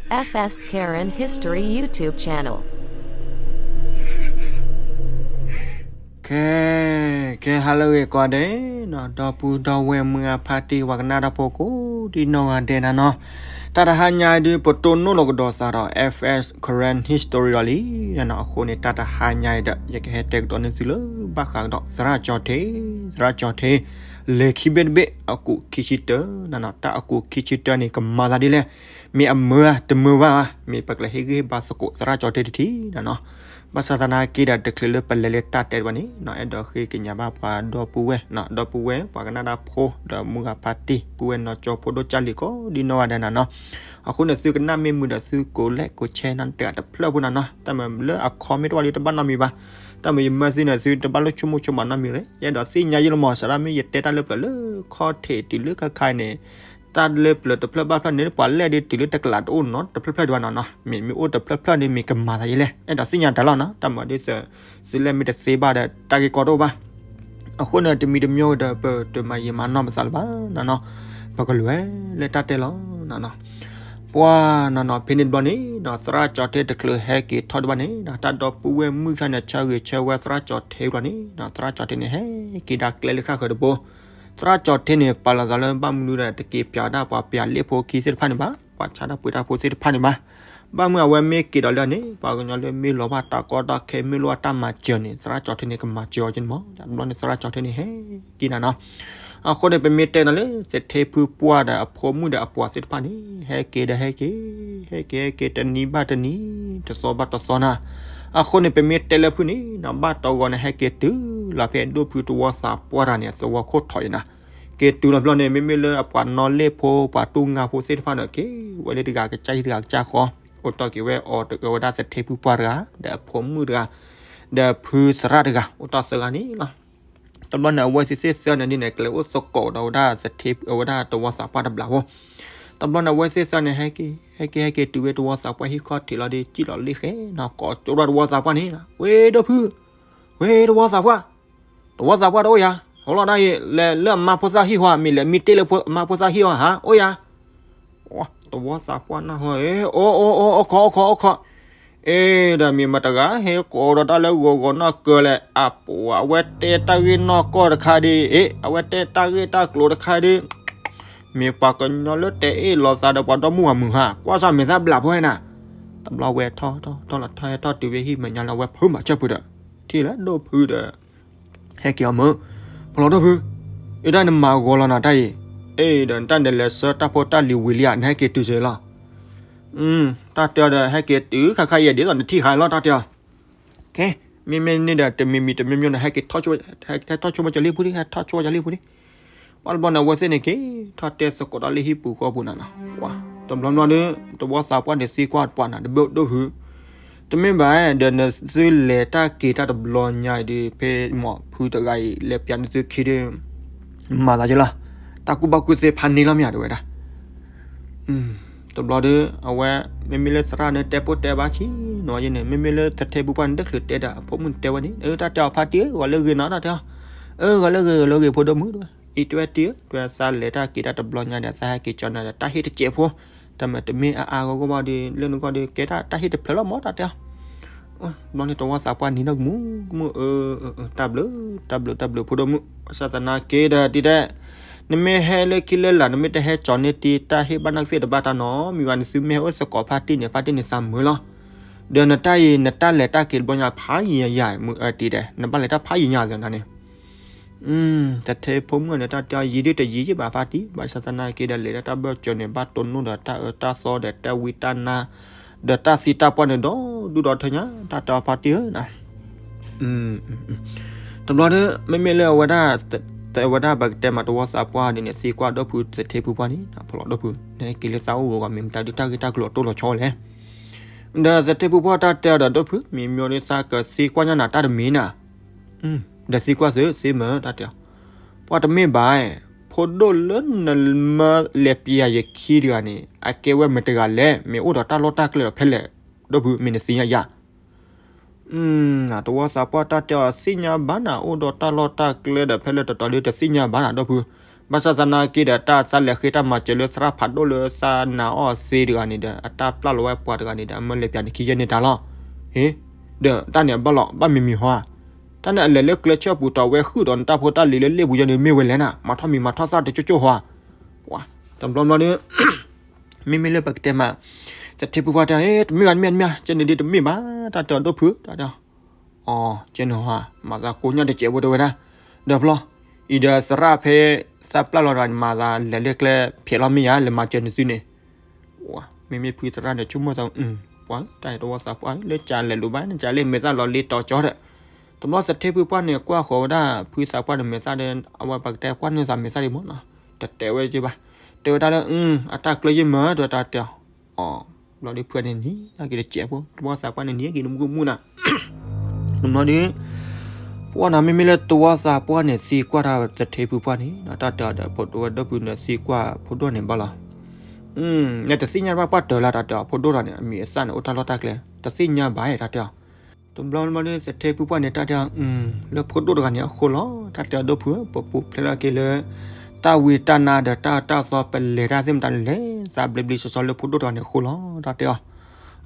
F S Karen History YouTube channel. ကဲ ကဲ ဟါလၢအဂ့ၤကိးဂၤဒဲးနီၤ, ဒီပုၢ်ဒီဝဲၢ်မုၢ်ဂၢ်ဖါတံၢ် ပှၤကနၣ်တၢ်ဖိကိးဒံနီၢ်ဂၤဒဲးနၤနီၤ, တၢ်တဟါညါအံၤဒုး ပတိၢ်နီၣ်လီၤကဒီးသးဒီး F S Karen History ဒီးလံနၤနီၤ. အဃိန့ၣ် တၢ်တဟါညါအံၤဒီး ယကဟဲတဲကဒီးန့ၢ်သုလၢ ဘၣ်ဃးကဒီး သရၣ်ကၠီၤထ့, သရၣ်ကၠီၤထ့ လံာ်ခံဘ့ၣ်တဘ့ၣ် အကူးခံဆံတၢနၤနီၤ. တၢ်အကူးခံဆံတၢန့ၣ် ကမၤသးဒ်လဲၣ်, မ့ၢ်အမုာ်ဧါ တမုာ်ဘၣ်ဧါ, မ့ၢ်ပကလဲၤဟ့ၣ်ဂံၢ်ဟ့ၣ်ဘါသကိး သရၣ်ကၠီၤထ့တထံၣ်နၤနီၤ. ဘၣ်ဆၣ်သနာ်က့ဒီး တချုးလၢပလဲၤလၢတၢ်တဲတဘၣ်န့ၣ်နီၤ, အဲၣ်ဒိးဃ့ကညးဘၣ်ပှၤဒီပုၢ်ဝဲၢ်နီၤ, ဒီပုၢ်ဝဲၢ်ပှၤကနၣ်တၢ်ဖိ ဒီးမုၢ်ဂၢ်ဖါတံၢ် ပုၢ်ဝဲၢ်နီၢ်ကၠီဖိဒိၣ်ကၢ်လံၤကိးဒံနီၢ်ဂၤဒဲးနၤနီၤ. အဃိန့ၣ် သုကနၣ်မ့ၢ်မုာ်ဒီး သုကိးလဲၣ်ကိးဆဲးနီတဂၤတဖျၢၣ်ဖိနၤနီၤ. တၢ်မၤလၢအခီမ့ၢ်တအိၣ်ဒံး တဘၣ်နီတမံၤဘၣ်. တၢ်မၤယမၢသုန့ၣ် သုတဘၣ်လိၣ်ဆိကမိၣ်ဆိကမးနီတမံၤလဲၣ်. ယအဲၣ်ဒိးသ့ၣ်ညါယဲလီၤမး စးဒၣ်မ့ၢ်ယတဲတၢ်လၢပျၢၤလၢခီၣ်ထံးတုၤလၢခါခါအံၤန့ၣ်, တၢ်လၢပျၢၤတဖျၢၣ်ဘၣ်ဖျၢၣ်န့ၣ် ပှၤလဲၣ်ဒုးတုၤလၢတကလးတအိၣ်နီတဖျၢၣ်ဖျၢၣ်ဒံးဘၣ်နီၤနီၤ. မ့ၢ်မ့ၢ်အိၣ်တဖျၢၣ်ဖျၢၣ်န့ၣ် မ့ၢ်ကမၤသးယဲလဲၣ်. အဲၣ်ဒိးသ့ၣ်ညါတၢ်လီၤနီၤ. တၢ်မၤဒ်သိး သုလဲၣ်မ့ၢ်တသ့ဘၣ်ဒီး တၢ်ဂ့ၢ်ကီတအိၣ်ဘၣ်. အဃိန့ၣ် တမံၤတမံၤဒီး ပတမၤယံာ်မၤနီၢ်ပသးလၢၤဘၣ်နၤနီၤ. ပကလဲၤလၢတၢ်တဲလီၤနၤနီၤ. ပှၤနၤနီၤ ဖဲန့ၣ်တဘျီန့ၣ်နီၤ သရၣ်ကၠီၤထ့တချုးဟဲက့ၤထီၣ်ဒံးဘၣ်န့ၣ်နီၤ တၢ်ဒီပုၢ်ဝဲၢ်မုၣ်ခါန့ၣ် ဆၢဂ့ၤဆၢဝါသရၣ်ကၠီၤထ့ဘျီန့ၣ်နီၤ သရၣ်ကၠီၤထ့န့ၣ် ဟဲက့ၤဒၣ်ကျဲလၢဃၣ်ဃၢၤတဘိ. သရၣ်ကၠီၤထ့န့ၣ် ပာ်လီၤသးလၢဘၣ်မနုၤဒီး တက့ၤပၠးဒၣ်ပှၤပၠးလ့ၣ်ဖိခံသ့ၣ်တဖၣ်န့ၣ်ဘၣ်, ပှၤဆါတၢ်ပှ့ၤတၢ်ဖိသ့ၣ်တဖၣ်န့ၣ်ဘၣ်. ဘၣ်မနုၤအဝဲမ့ၢ်က့ၤဒီးလၢန့ၣ် ပှၤကညီလၢမ့ၢ်လီၤဘၣ်တၢ်ကီတၢ်ခဲ မ့ၢ်လိၣ်ဘၣ်တၢ်မၤစၢၤန့ၣ် သရၣ်ကၠီၤထ့န့ၣ် ကမၤစၢၤအီၤက့န့ၣ်မး. တဘျီန့ၣ် သရၣ်ကၠီၤထ့န့ၣ် ဟဲက့ၤနၤနီၤ. အဃိန့ၣ် ပမ့ၢ်တဲနၤလၢ သထ့ဖုပှၢ်ဒီးအဖိမုၣ်ဒီးအပှၤသ့ၣ်တဖၣ်န့ၣ် ဟဲက့ၤဒီးဟဲက့ၤ, ဟဲက့ၤဟဲက့ၤ တနံၤဘၣ်တနံၤ, တသီဘၣ်တသီနၤ. အဃိန့ၣ် ပမ့ၢ်တဲလၢဖုၣ်န့ၣ်နီၤ ဘၣ်တဂီၤန့ၣ် ဟဲက့ၤတုၤလီၤဖဲဒိၣ်ဖုတဝီသးပှၢ်တဂၤန့ၣ် အသဝီခိၣ်ထီၣ်အံၤနၤ. က့ၤတုၤလီၤဘျီန့ၣ် မ့မ့ၢ်လၢအပှၤနီၣ်လ့ၣ်ဖိ ပှၤတူၢ်ငါဖိသ့ၣ်တဖၣ်န့ၣ် က့ၤဝဲလၢတဂၤကစၢ်ဟံၣ်တဂၤကစၢ်ဃီ, အိၣ်တီၢ်က့ၤဝဲအီၤတဂၤဝဲဒၣ်သထ့ဖုပှၢ်တဂၤ, ဒီးအဖိမုၣ်တဂၤ, ဒီးဖုသရၣ်တဂၤ, အိၣ်တီၢ်သၢဂၤန့ၣ်လီၤ. တဘျီန့ၣ် အဝဲသ့ၣ်သ့ၣ်သၢန့ၣ်ဒ်န့ၣ် ကလဲၤအိၣ်သကိးဒီးဝဲဒၣ်သထ့ အဝဲဒၣ်တဝီသးပှၢ်တဘျီဖိ. တဘျီန့ၣ် အဝဲသ့ၣ်သၢန့ၣ် ဟဲက့ၤ ဟဲက့ၤ ဟဲက့ၤတုၤဝဲတဝီသးပှၢ်ဟံၣ်ခီၣ်ထံးလီၤဒီး စံၣ်လီၤလ့ၣ်ဃဲနီၤ ကိးကၠိဒီးတဝီသးပှၢ်န့ၣ်, ဝ့ၢ် ဒိၣ်ဖု, ဝ့ၢ် တဝီသးပှၢ်, တဝီသးပှၢ်တအိၣ်ယၤ, ဟီလီၤဒၣ်အံၤ လဲၤလၢအမါဖိသၣ်ဟံၣ်ဟီဧါ, မ့ၢ်လဲၤမံတ့ၢ်လၢအမါဖိသၣ်ဟံၣ်ဟီဧါ, အိၣ်ယၤ တဝီသးပှၢ်နၢ်ဟီ, အိၣ် အိၣ် အိၣ် အိၣ်ခိး အိၣ်ခိး အိၣ်ခိး, အ့ ဒီးမ့ၢ်မတၤတဂၤ ဟဲကိးဒီးတၢ်လၢဂီၤဂီၤနီၢ်ကၢၤလဲၣ်, အပှၤ အဝဲတဲတၢ်ဂ့ၢ်နီၢ်ကီၢ်တခါဒီး, အ့ အဝဲတဲတၢ်ဂ့ၢ်တၢ်ကျိၤတခါဒီး, မ့ၢ်ပှၤကညီလၢတဲအ့ၣ်လိာ်သးဒီးပှၤဒီမုၣ်အမုၢ်ဧါ, ကွၢ်စၢ်မ့ၢ်သၣ်ဘျးဖိဟဲနၤ. တဘျီဝဲထီၣ်ထီၣ်ထီၣ်လီၤ ထီၣ်ဟဲထီၣ်တုၤဝဲဟံၣ်မဲာ်ညါလၢအဝဲဖုးမၤစၢၢ်ဖုးဒီး, ထံၣ်လၢဒိၣ်ဖုဒီး ဟဲက့ၤအီၤမုာ်, ဖီလီၤဒိၣ်ဖု, အ့ တၢ်နမၤဂီၤလီၤနၤတၢ်အံၤ, အ့ ဒီးနတၢ်ဒဲးလဲၤဆှၢတၢ်ဖိတၢ်လံၤဝံၤလံဧါ, နဟဲက့ၤတုၤစ့လီၤ. တၢ်တဲအီၤဒီး ဟဲက့ၤတုၤခါခါအံၤ ဒ်သိးနထံၣ်ဃါလီၤ တၢ်တဲအီၤ. ကဲ, မ့မ့ၢ်န့ၣ်ဒီး တမံၤမံၤတမံၤမံၤန့ၣ် ဟဲက့ၤထီၣ်ဆိ ဟဲထီၣ်ဆိကၠီၤလံပူၤဒံး, ဟဲထီၣ်ဆိကၠီၤလံပူၤဒံး. ပှၤတဘျီန့ၣ် အဝဲသ့ၣ်န့ၣ်က့ၤ ထီၣ်တဲသကိးတၢ်လၢဟံၣ်ပူၤဃီပူၤနၤနီၤ. တဘျီဘျီဒီး တဝီသးပှၢ်န့ၣ်သံကွၢ်ပှၤနၤ တဘျီဒိၣ်ဖု, တမ့ၢ်ဘၣ် ဒီးနသုလဲၤတၢ်က့ၤတၢ်တဘျီညါအံၤဒီး ဖဲမီၢ်ဖုတဂၤအံၤ လဲၤပၠးနသုခံဒီး မၤသးယလီၤ, တၢ်ကူၣ်ဘၣ်ကူၣ်သ့ဖးန့ၢ်လီၤမ့ၢ်ဧါ တဲဝဲဒၣ်. တဘျီဒီး အဝဲ မ့မ့ၢ်လၢသရၣ်န့ၣ် တဲပိၢ်တဲဘၣ်ဆံးနီၤယဲန့ၣ်, မ့မ့ၢ်လၢသထ့ဖုပှၢ်န့ၣ် တချုးတဲဒီး အဖိမုၣ်န့ၣ်တဲဝဲန့ၣ်, အၢ တၢ်တဲအီၤဖါတံၢ်ဧၢ, ဂီၤလၢဂ့ၤနီၤ တၢ်တဲအီၤ, အၢ ဂီၤလၢဂ့ၤ ဂီၤလၢဂ့ၤ ဖိဒိၣ်မုၣ်တဲဝဲ, အံၤတဲဝဲတံၢ်ဧၢ, တဲဝဲသးလဲၤတၢ်က့ၤတၢ်တဘျီညါဒီး သးဟဲက့ၤကၠီၤနၤဒီး တၢ်ဟ့ၣ်တစဲးဖိ, တၢ်မၤတမ့ၢ်အါအါဂီၢ်ဂီၢ်ဘၣ်ဒီး လၢနဂီၢ်ဒီး ကဲတၢ် တၢ်ဟ့ၣ်တဖျၢၣ်လီၤမး တၢ်တဲအီၤ. ဘျီန့ၣ်တဝီသးပှၢ်နံၤနီၢ်ကမူးကမူး, အၢ အၢ တၢ်ဘျုး တၢ်ဘျုး တၢ်ဘျုးဖိဒိၣ်မုၣ်, ဘၣ်ဆၣ်သနာ်က့ဒီး တံၢ်တဲ, နမ့ၢ်ဟဲလၢခံလၢလာ် နမ့ၢ်တဟဲကၠီၤန့ၢ်တံၢ် တၢ်ဟ့ၣ်ဘၣ်နီၢ်ကသ့ၣ်တဘၣ်တၢ်နီတမံၤဘၣ်, နသုမ့ၢ်ဟဲအိၣ်သကိးဖါတံၢ်န့ၣ် ဖါတံၢ်န့ၣ်သးမုာ်လီၤ. ဒီးနတၢ်အံၤ နတၢ်လဲၤတၢ်က့ၤတဘျီညါဖးယံာ်ယၤ, မုၢ်အၢတံၢ်တဲ, နဘၣ်လဲၤတၢ်ဖးယံာ်ညါသ့နၤန့ၣ် သထ့ဖိမုၣ်န့ၣ် တၢ်တဲအီၤယံာ်ဒုးတယံာ်ယံာ်ဘၣ်ဖါတံၢ်, ဘၣ်ဆၣ်သနာ်က့ဒီး လဲၤလၢတၢ်ဘၢၣ်စၢၤန့ၣ် ဘၣ်တိၢ်နီၣ်ဒီးတၢ်အၢတၢ်သီဒီးတၢ်ဝံတၢ်နါ, ဒီးတၢ်သံတၢ်ပှၢ်န့ၣ် ဒီဒူၣ်ဒီထၢညါ, တၢ်တဲအီၤဖါတံၢ်ဧၢ တဘျီဒီး မ့မ့ၢ်လၢအဝဲဒၣ်, အဝဲဒၣ်ပကတဲမး တဝီသးပှၢ်ဒ်န့ၣ် သံကွၢ်ဒိၣ်ဖုသထ့ဖုပှၢ်န့ၣ် ဖီလီၤဒိၣ်ဖု, နဟဲက့ၤလၢသးအိၣ်ဂီၤဂီၤ မ့ၢ်မတၤဒုးတၢ်ဂ့ၢ်တၢ်ကျိၤအတိၢ်လီၤဆီလဲၣ်. ဒီးသထ့ဖုပှၢ်တၢ်တဲအီၤဒီး ဒိၣ်ဖု မံၤမၠိဒီးသးကသံကွၢ်ညါနၤတၢ်တမံၤနၤ ဒီးသံကွၢ်သုသ့မ့ၢ်တၢ်တဲအီၤ, ပှၤတမ့ၢ်ဘၣ်, ဖိဒိၣ်လၢနမၢလဲၤပျးယခံတဂၤန့ၣ် အကဲဝဲမတၤတဂၤလဲၣ်, မ့ၢ်အိၣ်ဒီးတၢ်လီၢ်တၢ်ကျဲဒီးဖဲလဲၣ်, ဒိၣ်ဖုမ့ၢ်နသ့ၣ်ညါယၤ တဝီသးပှၢ်တၢ်တဲအီၤ သ့ၣ်ညါဘၣ်နၤ အိၣ်ဒီးတၢ်လီၢ်တၢ်ကျဲဒီးဖဲလဲၣ်တတီၤဒုး တသ့ၣ်ညါဘၣ်နၤ ဒိၣ်ဖု, ဘၣ်ဆၣ်သနာ်က့ဒီး တၢ်သးလဲၤဃ့တၢ်မၤစၢၤလၢသရၣ်ဖးဒိၣ်လၢသးနာ်အီၣ်သ့တဂၤန့ၣ်ဒီး အတၢ်ပျၢ်လီၤဝဲပှၤတဂၤန့ၣ်ဒီး အမၢလဲၤပၠးန့ၣ်ခံယဲၢ်န့ၣ်တၢ်လီၤ. ဟ့, ဒီးတၢ်န့ၣ်အဘၣ်လီၤ ဘၣ်မံၤမံၤဟါ, တၢ်န့ၣ်အလဲၤလၢကျဲဆၢၣ်ပူၤတီၤဝဲဃုာ်ဒီးနတၢ်ဖိတၢ်လံၤလၢလ့ၣ်ပူၤယဲၢ်န့ၣ် မ့ၢ်ဝဲလဲၣ်နၤ မၤထီၣ်မံၤမၤထီၣ်သၣ်တကၠိၢ်ကၠိၢ်ဟါ, ပှၤ, တဘျီဘျီဒီး မ့မ့ၢ်လၢပကတဲမး သထ့ဖုပှၢ်တဲ တမ့ၢ်ဘၣ် တမ့ၢ်ဘၣ် တမ့ၢ်ဘၣ် ကဲန့ၣ်ဒ်တမ့ၢ်ဘၣ် တၢ်တဲအီၤဒိၣ်ဖု တၢ်တဲအီၤ, အီ, ကဲန့ၣ်ဟါ မၤသးကိးညါတစဲးဖိတဲဝဲဒၣ်, ဒီးဖျီ, အံၤဒီးသရၣ်ဖဲ သးပျၢ်လီၤတဂၤန့ၣ် မၤသးလဲၤလၢကျဲဖျဲးလီၤမ့ၢ်ယါ လဲၤမၤစၢၤနသုန့ၣ် မ့မ့ၢ်ဖုသရၣ်န့ၣ် ဆိကမိၣ်သး, ပှၤတၢ်တဝီသးပှၢ် လၢကလဲၤလိာ်ဘၣ် နကလဲၤမဲာ်သၣ်လီၤလ့တီၤကၠီဒီး, တဘျီသထ့ဖုပှၢ်န့ၣ် ကွၢ်ဃီၤဝဲဒၣ် ဖုသးပှၢ်န့ၣ်မဲာ်သၣ်ဒီး အဝဲပကတဲကွၢ်န့ၢ်သးမဲာ်သၣ်ဒံးမးနီၤ, တတဲဝဲက့ဘၣ်, တဲဝဲဒၣ်လၢ အတၢ်ကျၢၢ်ယ့ၢ်မၢ တဲဝဲတၢ်တဲအီၤ, အီ, ဘျီဒီးဖုန့ၣ်နံၤက့ၤတစဲးဖိ တဝီသးပှၢ်န့ၣ်နံၤက့ၤနမူကမူနၤ တဘျီဒီး ပှၢ်နၤ မ့မ့ၢ်လၢတဝီသးပှၢ်န့ၣ် သံကွၢ်တၢ်သထ့ဖုပှၢ်န့ၣ် တၢ်တဲအီၤဒီး ဖိဒိၣ်ဝဲဒၣ်ဖုန့ၣ် သံကွၢ်ဖိဒိၣ်န့ၣ်ဘၣ်လီၤ, နတသ့ၣ်ညါဘၣ်ပှၢ်တၢၢ်လၢတၢ်တဲအီၤ ဖိဒိၣ်တဂၤန့ၣ် အမံၤအသၣ်န့ၣ် အိၣ်တၢ်လီၢ်တၢ်ကျဲ တသ့ၣ်ညါဘၣ်တၢ်တဲအီၤ, တဘျီဘျီဒီးသထ့ဖုပှၢ်န့ၣ် တၢ်တဲအီၤ, လၢဖိဒိၣ်တဂၤန့ၣ်အဃိလီၤ တၢ်တဲအီၤဒိၣ်ဖု ပပူၤဖျဲးလီၤက့ၤလၢ တၢ်ဝံတၢ်နါဒီးတၢ်တၢ်သီပလဲၤတၢ်သ့ၣ်မတၤလဲၤ သးဘျ့ဘျ့ဆှီဆှီလၢဖိဒိၣ်တဂၤန့ၣ်အဃိလီၤ တၢ်တဲအီၤ,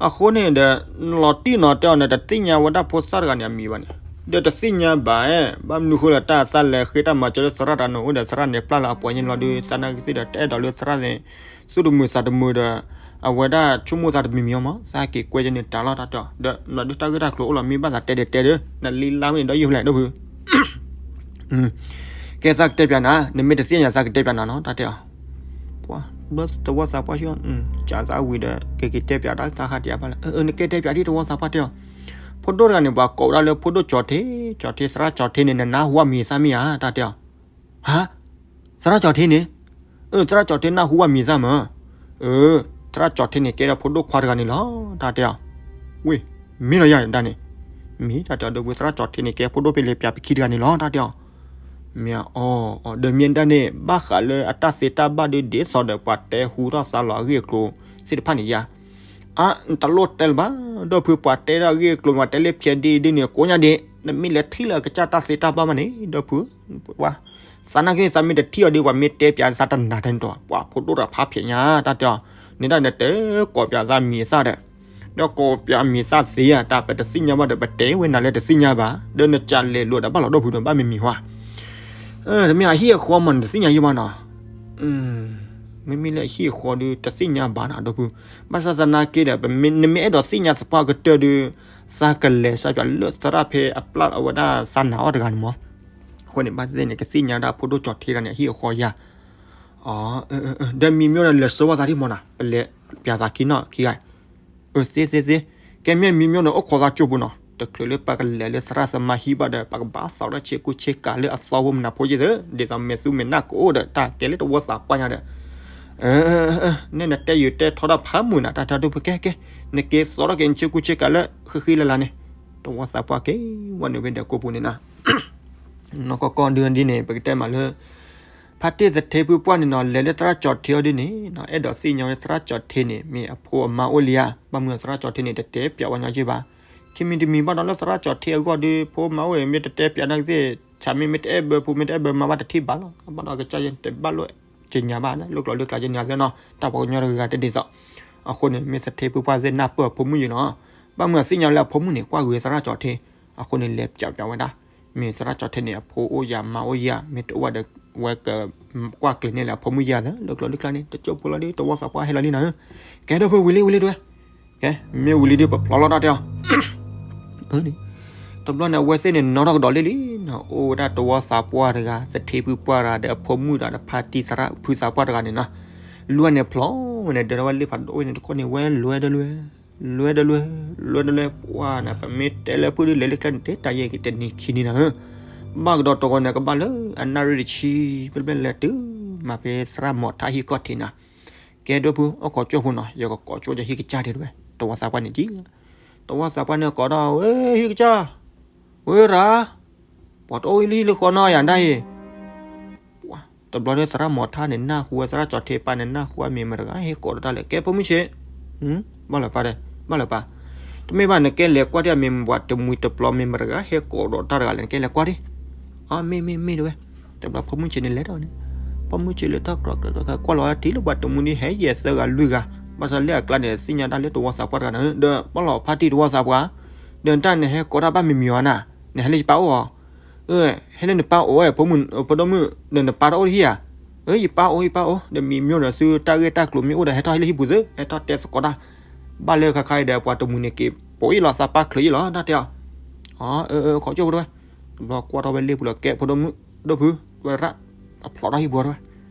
အဃိန့ၣ်ဒီး လီၤတံၢ်နီၤတဲအီၤန့ၣ် တသ့ၣ်ညါဝဲဒၣ်ဖိသၣ်တဂၤန့ၣ်အမံၤဘၣ်န့ၣ်, ဒီးတသ့ၣ်ညါဘၣ်, ဘၣ်မနုၤဃိလၢတၢ်သးလဲၤဃ့တၢ်မၤစၢၤလၢသရၣ်တဂၤန့ၣ် အိၣ်ဒီးသရၣ်န့ၣ်ပျၢ်လီၤအပှၤညါလီၤဒီး သနာ်က့သ့ၣ်ဒီးတအဲၣ်ဒိးလၢသရၣ်န့ၣ် သူၣ်တမုာ်သးတမုာ်ဒီး အဝဲဒၣ်ဆိကမိၣ်သးတမံၤမံၤအီၤမး သးက့ၤကွဲယဲန့ၣ်တၢ်လီၤတၢ်တဲအီၤ, ဒီးမနုၤဒုးတၢ်ဂ့ၢ်တၢ်ကျိၤအိၣ်လီၤ မ့ၢ်ဘၣ်သးတဲဒဲးတဲဒီး နလံလါမ့ၢ်န့ၣ်ဒီးယုၢ်ဖျဲးဒိၣ်ဖု ကဲသးကတဲပၠးနၤ နမ့ၢ်တသ့ၣ်ညါသးကတဲပၠးနၤနီၤ တၢ်တဲအီၤ, ပှၤ, ဘၣ်တဝီသးပှၢ်ဆူ ကးသးဝံၤဒီး ကက့ၤတဲပၠးတၢ်သးခါတယါဘၣ်လၢ နကဲတဲပၠးဒ်တဝီသးပှၢ်တဲအီၤ, ဖိဒိၣ်တဂၤန့ၣ် ပှၤကိးဝဲဒၣ်လၢဖိဒိၣ်ကၠီၤထ့, ကၠီၤထ့ သရၣ်ကၠီၤထ့န့ၣ် နနၢ်ဟူအမံၤသၣ်မ့ၢ်ဧါ တၢ်တဲအီၤ, ဟါ, သရၣ်ကၠီၤထ့န့ၣ်, အၢ သရၣ်ကၠီၤထ့နၢ်ဟူအမံၤသၣ်မၢ, အၢ, သရၣ်ကၠီၤထ့န့ၣ် ကဲဒီးဖိဒိၣ်ခွါတဂၤန့ၣ်လီၤ တၢ်တဲအီၤ, ဝ့ၢ်, မ့ၢ်လီၤယၤဒၣ်န့ၣ်, မ့ၢ်တၢ်တဲအီၤဒိၣ်ဖု သရၣ်ကၠီၤထ့န့ၣ် ကဲဖိဒိၣ်ဖဲလဲၤပၠးပခံတဂၤန့ၣ်လီၤ တၢ်တဲအီၤ, မ့ၢ်အီၤ, ဒီးမ့ၢ်ဒၣ်န့ၣ် ဘၣ်ဃးလၢအတၢ်သ့တၢ်ဘၣ်ဒုးဒ်သိးဒီး ပှၤတဲဟူထီၣ်သးလီၤအဂ့ၢ်အကျိၤသ့ၣ်တဖၣ်န့ၣ်ယါ အါ, နတလိၣ်တဲလၢၤဘၣ်, ဒီးဖုပှၤတဲဒၣ်အဂ့ၢ်အကျိၤ ပှၤတဲလၢဖျဲးဒ်အံၤဒ်န့ၣ် ကိးညါဒ့, နမ့ၢ်လဲၤထံၣ်လၢအကစၢ်တၢ်သ့တၢ်ဘၣ်မးန့ၣ် ဒီးဖု, ပှၤ, သနာ်က့သးမ့ၢ်တထံၣ်အီၤဒ် ပှၤမ့ၢ်တဲပၠးသးတနၤတန့ၣ်ဒီး ပှၤဖိဒိၣ်တဖၣ်ဖျဲးညါ တၢ်တဲအီၤ, န့ၣ်ဒၣ်နတဲကိးပၠးသးမံၤသၣ်ဒီး, ဒီးကိးပၠးမံၤသၣ်သ့ဧါ တၢ်ပတသ့ၣ်ညါဘၣ်ဒီး ပတဲဝဲနၤလၢတသ့ၣ်ညါဘၣ်, ဒီးနကးလဲၤလိာ်ဒီးဘၣ်လီၤဒီးဖုဒီး ဘၣ်မံၤမံၤဟါ တမ့ၢ်အဟံၣ်အဃီမး နတသ့ၣ်ညါယံၢ်ဘၣ်နီၤ, မ့မ့ၢ်လၢအဟံၣ်အဃီဒီး တသ့ၣ်ညါဘၣ်နၤဒီးဖု, ဘၣ်ဆၣ်သနာ်က့ဒီး နမ့ၢ်အဲၣ်ဒိးသ့ၣ်ညါသပှၢ်ကတၢၢ်ဒီး သးကလဲၤစးပၠးလၢသရၣ်ဖဲအပျၢ်အဝဲဒၣ်သးနာ်အီၣ်တဂၤန့ၣ်မး, အဃိန့ၣ် ဘၣ်သ့ၣ်သ့ၣ်န့ၣ် ကသ့ၣ်ညါဒၣ်ဖိဒိၣ်ကၠီၤထ့တဂၤန့ၣ် အဟံၣ်အဃီယါ ဒီးမံၤမ့ၢ်န့ၣ် လဲၤဆှၢဝဲသးဒ်မးနီၤ ပလဲၤပၠးသးခံနီၤခံဂၤ, အၢ သ့သ့သ့, ကဲမ့ၢ်မံၤမ့ၢ်န့ၣ် အိၣ်ခိးသးကၠိပူၤနီၤ တချုးလၢပကလဲၤလၢသရၣ်သမါဟံၣ်ဘၣ်ဒီး ပကဘၣ်သးထီၣ်ဆ့ကူဆ့ကၤလၢအသီဖိမနၤဖိယ့ၢ်သၢ ဒ်သိးမဲာ်သူမဲာ်နၢ်ကအိၣ်ဒီး တၢ်တဲလၢတဝီသးပှၢ်ညါဒီး နဲနတဲယုာ်တဲထီဒါဖးမုၢ်နၤ တၢ်တဲဒိၣ်ဖု ကဲကဲ, နက့ၤသီထီၣ်က့ၤနဆ့ကူဆ့ကၤလၢဃံဃံလၤလၤန့ၣ်, တဝီသးပှၢ်က့ၤဝဲန့ၣ်ဝဲဒီးကိးပူၤန့ၣ်နၤ, နီၢ်ကီၢ်ကီၢ်ဒုးဒ်န့ၣ် ပကတဲမးလၢ ဖါတ့ၢ်သထ့ဖုပှၢ်န့ၣ်နီၤ လဲၤလၢသရၣ်ကၠီၤထ့အီၤဒ်န့ၣ်နီၤ အဲၣ်ဒိးသ့ၣ်ညါဝဲသရၣ်ကၠီၤထ့န့ၣ် မ့ၢ်အဖိအမါအိၣ်လံဧါ, ဘၣ်မနုၤသရၣ်ကၠီၤထ့န့ၣ် တတဲပၠးဝဲညီက့ဘၣ်, ခံမံၤတမံၤဘၣ်ဒီးလၢသရၣ်ကၠီၤထ့အဂီၢ်ဒီး ဖိမါအိၣ်အံၤ မ့ၢ်တတဲပၠးနာ်က့သ့ၣ် ဆၣ်မ့ၢ်မ့ၢ်တအဲၣ်ဘၢဖိ မ့ၢ်တအဲၣ်ဘၢမါဘၣ်တထံၣ်ဘၣ်လီၤ, ဘၣ်ဒီးကစၢ်ယဲၢ်တဘၣ်လိာ်က့ၤညါဘၣ် လၢကျိာ်လၢကျါက့ၤညါသ့ၣ်နီၤ တၢ်ပှၤကညီတဂၤဂၤတဒ်သိး, အဃိန့ၣ် မ့ၢ်သထ့ဖုပှၢ်သ့ၣ်နၢ်ပၢၢ်အဖိမုၣ်ယံၤနီၤ, ဘၣ်မနုၤသ့ၣ်ညါလၢအဖိမုၣ်န့ၣ် ကွၢ်ဂ့ၤသရၣ်ကၠီၤထ့, အဃိန့ၣ် လဲၤပၠးပၠးဝဲဒၣ် မ့ၢ်သရၣ်ကၠီၤထ့န့ၣ် အဖိအိၣ်ယၤမါအိၣ်ယၤ မ့ၢ်တအိၣ်ဘၣ်ဒီး ဝဲကကွၢ်ကျဲၤန့ၢ်လၢအဖိမုၣ်ယၤသ့ လၢကျိာ်လၢကျါန့ၣ် တကၠိဖိလီၤဒီး တဝီသးပှၢ်ဟဲလီၤလံနီၤ, ကဲဒိၣ်ဖုဝံၤလံဝံၤလံတဝဲ, ကဲ မ့ၢ်ဝံၤလံဒီးပဖျီလီၤတၢ်တဲအီၤ တဘျီန့ၣ် အဝဲသ့ၣ်န့ၣ် နီၣ်ထီၣ်ကဒီးလံလံနီၤ, အိၣ်ဝဲဒၣ်တဝီသးပှၢ်တဂၤ သထ့ဖုပှၢ်တဂၤဒီးအဖိမုၣ်တဂၤဒီးဖါတံၢ်သရၣ်ဖုသးပှၢ်တဂၤန့ၣ်နီၤ, လွဲန့ၣ်ဖျီဝဲန့ၣ် ဒၢထီၣ်ဝဲလ့ဖးဒိၣ်ဝဲန့ၣ်တခီန့ၣ် ဝဲလွဲတလွဲ, လွဲတလွဲ, လွဲတလွဲ ပှၤန့ၣ် ပမ့ၢ်တဲလၢဖုဒုးလဲၤလၢကျဲန့ၣ် တဲတၢ်ယဲၢ်က့ၤတနံၤခံနံၤနီၤ, ဘၣ်ကဒီးတဂီၤန့ၣ် ကဘၣ်လၢအနၣ်ရံၣ်တဆံ ပျဲၢ်ပျဲၢ်လဲၤတုၤမၤဖဲသရၣ်မီၤထါဟံၣ်ကီၢ်ထံးနီၤ, ကဲဒိၣ်ဖု အိၣ်ခိးကၠိဖိနီၤ ယကကိးကၠိယဟံၣ်ကစၢ်တဲတဝဲ, တဝီသးပှၢ်န့ၣ်ကံ တဝီသးပှၢ်န့ၣ်ကိးဒီး ဝဲဟံၣ်ကစၢ်, ဝဲရၤ, ပှၤတအိၣ်လံလၢဃီနီၢ်ယၤဒၣ်အံၤ, တဘျီဒီးသရၣ်မီၤထါန့ၣ် နၢ်ဟူဝဲသရၣ်ကၠီၤထ့ပၢ်န့ၣ် နၢ်ဟူဝဲမ့ၢ်မတၤတဂၤ ဟဲကိးဒီးတၢ်လဲၣ် ကဲဖိမုၣ်ဆ့း, ဘၣ်လၢၤပၢ်ဒီး ဘၣ်လၢၤပၢ်, တမ့ၢ်ဘၣ် နကဲလဲၤကွၢ်ဒံး မ့ၢ်ပှၤတမှံၤတပျီၤ မ့ၢ်မတၤတဂၤ ဟဲကိးဒီးတၢ်တဂၤလဲၣ် နကဲလဲၤကွၢ်ဒံး, အမ့ၢ်မ့ၢ်မ့ၢ်တဝဲ, တဘျီဖိမုၣ်ဆ့းန့ၣ်လဲၤဒီးန့ၣ်, ပ ဖိမုၣ်ဆံးလၢထီၣ်ကြၢးကြၢးကြၢး ကွၢ်လီၤဝဲထံၣ်လၢပှၤတမူဒ်ဟဲယဲၢ်သၢဂၤလွံၢ်ဂၤ, ဘၣ်ဆၣ်လၢအကျါန့ၣ် သ့ၣ်ညါတၢ်လၢတဝီသးပှၢ်တဂၤန့ၣ် ဒီးပီၣ်လီၤဖါတံၢ်တဝီသးပှၢ်, ဒီးတၢ်နဟဲကိးတၢ်ဘၣ်မံၤမံၤအီၤနၤ, နဟဲလၢယပၢ်အိၣ်အီၤ, ဟဲလၢနပၢ်အိၣ်ဝဲ ဖိမုၣ်ဖိဒိၣ်မုၣ် ဒီးနပၢ်တအိၣ်တဟံၣ်ဧါ, ယပၢ်အိၣ် ယပၢ်အိၣ် ဒီးမံၤမံၤဒီးသုတၢ်ဂ့ၢ်တၢ်ကျိၤမ့ၢ်အိၣ်ဒီး ဟဲထီၣ်ဟဲလၢဟံၣ်ပူၤသု ဟဲထီၣ်တဲသကိးတၢ်, ဘၣ်လၢခါခါအံၤဒီး ပှၤတမူန့ၣ်က့ၤပိာ်အံၤလီၤ သးပၢ်ချၢးအံၤလီၤ တၢ်တဲအီၤ, အၢ အၢ ခီကၠိၣ်ဖိတဝဲ, တဘျီကွၢ်ထီၣ်ဝဲလ့ၣ်ပူၤလီၤ ကဲဖိဒိၣ်မုၣ် ဒိၣ်ဖု တဝဲရၣ်, အဖျိးထီၣ်ဟံၣ်ပူၤတဝဲ,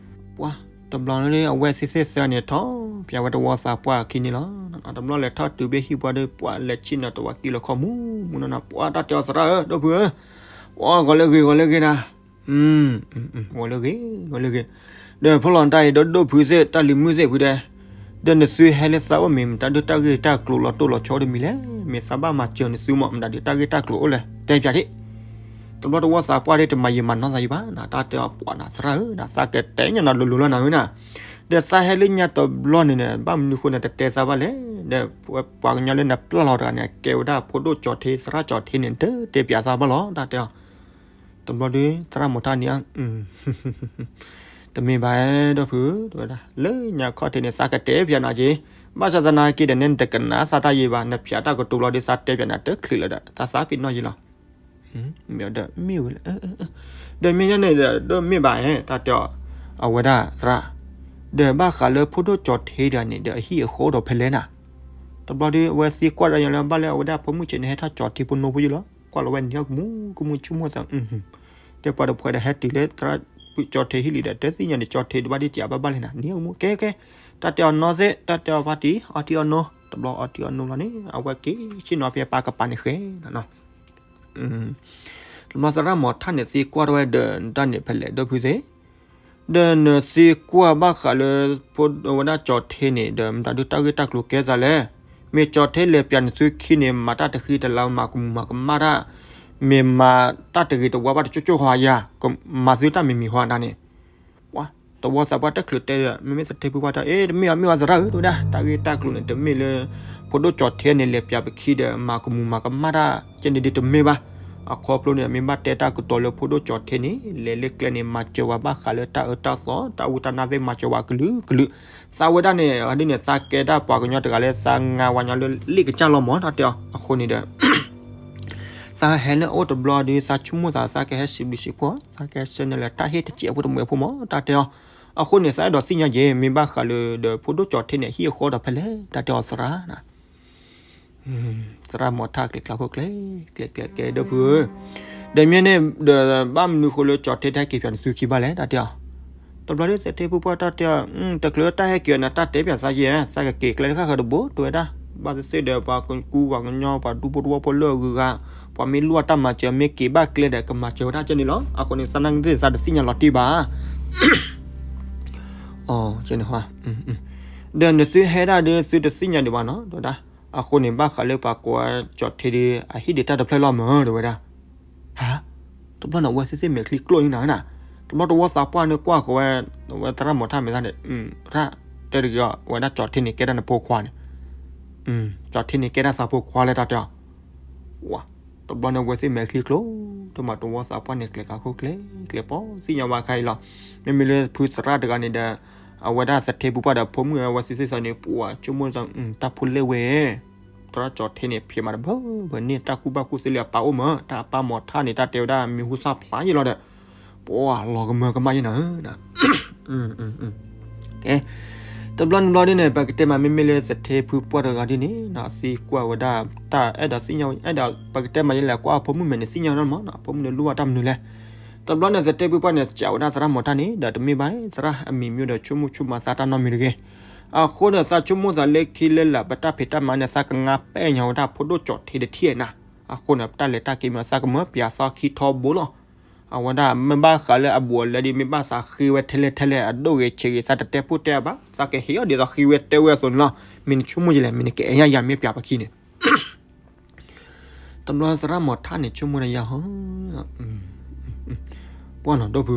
ပှၤတဘျီလၢအဝဲသ့ၣ်သ့ၣ်စၢန့ၣ် ထီၣ်ဖျါဝဲတဝီသးပှၢ်အခံန့ၣ်လီၤ, တဘျီလဲၤထီၣ်တုၤဘၣ်ဟံၣ်ပူၤဒီး ပှၤလဲၤဆ့ၣ်နီၤတဝီကံၢ်လီၤခီမူမူနီၢ်နီၢ် ပှၤတၢ်တဲအီၤသရၣ်ဧၢ ဒိၣ်ဖုဧၢ, ပှၤဂီၤလၢဂ့ၤ ဂီၤလၢဂ့ၤနၤ ဂီၤလၢဂ့ၤ ဂီၤလၢဂ့ၤ, ဒီးဖီၣ်လီၤတၢ်အံၤဒီးဒိၣ်ဖုသ့ၣ် တၢ်လံၤမုၣ်သ့ၣ်ဖုဒဲး, ဒီးနသုဟဲလၢသးအိၣ်မ့ၢ် မတၤဒုးတၢ်ဂ့ၢ်တၢ်ကျိၤလီၤတိၢ်လီၤဆီတမံၤလဲၣ်, မ့ၢ်သးဘၣ်မၤစၢၤနသုမး မတၤဒုးတၢ်ဂ့ၢ်တၢ်ကျိၤအိၣ်လဲၣ် တဲပၠးဒၣ်, တဘျီတဝီသးပှၢ်ဒၣ်တမၤယံာ်မၤနီၢ်သးယံာ်ဘၣ်နၤ တၢ်တဲအီၤပှၤနၤသရၣ်ဧၢ နသးကတဲညါနၤလိၤလိၤလီၤနၤဧၢနၤ, ဒီးသးဟဲလၢညါတဘျီန့ၣ်န့ၣ် ဘၣ်မနုၤဃိန့ၣ် တတဲသးဘၣ်လဲၣ်, ဒီးပှၤကညီလၢနပျၢ်လီၤတဂၤန့ၣ် ကဲဝဲဒၣ်ဖိဒိၣ်ကၠီၤထ့ သရၣ်ကၠီၤထ့န့ၣ် တတဲပၠးသးဘၣ်လီၤ တၢ်တဲအီၤ တဘျီဒီး သရၣ်မီၤထၣ်န့ၣ် တမ့ၢ်ဘၣ်ဒိၣ်ဖု တဝဲဒၣ် လၢညါခီၣ်ထံးန့ၣ် သးကတဲပၠးနၤက့ၤ, ဘၣ်ဆၣ်သနာ်က့ဒီး နတကနၣ်သးတၢ်ယံာ်ဘၣ်, နဖၠးတၢ်ကတိၤလီၤဒီး သးတဲပၠးနၤတချုးလၢၤဒီး သးသးပ့ၤနီၣ်ယံာ်လီၤ. ဒီးမ့ၢ်ဝဲလၢ ဒီးမ့ၢ်ညါန့ၣ်ဒီး ဒိၣ်မ့ၢ်ဘၣ် တၢ်တဲအီၤ, အဝဲဒၣ်သရၣ်, ဒီးဘၣ်ဃးလၢဖိဒိၣ်ကၠီၤထ့တဂၤန့ၣ်ဒီး အဟံၣ်အဃီဒီးဖဲလဲၣ်နၤ. တဘျီဒီး အဝဲသံကွၢ်ဒီးယၤလၢ ဘၣ်လၢအဝဲဒၣ်ဖိမုၣ်ဆံးန့ၣ် ဟဲထီၣ်ကၠီၤထ့ဖိနိဖိယံၤလီၤ. ကွၢ်လီၤဝဲနံၤဟီၣ်ကမူ ကမူဆိကမိၣ်သး, တဲပှၤတဖှဲးဒီးဟဲတုၤလၢသရၣ်ကၠီၤထ့ဟံၣ်လံဒီး တသ့ၣ်ညါန့ၣ် ကၠီၤထ့တဘၣ်ဒ်ကးဘၣ်ဘၣ်လဲၣ်နၤ နံၤဟီၣ်ကမူ ကဲကဲ, တၢ်တဲအီၤနီၢ်သ့ၣ် တၢ်တဲအီၤဖါတံၢ် အီထံအီနိ, တဘျီအီထံအီနိလီၤန့ၣ် အဝဲက့ၤဆ့ၣ်နီၤဖဲပၢ်ကပၤန့ၣ်ဃဲ တဘျီသရၣ်မီၤထၣ်န့ၣ်သံကွၢ်ထီၣ်ဝဲဒီး တၢ်န့ၣ်ဖဲလဲၣ်ဒိၣ်ဖုသ့ၣ်, ဒီးနသံကွၢ်ဘၣ်ဃးလၢ ဖိဝဲဒၣ်ကၠီၤထ့န့ၣ် ဒီးမတၤဒုးတၢ်ဂ့ၢ်တၢ်ကျိၤကဲသးလဲၣ်, မ့ၢ်ကၠီၤထ့လဲၤပၠးနသုခံန့ၣ် မၤတၢ်တဃံတလၤ မၤကမူၤမၤကမၣ်တၢ်, မ့ၢ်မၤတၢ်တဂ့ၤတဝါဘၣ်တကၠိကၠိဃီယၤ, မၤသုတၢ်မံၤမံၤဃီနၤန့ၣ် ပှၤတဝီသးပှၢ်တချုးတဲဒီး မ့မ့ၢ်သထ့ဖုပှၢ်တၢ် အ့ တမ့ၢ်အီၤ မ့ၢ်ဝဲသရၣ်ဧၢ တဝဲဒၣ် တၢ်ဂ့ၢ်တၢ်ကျိၤန့ၣ် တမ့ၢ်လၢ ဖိဒိၣ်ကၠီၤထ့န့ၣ် လဲၤပၠးပခံဒီး မၤကမူၤမၤကမၣ်တၢ် ကဲန့ၣ်ဒ်တမ့ၢ်ဘၣ်. အခီဖျိန့ၣ် မ့ၢ်ဘၣ်တဲတၢ်ကတိၤလၢဖိဒိၣ်ကၠီၤထ့န့ၣ် လဲၤလၢကျဲန့ၣ် မၤစၢၤဝဲဘၣ်ဃးလၢတၢ်အၢတၢ်သီ တၢ်ဝံတၢ်နါသ့ၣ် မၤစၢၤဝဲကလုာ်ကလုာ်. သးဝဲဒၣ်န့ၣ် ဒ်န့ၣ် သးကဲဒၣ်ပှၤကညီတဂၤလၢ သးငါဝဲညီလၢလ့ၣ်ကစၢ်လီၤမး တၢ်တဲအီၤ အဃိန့ၣ်ဒီး သးဟဲလၢအအိၣ်တဘျီဒီး သးဆိကမိၣ်သး သးကဟဲစံးဘျုးစံးဖှိၣ် သးကဟဲဆှၢန့ၢ်လၢတၢ်ဟ့ၣ်တစဲးဖိတမှဲးဖိမး တၢ်တဲအီၤ. အဃိန့ၣ် သးအဲၣ်ဒိးသ့ၣ်ညါက့ၤ မ့ၢ်ဘၣ်ဃးလၢဒီးဖိဒိၣ်ကၠီၤထ့န့ၣ် ဟံၣ်အဃီဒီးဖဲလဲၣ် တၢ်တဲအီၤသရၣ် သရၣ်မီၤထၣ်ကျဲၤကျါခိၣ်ကျဲၤ ကျဲၤကျဲၤကဲဒိၣ်ဖုဧၢ, ဒီးမ့ၢ်န့ၣ်ဒီး ဘၣ်မနုၤဃိလၢကၠီၤထ့တဟဲက့ၤပၠးနသုခံဘၣ်လဲၣ် တၢ်တဲအီၤ. တဘျီဒီးသထ့ဖုပှၢ်တၢ်တဲအီၤ တချုးတၢ်ဟဲက့ၤအီၤန့ၣ် တၢ်တဲပၠးသးယဲၢ် သးကက့ၤကျဲတဃၣ်ဃၢၤတဘိ တဝဲဒၣ် ဘၣ်သ့ၣ်သ့ၣ်ဒီး ပှၤကူပှၤကညီ ပှၤဒူဖိတဝီဖိလၢအဂုၤအဂၤ ပှၤမ့ၢ်လိၣ်တၢ်မၤစၢၤ မ့ၢ်က့ၤဘၣ်ကျဲဒီး ကမၤစၢၤဝဲဒၣ်ကဲန့ၣ်လီၤ. အဃိန့ၣ် သနာ်က့သးတသ့ၣ်ညါလီၤတံၢ်ဘၣ် အ ဒီးနသုဟဲဒၣ်ဒီးသုတသ့ၣ်ညါဒံးဘၣ်နီၤ တဝဲဒၣ်. အဃိန့ၣ် ဘၣ်ဃးလၢပှၤကိးဝဲကၠီၤထ့ဒီး အဟံၣ်ဒံးတၢ်တဖျၢၣ်လီၤမး တဝဲဒၣ်. ဟါ, တဘျီန့ၣ် အဝဲသ့ၣ်သ့ၣ်မဲာ်ချံကျိၣ်န့ၣ်နၤ, တဘျီတဝီသးပှၢ်န့ၣ်ကွၢ်ဃီဝဲ ဝဲသရၣ်မီၤထၣ်မဲာ်သၣ်န့ၣ် ရၣ် တဲတဂ့ၤအီၤ ဝဲဒၣ်ကၠီၤထ့န့ၣ် ကဲဒၣ်နဖိခွါန့ၣ် ကၠီၤထ့န့ၣ် ကဲဒၣ်သးဖိခွါလၢတၢ်တဲအီၤ ဝါ, တဘျီန့ၣ် အဝဲသ့ၣ်မဲာ်ချံကျိၣ် တမၤတဝီသးပှၢ်န့ၣ် ကျဲၤကၤခိၣ်ကျဲၤ ကျဲၤပီၢ်သ့ၣ်ညါဝဲခါအံၤလီၤ. မ့မ့ၢ်လၢဖုသရၣ်တဂၤန့ၣ်ဒီး အဝဲဒၣ်သထ့ဖုပှၢ်ဒီးဖိမုၣ်အဝဲသ့ၣ်သ့ၣ်သးန့ၣ် ပှၤဆိကမိၣ် တၢ်ဖိလဲၣ်ဝဲ သရၣ်ကၠီၤထ့န့ၣ် ဖံးမးတဘၢဘၢန့ၣ် တၢ်ကူၣ်ဘၣ်ကူၣ်သ့လၢအပၢ်အိၣ်မး တၢ်အပၢ်မီၤထၣ်န့ၣ် တၢ်တဲဝဲဒၣ်မံၤဟူသၣ်ဖျါယံၤလီၤဒီး ပှၤလီၤကမၢကမၣ်ယံၤနၤဧၢ ကဲ, တဘျီနဘျီဒ်န့ၣ် ပကတဲမး မ့မ့ၢ်လၢသထ့ဖုပှၢ်တဂၤဒ်န့ၣ် သံကွၢ်ဝဲဒၣ် တၢ်အဲၣ်ဒိးသ့ၣ်ညါ အဲၣ်ဒိး ပကတဲမးယဲလဲၣ် ကွၢ်အဖိမုၣ်မဲာ်န့ၣ် သ့ၣ်ညါဝဲဒၣ်မး အဖိမုၣ်န့ၣ်လိၣ်ဘၣ်တၢ်မနုၤလဲၣ်. တဘျီန့ၣ် သထ့ဖုပှၢ်န့ၣ် စံးဝဲဒၣ်သရၣ်မီၤထၣ်န့ၣ် ဒီးတမ့ၢ်ဘၣ် သရၣ်အမံၤမံၤဒီး ဆိကမိၣ်ဆိကမးသးတၢ်နီတမံၤတဂ့ၤ. အဃိန့ၣ် သးဆိကမိၣ်သးလၢခံလၢလာ် ပတၢ်ဖံးတၢ်မၤန့ၣ် သးကငါပဲာ်ညါဝဲဒၣ်ဖိဒိၣ်ကၠီၤထ့တထံၣ်နၤ. အဃိန့ၣ် ပတၢ်လဲၤတၢ်က့ၤမ့ၢ် သးကမၢပၠးသီခံထီဘိလီၤ. အဝဲဒၣ်မ့ၢ်ဘၣ်ဃးလၢအဘူးအလဲဒ် မ့ၢ်ဘၣ်သးဃ့ဝဲထဲလဲၣ်ထဲလဲၣ် အဒိၣ်ဂ့ၤဆံးဂ့ၤ သးတတဲပိၢ်တဲအဘၣ် သးကဟ့ၣ်အီၤဒ်သိးဃ့ဝဲတဲဝဲအသိးန့ၣ်လီၤ. မ့ၢ်နဆိကမိၣ်ယလဲၣ် မ့ၢ်နကအဲၣ်ညါယၤမ့ၢ်ပၠးပခံန့ၣ် တဘျီသရၣ်မီၤထၣ်န့ၣ် ဆိကမိၣ်ဒီးယၤဟီ ပှၢ်နီၤဒိၣ်ဖု,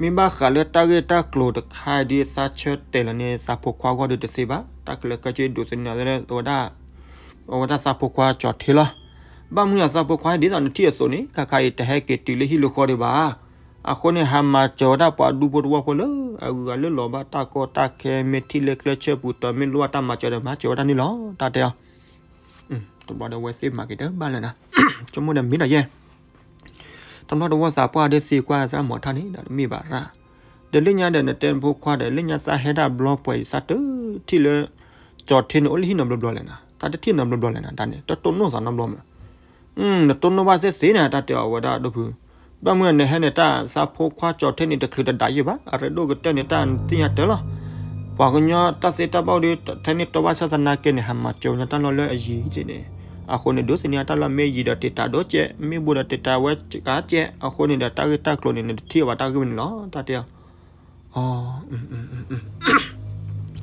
မ့ၢ်ဘၣ်ဃးလၢတၢ်ဂ့ၢ်တၢ်ကျိၤတခါဒ်သးဆၢတဲာ်လီၤန့ၣ် သးဖိခွါဂီၢ်ဒုးတသ့ဘၣ် တၢ်ကလၢကၢက့ဒိးသန့ၤဝဲဒၣ် အဝဲဒၣ်သးဖိခွါကၠီၤထ့လီၤ. ဘၣ်မနုၤသးဖိခွါဒ်သိးနထံၣ်အသိးန့ၣ် ခါခါအံၤတဟဲက့ၤတုၤလၢဟံၣ်လၢဃီဒံးဘၣ်. အဃိန့ၣ် ဟးမၤစၢၤဝဲဒၣ်ပှၤဒူဖိတဝီဖိလၢ အဂုၤအဂၤလၢလီၤဘၣ်တၢ်ကီတၢ်ခဲ မ့ၢ်ထံၣ်လၢကျဲဆၢပူၤတီၤ မ့ၢ်လိၣ်ဘၣ်တၢ်မၤစၢၤဒီး မၤစၢၤဝဲဒၣ်န့ၣ်လီၤ တၢ်တဲအီၤ. တဘျီဒီးဝဲသ့ၣ်မၤက့ၤတဘၣ်လၢၤနၤ, ဆိကမိၣ်ဒီးမ့ၢ်ဒီးယဲၢ် တဘျီတဝီသးပှၢ်ဒီးသံကွၢ်သရၣ်မီၤထၣ်န့ၣ်ဒီး တမ့ၢ်ဘၣ်ရၣ်, ဒီးလၢညါဒီးနတဲနဖိခွါဒီး လၢညါသးဟဲဒၣ်ဘျီပှဲၤအံၤ သးတထံၣ်လၢ ကၠီၤထ့န့ၣ် အိၣ်လၢဟံၣ်နီတဘျီဘျီလဲၣ်နၤ, သးတထံၣ်နီတဘျီဘျီလဲၣ်နၤ တၢ်န့ၣ် တတိၢ်နီၣ်သးနီတဘျီမး, နတိၢ်နီၣ်ဘၣ်သ့ၣ်သ့ၣ်န့ၣ် တၢ်တဲအီၤဝဲဒၣ်ဒိၣ်ဖု, ဘၣ်မနုၤနဟဲန့ၣ် တၢ်သးဖိခွါကၠီၤထ့န့ၣ် တချုးတဒၣ်ယဲၢ်ဘၣ်, အရ့ဒိၣ်ကတၢၢ်န့ၣ် တၢ်သ့ၣ်ညါတၢ်လီၤ. ပှၤကညီတၢ်သ့တၢ်ဘၣ်ဒီး ထဲန့ၣ်တီဘၣ်ဆၣ်သနာ်က့န့ၣ် ဟးမၤစၢၤဝဲတၢ်လီၢ်လၢအယံၤသ့ၣ်န့ၣ်, အဃိန့ၣ် ဒိးသန့ၤအတၢ်လီၢ်မ့ၢ်ယံၤဒီးတ့ၢ်တၢ်ဒိၣ်ကဲး, မ့ၢ်ဘူးဒီးတ့ၢ်တၢ်ဝဲကါကဲး, အဃိန့ၣ်ဒီးတၢ်ဂ့ၢ်တၢ်ကျိၤန့ၣ် နတထံၣ်အီၤဘၣ်တၢ်ဂ့ၢ်ဝဲန့ၣ်လီၤ တၢ်တဲအီၤ.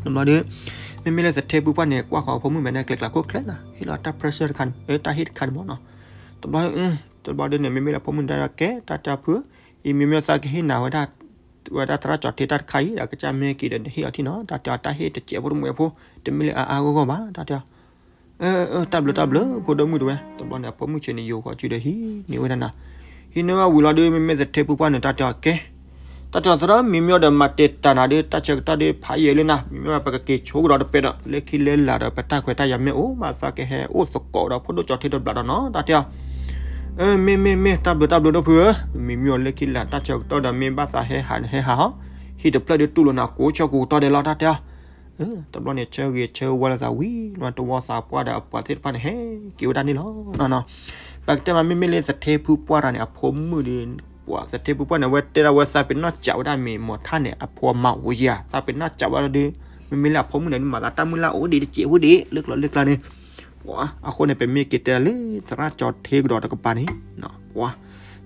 တဘျီဒီး မ့မ့ၢ်လၢသထ့ဖုပှၢ်န့ၣ် ကွၢ်ဃီၤအဖိမုၣ်မဲာ်ညါကျဲၤကျါခိၣ်ချၢနၤ, ဟ့ၣ်လီၤတၢ် pressure တခါန့ၣ်, တၢ်ဟ့ၣ်တခါန့ၣ်မးနီၤ. တဘျီ, တဘျီဒီးန့ၣ် မ့မ့ၢ်လၢဖိမုၣ်တၢ်ကဲ တၢ်တဲဖု, အံၤမ့မ့ၢ်သးကဟ့ၣ်နၤဝဲဒၣ်, ဝဲဒၣ်သရၣ်ကၠီၤထ့တၢ်တခါအံၤဒီး ကစၢ်မ့ၢ်က့ၤဒီးနဟ့ၣ်အီၤထံၣ်နီၤ, တၢ်တဲအီၤတၢ်ဟ့ၣ်တစဲးဖိတမှဲးဖိ, တမ့ၢ်လၢအအါအါဂီၢ်ဂီၢ်ဘၣ် တၢ်တဲအီၤ. တၢ်ဘျုးတၢ်ဘျုး ဖိဒိၣ်မုၣ်တဝဲ, တဘျီန့ၣ် အဖိမုၣ်ဆ့ၣ်န့ၣ် ယိၤဃီၤစုဒီးဟံးန့ၢ်ဝဲဒၣ်နၤ, ဟံးန့ၢ်ဝဲဝံၤလီၤဒီး မ့မ့ၢ်သထ့ဖုပှၢ်န့ၣ် တၢ်တဲအီၤကဲ, တၢ်တဲအီၤသရၣ် မ့မ့ၢ်ဒီးမၤတ့ၢ်တၢ်နၤဒီး တၢ်ဆၢကတီၢ်ဒီးဖးယံာ်လံနၤ, မ့မ့ၢ်ပကက့ၤဆိကဒီးတပဲဒီး လၢခံလၢလာ်ဒီး ပတၢ်ခွဲးတၢ်ယာ်မ့ၢ်အိၣ်ဘၣ်သးကဟဲအိၣ်သကိးဒီးဖိဒိၣ်ကၠီၤထ့တဘျီဒီးနီၤ တၢ်တဲအီၤ. မ့ၢ်မ့ၢ်မ့ၢ် တၢ်ဘျုးတၢ်ဘျုးဒိၣ်ဖုဧၢ, မ့မ့ၢ်အီၤလၢခံလၢတၢ်ဆၢကတီၢ်ဒီး မ့ၢ်ဘၣ်သးဟဲဟးန့ၣ်ဟဲဟးဟီ, ဟံၣ်တဖျၢၣ်ဒီးတူၢ်လိာ်နၤကိးဆၢကိးကတီၢ်ဒဲးလီၤ တၢ်တဲအီၤ. တဘျီန့ၣ် ဆၢဂ့ၤဆၢဝါလၢသးဝံၤ တဝီသးပှၢ်ဒီးအပှၤသ့ၣ်တဖၣ်န့ၣ်ဟဲက့ၤဝဲဒၣ်န့ၣ်လီၤ. ပကတဲမး မ့မ့ၢ်လၢသထ့ဖုပှၢ်တၢ်န့ၣ် အဖိမုၣ်ဒီး ပှၤသထ့ဖုပှၢ်န့ၣ် အဝဲတဲဒၣ်ဝဲသးပ့ၤနီၣ်စးဝဲဒၣ်မ့ၢ်မီၤထၣ်န့ၣ် အဖိမါအိၣ်ဧါ, သးပ့ၤနီၣ်စးဝဲဒၣ်ဒီး မ့မ့ၢ်လၢအဖိမုၣ်န့ၣ် မၤသးတၢ်မုၢ်လၢ်အိၣ်ဒံးတစဲးဖိဒံး လၢကျိၤလၢကျါန့ၣ် ပှၤ အဃိန့ၣ် ပမ့ၢ်က့ၤတဲလၢသရၣ်ကၠီၤထ့ကဒီးတကပၤန့ၣ်, ပှၤ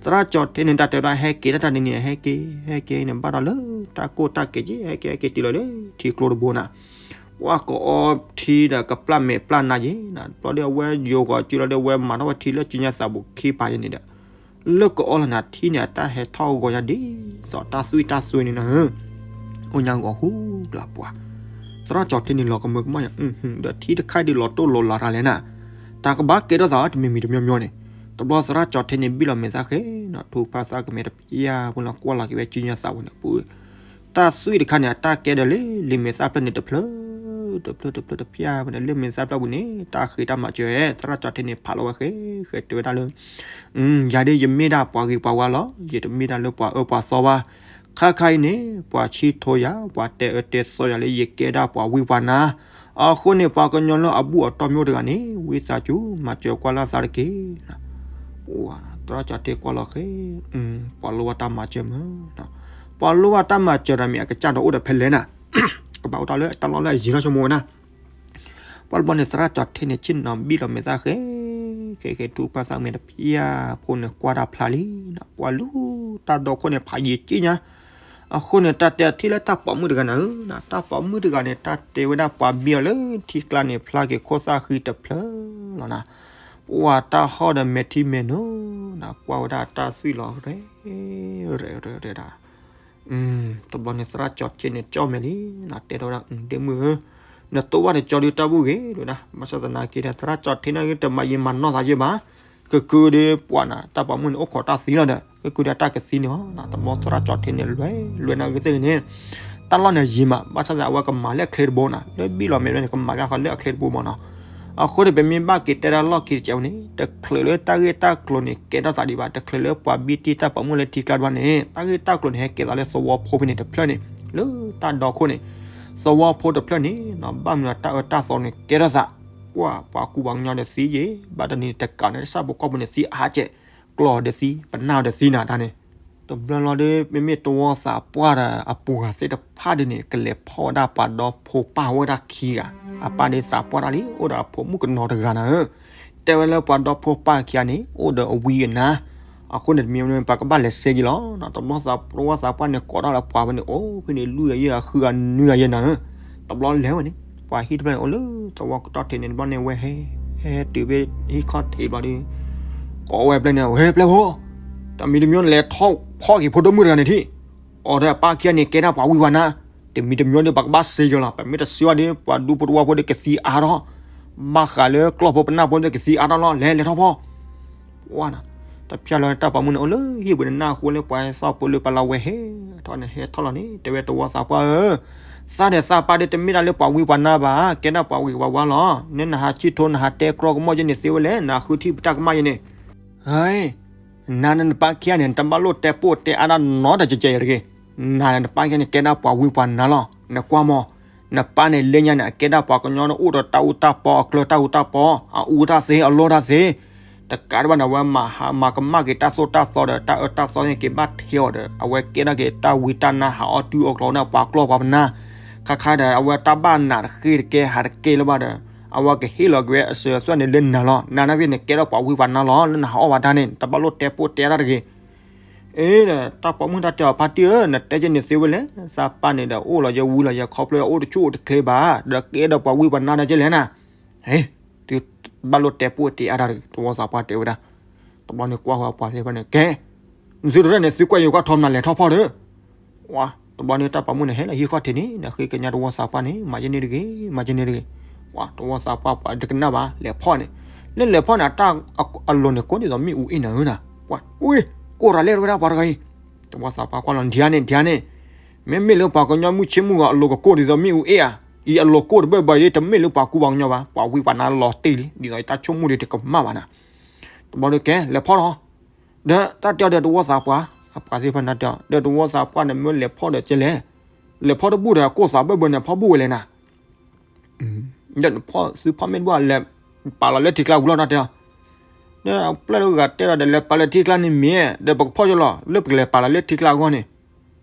သရၣ်ကၠီၤထ့န့ၣ် တၢ်တဲဝဲဒၣ်ဟဲက့ၤတၢ်တၢ်န့ၣ်န့ၣ် ဟဲက့ၤ ဟဲက့ၤန့ၣ် ဘၣ်ဒီးလၢတၢ်ကိၢ်တၢ်ကဲးက့ၤ ဟဲက့ၤဟဲက့ၤတုၤလီၤလၢထံကျိတဘိနၤ, ပှၤကအီထံဒီးကပျၢ်မဲာ်ပျၢ်နါက့ၤနၤ, တဘျီဒီးအဝဲယိၤဃီၤစုလီၤဒီး မၤထီၣ်ဝဲထံလၢစုညါသးဘူးခံပၤယဲန့ၣ်ဒီး လၢကအီလီၤနၤထံန့ၣ် အတၢ်ဟဲထီၣ်ဂီၤညါဒ်သိးတၢ်သွံၣ်တၢ်သွဲန့ၣ်နၤဧၢ, အိၣ်ညါဂီၤဟူကျါပှၤ, သရၣ်ကၠီၤထ့န့ၣ် လီၤကမၢကမၣ်ယၤ, ဒီးထံတခါဒ်လီၤတိၢ်လီၤလးတၢ်လဲၣ်နၤ, တၢ်ကဘၣ်ကဲထီၣ်သးတမံၤမံၤတမံၤမံၤန့ၣ်, တဘျီသရၣ်ကၠီၤထ့န့ၣ် ဘံၣ်လီၤမဲာ်သၣ်ဃဲနီၤ, ထူဖးသးကမဲာ်တဖျၢၣ်ဖိလီၤ ကွၢ်လီၤက့ၤဝဲစုညါသးဝဲန့ၣ်ပူၤ တၢ်သွံၣ်တခါန့ၣ် အတၢ်ကဲဒီးလၢလံာ်မဲာ်သၣ်ဖျၢၣ်န့ၣ်တဖျၢၣ် တဖျၢၣ်တဖျၢၣ်တဖျၢၣ်ဝဲန့ၣ် လၢမဲာ်သၣ်ဖျၢၣ်ပူၤန့ၣ် တၢ်ဃ့တၢ်မၤစၢၤ သရၣ်ကၠီၤထ့န့ၣ် ဖးလီၤဝဲဃဲ ဃဲတဲဝဲဒၣ်လၢ ယၤဒ်ယမ့ၢ်ဒၣ်ပှၤဂ့ၤပှၤဝါလီၤ, ယတမ့ၢ်ဒၣ်လၢပှၤအၢပှၤသီဘၣ်, ခါခါအံၤန့ၣ် ပှၤဆံထိယၤ ပှၤတဲအၢတဲသီယၤလၢယကဲဒၣ်ပှၤဝံပှၤနါ, အဃိန့ၣ် ပှၤကညီလၢအဘူၣ်အတီၢ်မ့ၢ်အိၣ်တဂၤန့ၣ် ဝံသးစူၤ မၤစၢၤကွၢ်လၢ်သးတက့ၢ် သရၣ်ကၠီၤထ့ကွၢ်လီၤဃဲ, ပှၤလိၣ်ဘၣ်တၢ်မၤစၢၤမး, ပှၤလိၣ်ဘၣ်တၢ်မၤစၢၤတမံၤ အကစၢ်ဒီးအိၣ်ဒီးဖဲလဲၣ်နၤ, ကဘၣ်အိၣ်တၢ်လၢတၢ်လီၢ်လၢအယံၤလီၤဆိကမိၣ်ဝဲဒၣ်, ပှၤတဘျီန့ၣ် သရၣ်ကၠီၤထ့န့ၣ် ဆ့ၣ်နီၤဘံၣ်လီၤမဲာ်သၣ်ဃဲ, ဃဲဃဲထူဖးသးကမဲာ်တဖျၢၣ်ဖိန့ၣ် ကွၢ်တၢ်ဖျါလံ, ပှၤလူၤတၢ်ဒီခိၣ်န့ၣ် ဖးယံာ်က့ညါ, အဃိန့ၣ် တၢ်တဲထံၣ်လၢတၢ်ပိာ်မုၣ်တဂၤနၤဧၢ, တၢ်ပိာ်မုၣ်တဂၤန့ၣ် တၢ်တဲဝဲဒၣ်ပှၤဘံၣ်အီၤလၢထံကျါန့ၣ် ဖျါက့ၤခိၣ်သၣ်ဃံတဖျၢၣ်လီၤနၤ, ပှၤတၢ်ဟီၣ်ဒီးမဲာ်ထံမဲာ်နိနၤ, ကွၢ်ဝဲဒၣ်တၢ်သွံၣ်လီၤ ရဲ ရဲ ရဲ ရဲဒၣ် တဘျီန့ၣ် သရၣ်ကၠီၤထ့န့ၣ် ကၠီၣ်မဲာ်လံ, နတဲထီၣ်ဝဲဒၣ် ဒ့မုၣ်ဧၢ, နတိၢ်ဘၣ်တကၠီဒုးတၢ်ဘူၣ်ဂ့ၤဒၣ်, ဘၣ်ဆၣ်သနာ်က့ဒီး သရၣ်ကၠီၤထ့န့ၣ် တမၤယံာ်မၤနီၢ်သးယဲၢ်ဘၣ်, ကကုဒီးပှၤနၤ တၢ်ပိာ်မုၣ်န့ၣ် အိၣ်ခိးတၢ်သံလီၤဒီး ကကုဒီးတၢ်ကသံန့ၣ်လီၤ, တဘျီသရၣ်ကၠီၤထ့န့ၣ် လွဲလွဲနၤဂ့ၤသ့ၣ်ဂ့ၤန့ၣ်, တၢ်လီၢ်န့ၣ်ယံၤမး ဘၣ်ဆၣ်သနာ်က့အဝဲကမၤလၢအချ့တဘိနၤ, လၢဘံၣ်လီၤမဲာ်န့ၣ် ကမၤဘၣ်ဃီလၢအချ့တဘိမးနီၤ အဃိန့ၣ် ပမ့ၢ်ဘၣ်က့ၤတဲဒၣ်လီၢ်ခံတစဲးဝဲန့ၣ် တချုးလၢတၢ်ဂ့ၢ်တၢ်ကျိၤန့ၣ် ကဲထီၣ်သးဒံးဘၣ်, တချုးလၢပှၤဘံၣ်တံၢ်တၢ်ပိာ်မုၣ်လၢထံကျါတဘၣ်န့ၣ်, တၢ်ဂ့ၢ်တၢ်ကျိၤန့ၣ် ဟဲကဲသးလၢသဝီဖိဖဲန့ၣ်တဖျၢၣ်န့ၣ်, လၢတၢ်ဒီခိၣ်န့ၣ်, သဝီဖိတဖျၢၣ်န့ၣ် ဘၣ်မနုၤတၢ်အၢတၢ်သီန့ၣ် ကဲထီၣ်သး, ပှၤကူပှၤကညီဒီးသံယဲၢ်, ဘၣ်တနံၤတကးန့ၣ် တၢ်ဆၣ်ဖိကီၢ်ဖိန့ၣ်သံအါကဲး, ကျီၢ်ဒီးသံ, ပနၢ်ဒီးသံနၤတၢ်န့ၣ် တဘျီလီၤဒီး မ့မ့ၢ်တဝီသးပှၢ်ဒီးအပှၤသ့ၣ်တဖၣ်ဒ်န့ၣ် ကလဲၤဖီၣ်ဝဲဒၣ်ပှၤဒီဖိပၢ်ဝဲဒၣ်ခံဂၤ, အပၢ်ဒ်သးပှၢ်တၢ်လံ အိၣ်ဒီးအဖိမုၣ်ကနီၤတဂၤနၤဧၢ, တဲဝဲလၢပှၤဒီဖိပၢ်ခံဂၤန့ၣ် အိၣ်ဒီးအဝံအနါ, အဃိန့ၣ်တမံၤမံၤ ပှၤကဘၣ်လဲၤစဲက့ၤလီၤ, တဘျီသးပှၢ်သးပှၢ်န့ၣ် ကိးထီၣ်လၢပှၤဝဲန့ၣ် အိၣ်ဖဲန့ၣ် လွံၢ်ဂၤယဲၢ်ဂၤဃုဂၤနွံဂၤယဲၢ်နၤဧၢ, တဘျီလဲၤဝဲန့ၣ် ပှၤဟံၣ်တဖျၢၣ်န့ၣ် အိၣ်လၢသဝီကတီၢ်ထံးန့ၣ် တဘျီန့ၣ်ဝဲဟဲ, ဟဲတုၤဖဲဟံၣ်ခီၣ်ထံးတဘျီဒီး ကိးဝဲပျဲၢ်န့ၣ် ဝဲပျဲၢ်ဖိ, တမံၤတမံၤန့ၣ် လဲၤထီၣ်ဖီၣ်က့ၤဖိဒိၣ်မုၣ်တဂၤန့ၣ်ထံၣ်, အိၣ်ဒီးအပၢ်ခံဂၤန့ၣ် ကဲဒၣ်ပှၤဝံပှၤနါ, တမံၤတမံၤဒီး ပှၤကဘၣ်စဲက့ၤလီၤ, ပမ့ၢ်တစဲဘၣ်ဒီး ပှၤဒူဖိတဝီဖိဒီးကသံအါထီၣ်, ဘၣ်ဃးလၢကျီၢ်ဖိပနၢ်ဖိဒီးကသံအါထီၣ်လီၤ, လဲၤလဲၤထီၣ်ဖီၣ်, ဝါနၤ, တဖျါလၢတၢ်ပိာ်မုၣ်န့ၣ်အိၣ်လၢဟံၣ်ပူၤန့ၣ် နၢ်ဟူလၢပှၤသီၣ်ဖိလၢပှၤလီၤဝဲဟဲထီၣ်န့ၣ် ဟဲထီၣ်လီၤန့ၣ် တဲဝဲတဝီသးပှၢ်ဧၢ, သးဒီးသးပၢ်ဒီးတမ့ၢ်ဒၣ်လၢပှၤဝံပှၤနါဘၣ်, ကဲဒၣ်ပှၤဝံပှၤဝါလီၤ. နနဟးဆံၣ်ထိ နဟးတဲကြီကမီၣ်ယဲန့ၣ်သ့ဝဲလဲၣ်, နဟးဃုထံၣ်ပတၢ်ကမၣ်ယဲန့ၣ် ဟဲ, နၤနပၢ်ခံဂၤန့ၣ် နတဘၣ်လိၣ်တဲပိၢ်တဲအါဒၣ်နီတကဲကဲတဂ့ၤ. နၤနပၢ်ခံဂၤန့ၣ် ကဲဒၣ်ပှၤဝံပှၤနါလီၤ. နကွၢ်မး, နပၢ်န့ၣ်လၢညါန့ၣ် အကဲဒၣ်ပှၤကညီန့ၣ် အိၣ်ဒီးတၢ်အူတၢ်ပီ အကျၢၤတၢ်အူတၢ်ပီ, အအူတၢ်သ့ အလီၢ်တၢ်သ့, တကးဒံးဘၣ်န့ၣ် အဝဲမၤဟးမၤကမၣ်က့ၤတၢ်သိၣ်တၢ်သီဒီး တၢ်အၢတၢ်သီန့ၣ်က့ၤဘၣ်ထဲအီၤဒီး အဝဲကဲထီၣ်က့ၤတၢ်ဝံတၢ်နါ ဟးအီၣ်တုၤအီၣ်ကျီၤန့ၣ် ပှၤကျီၢ်ပှၤပနၢ်, ခါခါဒီး အဝဲတၢ်ဘၣ်နးတဃ့တကဲ ဟးတကဲလၢၤဘၣ်ဒီး အဝဲကဟ့ၣ်လီၤက့ၤဝဲအစၢၤအသွဲၣ်န့ၣ်လၢနၤလီၤ. နၤနာ်က့န့ၣ် ကဲထီၣ်ပှၤဝံပှၤနါလီၤ. လၢနဟးအီၣ်ဘၣ်တၢ်န့ၣ် တဘၣ်လိၣ်တဲပိၢ်တဲတၢ်တဂ့ၤ. အ့ဒီး တၢ်ပိာ်မုၣ်တၢ်တဲအီၤ ဖါတံၢ်ဧၢ, နတဲကဲန့ၣ်သ့ဝဲလဲၣ်, သးပၢ်န့ၣ်ဒီး အိၣ်လီၤယဲဝံလီၤယဲခီဖျိအိၣ်တဆူၣ်အိၣ်တချ့ဘၣ်, ဒီးကဲဒီးပှၤဝံပှၤနါဒီးကဲလဲၣ်နၤ. ဟဲ, သုဘၣ်လိၣ်တဲပိၢ်တဲအါတၢ်တဂ့ၤ တဝီသးပှၢ်တဲဝဲဒၣ်. တဘျီန့ၣ်ကွၢ်ဃီအပှၤသ့ၣ်တဖၣ်န့ၣ် ကဲ, သုတရဲၣ်န့ၣ် သုကွၢ်ယိၤကွၢ်ထီမနုၤလဲၤထီၣ်ဖီၣ်ဒီး ဝါ, တဘျီန့ၣ်တၢ်ပိာ်မုၣ်န့ၣ် ဟဲလီၤဟံၣ်ခီၣ်ထံးန့ၣ် ဒီးဃ့ကညးတဝီသးပှၢ်န့ၣ် မၤယဲန့ၣ်တဂ့ၤ, မၤယဲန့ၣ်တဂ့ၤ. ဝါ, တဝီသးပှၢ်ပှၤတကနၣ်ဘၣ် လဲၤဖီၣ်န့ၣ်, လၢလဲၤဖီၣ်န့ၣ် အတၢ်အလိၤန့ၣ် ကိးဒ်သိးမ့ၣ်အူအ့ၣ်နၤဧၢနၤ. ဝါ, အ့, ကိးတၢ်လဲၣ်တဝဲဒၣ်ပှၤတဂၤအံၤ. တဝီသးပှၢ်ကွၢ်လီၤ ဒံးဧါန့ၣ် ဒံးဧါန့ၣ်, မ့မ့ၢ်လၢပှၤကညီမုၢ်ဆ့ၣ်မုၢ်ဂီၤအလိၤကကိးဒ်သိးမ့ၣ်အူအ့ၣ်ဧါ, အံၤအလိၤကိးတဘၢၣ်ဘၢၣ်အံၤ တမ့ၢ်လၢပှၤကူပှၤကညီဘၣ်, ပှၤဝံပှၤနါလီၤတံၢ်လံ, ဒ်သိးတၢ်ဆိကမိၣ်ဒ်တကမၣ်ဘၣ်နၤ. တဘျီဒီးကဲ လဲၤဖီၣ်လီၤ. ဒီးတၢ်တဲအီၤဒီးတဝီသးပှၢ်, အပှၤသ့ၣ်တဖၣ်န့ၣ်တဲအီၤ ဒီးတဝီသးပှၢ်န့ၣ် မ့ၢ်လဲၤဖီၣ်ဒီးကဲလဲၣ်, လဲၤဖီၣ်တဘူၣ်ဒီးကိၢ်သးဘၢၣ်ဘၢၣ်န့ၣ် ဖီၣ်ဘူၣ်ဝဲလဲၣ်နၤ. ဒီးနဖီၣ်သုဖီၣ်မ့ၢ်တဘူၣ်လဲၤပာ်လီၤလၢထံကျါပူၤလီၤနၤတဲအီၤ. ဒီးအပျဲၢ်လၢဂၤတဲဒီး လဲၤပာ်လၢထံကျါန့ၣ်မ့ၢ်, ဒီးပကဖီၣ်ကၠီလီၤ လၢပကလဲၤပာ်လီၤလၢထံကျါအဂီၢ်န့ၣ်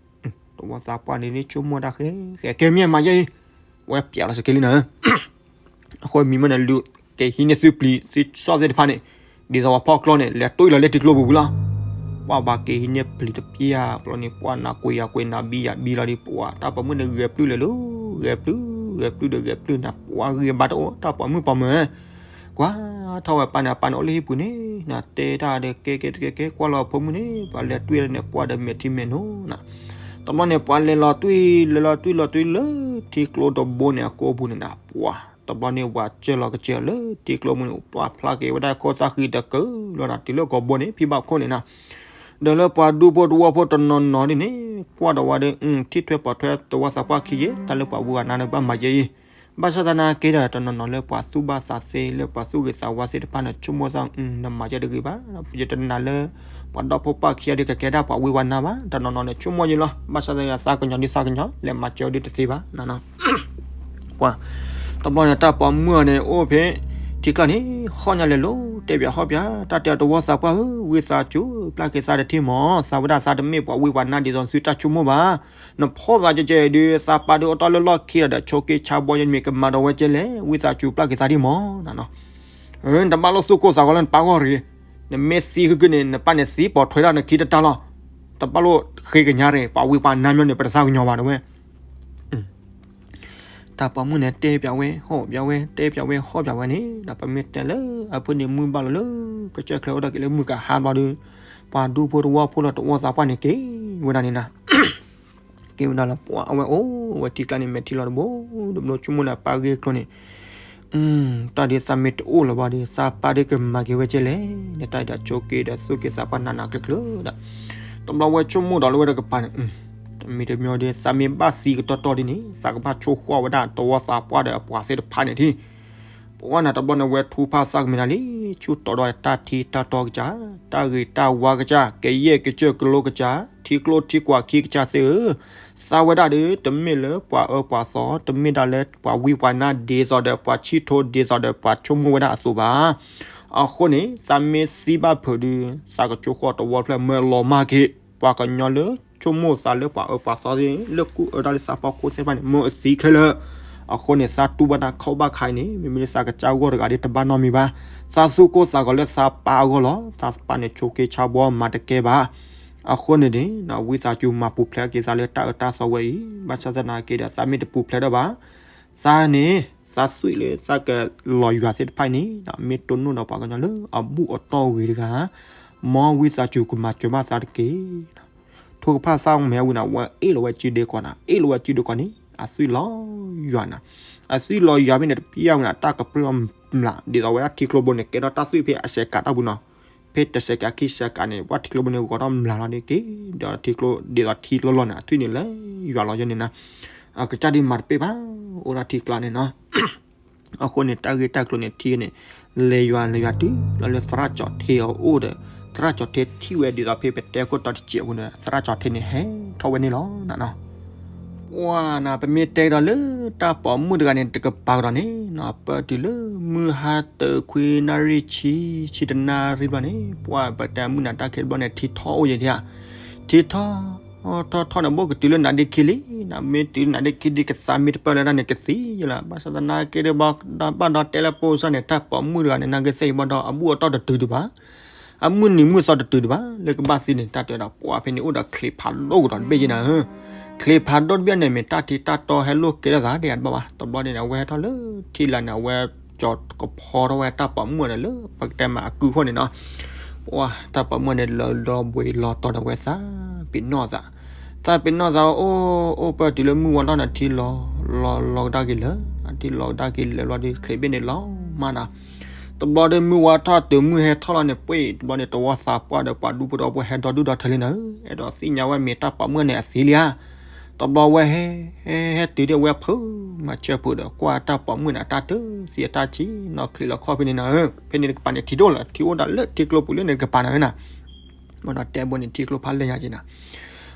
တဝီသးပှၢ်န့ၣ် ဆိကမိၣ်တၢ်ဃဲဃဲ ကဲမ့ၢ်မၤယဲအံၤ, ဝဲပျးလီၤစက့လံနၤ. အဃိမံၤမ့ၢ်န့ၣ် လူၤက့ၤဟံးန့ၢ်သုပျံၤသုဆီၣ်သ့ၣ်တဖၣ်န့ၣ်, ဒ်သိးပှၤဖီၣ်ကျီန့ၣ် လဲၤတိၢ်အံၤလီၤလၢထံကျိပူၤဝံၤလီၤ. ပှၤဘၣ်က့ၤဟံးန့ၢ်ပျံၤတပျၢ် ဘျီန့ၣ် ပှၤနးကွံာ်ယၤကွံာ်နၤဘံယၤဘံလီၤဒီး ပှၤတၢ်ပိာ်မုၣ်န့ၣ် ဂဲၤပျုၢ်လဲၤလီၤ, ဂဲၤပျုၢ် ဂဲၤပျုၢ်ဒီးဂဲၤပျုၢ်နၤ ပှၤဂ့ၤဘၣ်တအိၣ် တၢ်ပိာ်မုၣ်ပိာ်မုၣ် ကွၢ်ထီၣ်ဝဲပၢ်န့ၣ် အပၢ်န့ၣ်အိၣ်လၢဟံၣ်ပူၤန့ၣ် နတဲတၢ်ဒီးကဲကဲတကဲကဲ ကွၢ်လီၤအဖိမုၣ်န့ၣ် ပှၤလဲၤတွံၢ်န့ၣ် ပှၤဒီးမဲာ်ထံမဲာ်နိနၤ. တဘျီန့ၣ် ပှၤလဲၤလီၤတွံၢ် လဲၤလီၤတွံၢ်လီၤတွံၢ်လၢထံကျိတဘိန့ၣ် အကိာ်ပူၤန့ၣ်နၤ ပှၤ တဘျီန့ၣ် ပှၤစၢလီၤကစၢလၢထံကျိပူၤန့ၣ် ပှၤဖျါက့ၤဝဲဒၣ်ခိၣ်သၣ်ဃံတကၢလီၤနၤ တုၤလၢကိာ်ဘိန့ၣ် ဖံဘၣ်ခိၣ်န့ၣ်နၤ. ဒီးလၢပှၤဒူဖိတဝီဖိတနီၤနီၤဒ်န့ၣ် ကွၢ်ဒီးဝဲဒီး ထံၣ်ထွဲပိာ်ထွဲတဝီသးပှၢ်ခံယဲ တၢ်လၢပှၤဝံပှၤနါန့ၣ် ဘၣ်မၤယဲအံၤ ဘၣ်ဆၣ်သနာ်က့ဒီးတနီၤနီၤလၢပှၤသူၣ်ဘၣ်သးသ့ လၢပှၤသူၣ်ဂ့ၤသးဝါသ့ၣ်တဖၣ်န့ၣ် ဆိကမိၣ်သး နမၤယဲတဂ့ၤဘၣ်, ယတနာ်လၢ ပှၤဒီဖိပၢ်ခံဂၤဒီးကကဲဒၣ်ပှၤဝံပှၤနါဘၣ်, တနီၤနီၤန့ၣ် ဆိကမိၣ်ယဲလီၤ, ဘၣ်ဆၣ်သနာ်က့သးကညီၤဒ်သးကညီၤ လဲၤမၤစၢၤဒ်တသ့ဘၣ်နၤနီၤ. ပှၤ တဘျီန့ၣ် တၢ်ပိာ်မုၣ်အီၤန့ၣ် အိၣ်ဖဲ ထံကျါန့ၣ် ဟီၣ်ညါလဲၤလိၤ တဲပၠးဟီၣ်ပၠး တၢ်တဲအီၤတဝီသးပှၢ်ဧၢ, ဝံသးစူၤ ပျၢ်က့ၤသးတထံၣ်မး, သးဝဲဒၣ်သးတမ့ၢ်ပှၤဝံပှၤနါဒ်သိးသုတၢ်ဆိကမိၣ်ဘၣ် နဖီၣ်သးကဲကဲဒုး သးပၢ်ဒုးအိၣ်တ့ၢ်လၢလီၢ်ခံဒီး ဆိးက့ဆါဘှီယဲန့ၣ်မ့ၢ်ကမၤဒီးဝဲကဲလဲၣ်, ဝံသးစူၤပျၢ်က့ၤသးဒံးမးနၤနီၤ. တဘၣ်လိၣ်သူၣ်ကိၢ်သးဂီၤလၢနပၢ်ဂီၢ်တဂ့ၤ, နမ့ၢ်သံဃုာ်ဃုာ်န့ၣ် နပၢ်န့ၣ်သံပိာ်ထွဲဒၣ်နခံတတၢ်လီၤ. တဘၣ်လိၣ်ဃ့ကညးတဂ့ၤ, ပှၤဝံပှၤနါမ့ၢ်န့ၣ် ပတသးကညီၤဘၣ်တဝဲ တၢ်ပိာ်မုၣ်န့ၣ် တဲပၠးဝဲ ဟီၣ်ပၠးဝဲ တဲပၠးဝဲ ဟီၣ်ပၠးဝဲန့ၣ် ဒီးပမ့ၢ်တဲလၢ အဖုန့ၣ်မုၢ်ဘၣ်လီၤလၢ ကစၢၢ်ချၢအိၣ်ဒီးက့ၤလၢမုၢ်ကဟါဘျီဒီး ပှၤဒူဖိတဝီဖိလီၤတဝီသးပှၢ်န့ၣ်က့ၤဝဲဒၣ်န့ၣ်နၤ. က့ၤဝဲဒၣ်လီၤ ပှၤအဝဲအိၣ်ဝဲထံကျါန့ၣ် မဲာ်ထံလီၤတဘိ တဘျီဆိကမိၣ်န့ၣ် ပၢ်ဂ့ၢ်ကျိၤန့ၣ် တၢ်ဒ်သးမ့ၢ်တအိၣ်လၢၤဘၣ်ဒီး သးပၢ်ဒ်ကမၤက့ၤဝဲကဲလဲၣ်, နတၢ်ဒ်ဆိးက့ဒီးသူၣ်က့ၤသးပှၢ်နးနးကျၢၤကျၢၤဒီး တဘျီဝဲဆိကမိၣ်ဒီးလၢဝဲတကပၤန့ၣ် တမံၤတမံၤဒီး သးမ့ၢ်ဘၣ်သံကတီၢ်တီၢ်ဒ်န့ၣ် သးကဘၣ်ဆိၣ်ဃီဝဲဒၣ်တဝီသးပှၢ်ဒီးအပှၤသ့ၣ်တဖၣ်န့ၣ်ထံၣ် ပဝဲနၤတဘျီန့ၣ် ဝဲထူဖၣ်သးကမ့ၢ်နၤလံ ဆူၣ်တီၤဒီးတၢ်ထံတၢ်တီကစၢ် တၢ်ဂ့ၤတၢ်ဝါကစၢ် ကယဲၢ်ကစၢၢ်ကလိကစၢ် ထံကျိထံကွၢ်ခံကစၢ်သ့ၣ်ဧၢ, သးဝဲဒၣ်ဒီး တမ့ၢ်လၢပှၤအၢပှၤသီ တမ့ၢ်ဒၣ်လၢပှၤဝံပှၤနါဒ်သိးဒီးပှၤဆံၣ်ထိဒ်သိးဒီးပှၤဆိကမိၣ်ဝဲဒၣ်အသိးဘၣ်. အဃိန့ၣ် သးမ့ၢ်သံဘၣ်ဖုးဒီး သးကဆိၣ်ဃီတဝီဖျၢၣ်မၢလီၤမၢ်က့ၤ ပှၤကညီလၢဆိကမိၣ်သးလၢပှၤအၢပှၤသီသ့ၣ် လၢကူၣ်အၢတၢ်လၢသးပှၢ်ခိၣ်သ့ၣ်တဖၣ်န့ၣ် မၢအသံခဲလၢာ်. အဃိန့ၣ် သးတူၢ်ဘၣ်တၢ်ခီၣ်ဘၣ်ခါအံၤန့ၣ် မ့မ့ၢ်လၢသးကစၢ်ဂီၢ်တဂၤဒ်တဘၣ်နီတမံၤဘၣ်. သးသူၣ်ကိၢ်သးဂီၤလၢသးပၢ်အဂီၢ်လီၤ. သးပၢ်န့ၣ်ဆိးက့ဆါဘှီမၤတကဲဘၣ်. အဃိန့ၣ်န့ၣ် ဝံသးစူၤမၤပူၤဖျဲးက့ၤသးလၢတၢ်အၢတၢ်သီဝဲအံၤ, ဘၣ်ဆၣ်သနာ်က့ဒီး သးမ့ၢ်တပူၤဖျဲးဒီးဘၣ် သးန့ၣ် သးသွံၣ်လၢသးကလီၤယွၤသ့ၣ်တဖၣ်အံၤန့ၣ် မ့ၢ်တိၢ်နီၣ်ဒီးပှၤကညီလၢအဘူၣ်အတီၢ်ဂ့ၤတဂၤ မ်ဝံသးစူၤကမၤစၢၤဘၣ်သးတက့ၢ်. ထိၣ်ကဖၣ်သၣ်မ့ၢ်ဝံၤန့ၣ် ဝဲအ့ၣ်လီၤဝဲစုဒ့ကီးနၤ, အ့ၣ်လီၤဝဲစုဒ့ကီးန့ၣ် အသွံၣ်လီၤယွၤနၤ, အသွံၣ်လီၤယွၤမ့ၢ်န့ၣ် တပျၢ်ဝဲန့ၣ် တၢ်ကပြုၢ်အီၤမျး ဒ်သိးဝဲဒၣ်ထံကျိဘိန့ၣ် ကဲထီၣ်တၢ်သွံၣ်ဖဲအစဲးကးတၢ်ပူၤနီၤ, ဖဲတစဲးကးခံစဲးကးန့ၣ် ပှၢ်ထံကျိဘိန့ၣ် ဂီၤထီၣ်မျးလီၤဒ်က့ၤ ဒီးထံကျိဒ်သိးထံလီၢ်လီၢ်န့ၣ် အသွံၣ်န့ၣ်လၢယွၤလီၤယဲန့ၣ်နီၤ. အကစၢ်ဒ်မၤတပ့ၢ်ဘၣ် အိၣ်ဒီးထံကျါန့ၣ်နီၤ. အဃိန့ၣ် တၢ်ဂ့ၢ်တၢ်ကျိၤန့ၣ် ထံန့ၣ် လဲၤယွၤလဲၤယွၤတုၤလီၤလၢသရၣ်ကၠီၤထ့အအိၣ်ဒီး သရၣ်ကၠီၤထ့ထံၣ်ဝဲဒ်သိးဖဲပတဲခိၣ်တီတစဲးအပူၤန့ၣ် သရၣ်ကၠီၤထ့န့ၣ်ဟဲထီၣ်ဝဲန့ၣ်လီၤနၤနီၤ. ပှၢ်နၤ ပမ့ၢ်တဲကဒီးလၢတၢ်ပိာ်မုၣ်တဂၤန့ၣ် တကပၤကဒီးန့ၣ်နီၤ ပၢၢ်တုၤလၢမုၢ်ဟါတၢၤခွံနၣ်ရံၣ်ဆံ ဆံတနၣ်ရံၣ်ဘျီန့ၣ် ပှၢ်ပတဲမုၢ်နၤတၢ်ခံတဘျီန့ၣ် ထံထီၣ်အိၣ်ယဲဒၣ်ဧါ. ထံထီၣ် ထီၣ်ထီၣ်န့ၣ် ဘိၣ်ကတုၤလၢနၤဒ့ခံလံနၤ မ့ၢ်တုၤလၢနၤဒ့ခံဒ်ကသါမ့ၢ်တပၢၢ်လၢတၢ်န့ၣ် ကသံယလီၤ. ဘၣ်ဆၣ်သနာ်က့ဒီး ဘၣ်ဒီးတဲလၢပအိၣ်စၢ်န့ၣ် တၢ်ပိာ်မုၣ်တဂၤန့ၣ် နာ်က့သ့ၣ်အံၤဘၣ်ဒီး အဘူၣ်အတီၢ်တတုၤဒံးဘၣ် အမုၢ်နံၤမုၢ်သီတတုၤဒံးဘၣ် လၢကဘၣ်သံန့ၣ် တၢ်တဲဒီး ပှၢ်ဖဲန့ၣ်အိၣ်ဒီးချံးဖးဒိၣ်ကဒီးတဘ့ၣ်ယဲနၤဧၢ. ချံးဖးဒိၣ်တဘ့ၣ်န့ၣ် မ့ၢ်တၢ်ထံတၢ်တီဟဲလိာ်ကဲထီၣ်သးဒ်အံၤတဘၣ်ဘၣ်. တဘျီန့ၣ် အဝဲဟဲထီၣ်လၢထံလာ်န့ၣ် အဝဲကၠီၤကဖီထီၣ်ဝဲတၢ်ပိာ်မုၣ်န့ၣ်လၢ ပကတဲမးအကုၢ်ခိၣ်န့ၣ်နီၤ. ပှၢ်တၢ်ပိာ်မုၣ်န့ၣ် လၢလီၤဘှံးလီၤတီၤဒီးဝဲသးပ့ၤနီၣ်သး သးပ့ၤနီၣ်သး အိၣ်အိၣ်ပၢၢ်တုၤလၢမုၢ်ဝါထီၣ်န့ၣ် ထံလီၤလီၤလီၤကဒါက့ၤလၢ ထံလီၤကဒါက့ၤလၢဘျီဒီး ချံးဘ့ၣ်န့ၣ်လီၤမးနီၤ. တဘျီဒီးမုၢ်ဝါထီၣ်တုၤမုၢ်ဟဲထီၣ်လီၤန့ၣ် ပှ့ၢ်တဘျီန့ၣ် တဝီသးပှၢ်ဒီးပှၤဒူဖိတဝီဖိဟဲဒီဒူၣ်ဒီထၢလံနၤဧၢ. အဲၣ်ဒိးသ့ၣ်ညါဝဲမ့ၢ်တၢ်ပိာ်မုၣ်န့ၣ်အသံလံဧါ. တဘျီဝဲဟဲ ဟဲ ဟဲတုၤဒီးဝဲဖုးမၤစၢၤဖုးဒီး ကွၢ်တၢ်ပိာ်မုၣ်န့ၣ် အတၢ်တသံအတၢ်ဆံးနီၢ်ချံးလီၤခီၣ်ဖဲန့ၣ်နၤဧၢ. ဖဲန့ၣ်တကပၤန့ၣ် ထံဒိၣ်လီၤ ထံအိၣ်ဒၣ်လၢထံကျိပူၤလၢန့ၣ်တကပၤနၤဧၢနၤ. မ့ၢ်ဒီးတဲဘိန့ၣ် ထံကျိဖးလဲၢ်ညါက့နၤ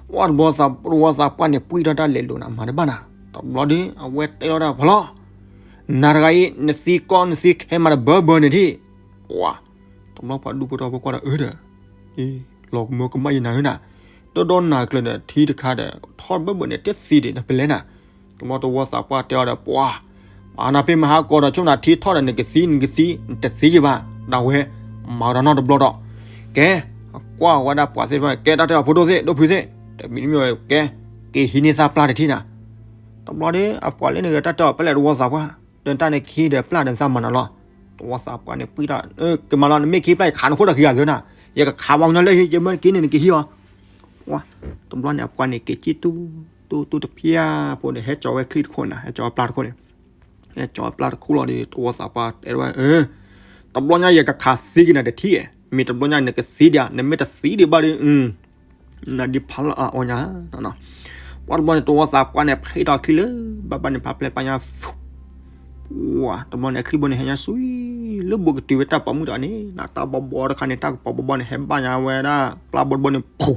ဝဲတဝီသးပှၢ်န့ၣ် ပှံၢ်ထီၣ်တၢ်လဲၤလိာ်နၤ မၤတဘၣ်နၤ. တဘျီဒီး အဝဲတဲလီၤတၢ်ဖီလီၤ နၤတဂၤအံၤ နသံကီနသံခဲမးတဘၢဘၢန့ၣ်ထံၣ်. ပှၢ် တဘျီပှၤဒူဖိတဝီဖိကွၢ်ဒီး အၢဒီး လီၤကမၢကမၣ်ယဲနၤဧၢနၤ. ဒီဒီနၤကျၢၤဒီး ထံတခါဒီး ထီၣ်ဘၢဘၢန့ၣ် တသံဒံးနပလဲၤနၤ. တဘျီတဝီသးပှၢ်တဲအီၤဒီး ပှၢ် ပာ်နၤဖဲမဟါကီဒီး ဆိကမိၣ်နၤထံထီၣ်ဒီး နကသံ နကသံ နတသံယဘၣ် ဒၣ်ဝဲ မၤကဒီးနီတဘျီဒီး ကဲ ကွၢ်ဝဲဒၣ်ပှၤသ့ၣ်တဖၣ်န့ၣ် ကဲတၢ်တဲအီၤဖိဒိၣ်သ့ၣ် ဒိၣ်ဖုသ့ၣ် တမံၤတမံၤ ကဲ က့ၤဟံးန့ၢ်သးပျၢ်တထံၣ်နၤ. တဘျီဒီး အပှၤလၢန့ၣ်ဂ့ၤ တၢ်တဲအီၤပလဲၣ်တဝီသးပှၢ် ဒီးတၢ်န့ၣ်ကဟံးဒီးပျၢ်ဒီးသးမၤနၤလီၤ. တဝီသးပှၢ်န့ၣ်ပှံၢ်ထီၣ် ကမၤလီၤ နမ့ၢ်ကဟံးပျၢ် ယခးနခိၣ်ဒီးကယၤသၢနၤ ယကခးပှၤကညီလၢဟံး ယမ့ၢ်က့ၤန့ၣ် နကဟံးအီၤ တဘျီန့ၣ် အပှၤန့ၣ်က့ၤကံၣ်တူၢ်တူၢ်တူၢ်တဖျၢၣ်ဖိန့ၣ် ဟဲကၠီၤဝဲချံတခိၣ်နၤ ဟဲကၠီၤဝဲပျၢ်တခိၣ်န့ၣ် ဟဲကၠီၤဝဲပျၢ်တခိၣ်လီၤဒီး တဝီသးပှၢ်တဲဝဲ တဘျီညါယကခးသံက့ၤနၤတထံၣ် မ့ၢ်တဘျီညါနကသံဒံးဧါ နမ့ၢ်တသံဒံးဘၣ်ဒီး နဒ်ဖးလီၤအီၣ်ညါ ပှၢ်တဘျီန့ၣ် တဝီသးပှၢ်န့ၣ် ဖံးထီၣ်ချံလၢ ဘၣ်ဘၣ်န့ၣ် ဖးဖျဲးပာ်ညါ ဝါ တဘျီန့ၣ် အချံဘိန့ၣ် ဟဲညါစွံ လၢဘိကတုၤဝဲတၢ်ပိာ်မုၣ်တဂၤန့ၣ် နတၢ်ဘီဘီတခါန့ၣ် တၢ်ကပီၤဘီဘီန့ၣ် ဟဲဘၣ်ညါဝဲဒၣ် ပျၢ်ဘိတဘိန့ၣ် ဖူ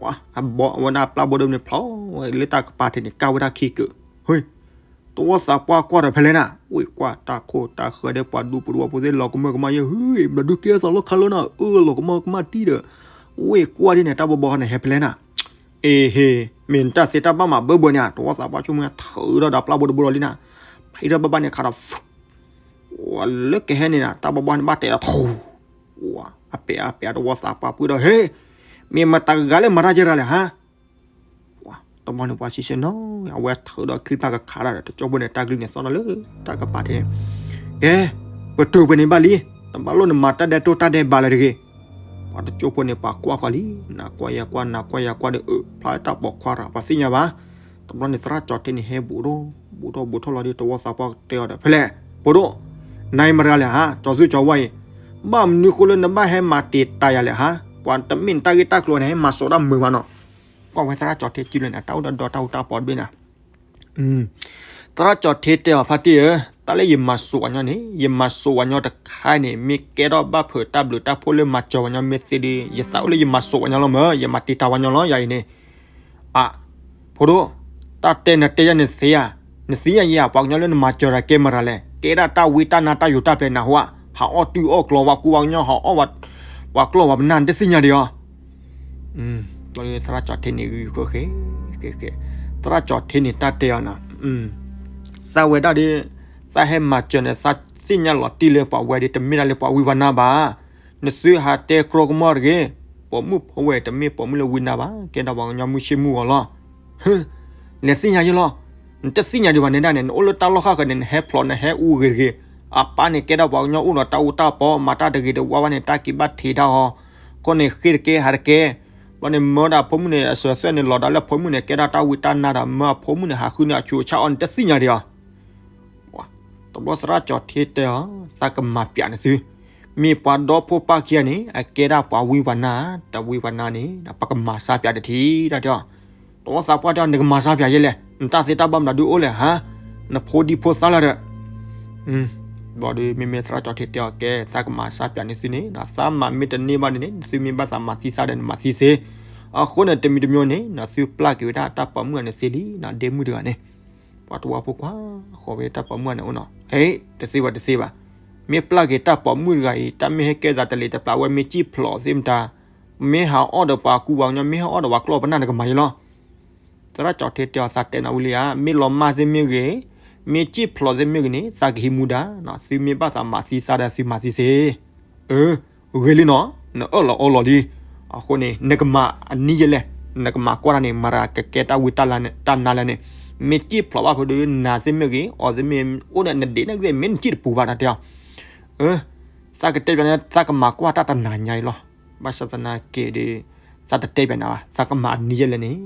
ဝါ အဘီဝဲဒၣ်ပျၢ်ဘိတဘိန့ၣ် ဖျိဝဲလၢတၢ်ကပၤထံးန့ၣ် ကၢ်ဝဲဒၣ်ခံကုာ် ဟ့ တဝီသးပှၢ်ကွၢ်ဒီးဖဲလဲၣ်နၤ ဝ့ၢ်ကွၢ်တၢ်ခိၣ်တၢ်ဃၢၤဒီးပှၤဒူပဒူဖိသ့ၣ်လီၤကမၢကမၣ်ယဲ ဟ့ ဘျီဒုးကဲသးလီၤခါလၢနၤ အၢ လီၤကမၢကမၣ်တံၢ်ဒီး ဝ့ၢ်ကွၢ်ဒ်န့ၣ် တၢ်ဘီဘီခါန့ၣ် ဟဲဖဲလဲၣ်နၤ အ့ဟ့ မ့ၢ်နတၢ်သ့တၢ်ဘၣ်မးဘၢဘၢန့ၣ် တဝီသးပှၢ်ဆိကမိၣ် ထုးထီၣ်ဒီးပျၢ်ဘိတဘိလီၤလံနၤ ဖံးထီၣ်ဘၣ်ဘၣ်န့ၣ်ခါဒီး ဝါ လၢကဟဲန့ၣ်နၤ တၢ်ဘီဘီန့ၣ်ဘၣ်တဲဒီးထူ ဝါ အပဲာ်အါပဲာ်အါတဝီသးပှၢ်ပှ့ၤဒီး ဟ့ မ့ၢ်မတၤဂၤလၢမၤတၢ်ကဲတဂၤလဲၣ်ဟါ တဘျီန့ၣ်ပှၤစံးဆၢနီၤ အဝဲထုးဒီးချံဖျၢၣ်ကခးတၢ်ဒီး တကၠိဖိန့ၣ် တၢ်ကလုၢ်န့ၣ်သီၣ်ဒီးလၢတၢ်ကပၤထံးန့ၣ် ကဲ ပတုာ်ပှဲၤန့ၣ်ဘၣ်လံ တဘၣ်လိၣ်နမၤတၢ်ဒဲးတိၢ်တၢ်ဒဲးဘးလၢၤတဂ့ၤ ပှၤတကၠိဖိန့ၣ် ပှၤကွၢ်ဃီလံ နကွၢ်ယကွၢ် နကွၢ်ယကွၢ်ဒီး အၢ ဖျါတၢ်ပိာ်ခွါရၤ ပှၤသ့ၣ်ညါဘၣ် တဘျီန့ၣ် သရၣ်ကၠီၤထ့န့ၣ် ဟဲဘူးထီၣ် ဘူးထီၣ်ဘူးထီၣ်လီၤဒီး တဝီသးပှၢ်တဲအီၤဒီး ဖဲလဲၣ် ဖိဒိၣ် နၤအံၤမတၤတဂၤလဲၣ်ဟါ ကၠီၤသူကၠီၤဝါအံၤ ဘၣ်မနုၤဃိလၢနဘၣ်ဟဲမၤတံာ်တာ်ယၤလဲၣ်ဟါ ပှၤတမ့ၢ်နတၢ်ဂ့ၢ်တၢ်ကျိၤန့ၣ် ဟဲမၤစိာ်တၢ်မုာ်ဘၣ်နီၤ ကွၢ်ဝဲသရၣ်ကၠီၤထ့စုလၢန့ၣ် တၢ်အိၣ်ဒီးဒီတၢ်အူတၢ်ပီတဘ့ၣ်နၤ သရၣ်ကၠီၤထ့တဲအီၤ ဖါတံၢ်ဧၢ, တၢ်လၢယမၤစိာ်ပှၤကညီန့ၣ် ယမၤစိာ်ပှၤကညီတခါန့ၣ် မ့ၢ်ကဲထီၣ်ဘၣ်ဖုးတၢ်ဘျုးတၢ်ဖှိၣ်လၢမၤစၢၤပှၤကညီမ့ၢ်သ့ဒီး ယသးအိၣ်လၢယမၤစိာ်ပှၤကညီလီၤမၢ်, ယမၤတံာ်တာ်ပှၤကညီလီၤ ယၤအံၤန့ၣ်. အၢ, ဖိဒိၣ်, တၢ်တဲနတဲယၤန့ၣ်သ့ဧါ, နသ့ၣ်ညါယၤ ပှၤကညီလၢနမၤစၢၤတၢ်ကဲမတၤလဲၣ်, ကဲဒၣ်တၢ်ဝံတၢ်နါတၢ်ယိာ်တၢ်ပျဲၤနၢ်ဟူဧါ, ဟးအီၣ်တုၤအီၣ်ကျီၤပှၤကူပှၤကညီ ဟးအီၣ်ပှၤကျီၢ်ပှၤပနၢ် နတသ့ၣ်ညါဒံးဧါ. ဘျီဒီးသရၣ်ကၠီၤထ့န့ၣ်ဂုာ်ဃီဃဲ, သရၣ်ကၠီၤထ့န့ၣ်တၢ်တဲအီၤနၤ, သးဝဲဒၣ်ဒီး သးဟဲမၤစၢၤန့ၣ် သးသ့ၣ်ညါလီၤတံၢ်လၢပှၤဝဲဒီး တမ့ၢ်ဒၣ်လၢပှၤဝံပှၤနါဘၣ်. နသုဟးတဲကြီကမီၢ်တဂ့ၤ, ပိာ်မုၣ်ဖိဝဲတမ့ၢ်ပိာ်မုၣ်လၢဝံနါဘၣ်, ကဲဒၣ်ပှၤကညီမုၢ်ဆ့ၣ်မုၢ်ဂီၤလီၤ. ဟ့, နသ့ၣ်ညါယလီၤ, နတသ့ၣ်ညါဒံးဘၣ်န့ၣ်ဒၣ်န့ၣ် နအိၣ်လၢတၢ်လီၢ်ဃၣ်ဃၢၤန့ၣ် နဟဲဖျိးနဟဲအူဂ့ၤတဂ့ၤ. အပၢ်န့ၣ်ကဲဒၣ်ပှၤကညီအိၣ်ဒီးတၢ်အူတၢ်ပီ, မၤတၢ်တဂ့ၤတဝါဘၣ်န့ၣ် တၢ်က့ၤဘၣ်ထံးတၢ်အီၤ, ခိၣ်န့ၣ်ဃ့တကဲဟးတကဲ. ဘျီန့ၣ်မၢဒၣ်ဖိမုၣ်န့ၣ် အစၢၤသွဲၣ်န့ၣ် လီၤဒၣ်လၢဖိမုၣ်န့ၣ် ကဲဒၣ်တၢ်ဝံတၢ်နါဒီး မၢအဖိမုၣ်န့ၣ် ဟးဃုန့ၢ်အဆူးအဆါအီၤ နတသ့ၣ်ညါဒံးဧါ. တဘျီသရၣ်ကၠီၤထ့တဲအီၤ, သးကမၤပျးနသု, မ့ၢ်ပှၤဒီဖိပၢ်ခံဂၤန့ၣ် အကဲဒၣ်ပှၤဝံပှၤနါ, တဝံပှၤနါန့ၣ် ပကမၤစၢ်ပၠးတထံၣ် တၢ်တဲအီၤ. တဝီသးပှၢ်တဲအီၤ နကမၤစၢ်ပၠးယဲလဲၣ်, နတၢ်သ့တၢ်ဘၣ်မနုၤဒုးအိၣ်လဲၣ်ဟါ, နဖိဒံဖိသၣ်လၢဒီး ဘျီဒီး မ့မ့ၢ်သရၣ်ကၠီထံတဲအီၤ ကဲ သးကမၤစၢ်ပၠးန့ၢ်သုန့ၣ်, သးမၤမ့ၢ်တန့ၢ်ဘၣ်န့ၣ်န့ၣ် သုမ့ၢ်ဘၣ်သးမၤသံသးဒီးနမၤသံသ့, အဃိန့ၣ် တမံၤတမံၤန့ၣ် သုပျၢ်က့ၤဝဲဒၣ်တၢ်ပိာ်မုၣ်ဂၤန့ၣ်သ့လံ, ဒ့မုၣ်တဂၤန့ၣ်. ပှၤတဝီဖိခွါဃီၤဝဲတၢ်ပိာ်မုၣ်ဂၤန့ၣ်အိၣ်နီၤ, ဟဲ, တသ့ဘၣ်တသ့ဘၣ်, မ့ၢ်ပျၢ်က့ၤတၢ်ပိာ်မုၣ်တဂၤအံၤ တၢ်မ့ၢ်ဟဲကဲသးတလံၤတပျၢ်ဝဲ မ့ၢ်စံၣ်ဖျိးသ့ၣ်မတၤ, မ့ၢ်ဟးအီၣ်ဒီးပှၤကူပှၤကညီ မ့ၢ်ဟးအီၣ်ဒီးပှၤကျီၢ်ပနၢ် နကမၤယဲလီၤ. သရၣ်ကၠီထံတဲအီၤ သးတဲနၤဝံၤလံဧါ, မ့ၢ်လီၤမၢ်သ့ၣ်မ့ၢ်ဂ့ၤ, မ့ၢ်စံၣ်ဖျိးသ့ၣ်မ့ၢ်ဂ့ၤန့ၣ် သးကဟံးမူဒါ, သုမ့ၢ်ဘၣ်သးမၤသံသးဒီးသုမၤသံသ့. အၢ, ဂ့ၤလံနီၤ, နအၢၣ်လီၤအီလီၤလံ. အဃိန့ၣ် နကမၤအနံၣ်ယဲလဲၣ်, နကမၤကွၢ်တၢ်န့ၣ် မၤတဂၤကကဲတၢ်ဝံတၢ်နါလၢန့ၣ်, မ့ၢ်စံၣ်ဖျိးဘၣ်ဖိဒီး နၤသ့ၣ်မ့ၢ်ဂ့ၤ, အီၤသ့ၣ်မ့ၢ်အိၣ်ဒီးနဒ့ၣ်န့ၣ်သ့ၣ် မ့ၢ်နစံၣ်တပူၤဘၣ် တၢ်တဲအီၤ. အၢ, သးကတဲပၠးန့ၣ် သးကမၤကွၢ်တၢ်တနၤညါအံၤလီၤ. ဘၣ်ဆၣ်သနာ်က့ဒီး သးတတဲပၠးနၤဘၣ်, သးကမၤအနံၣ်ယဲလဲၣ်န့ၣ်,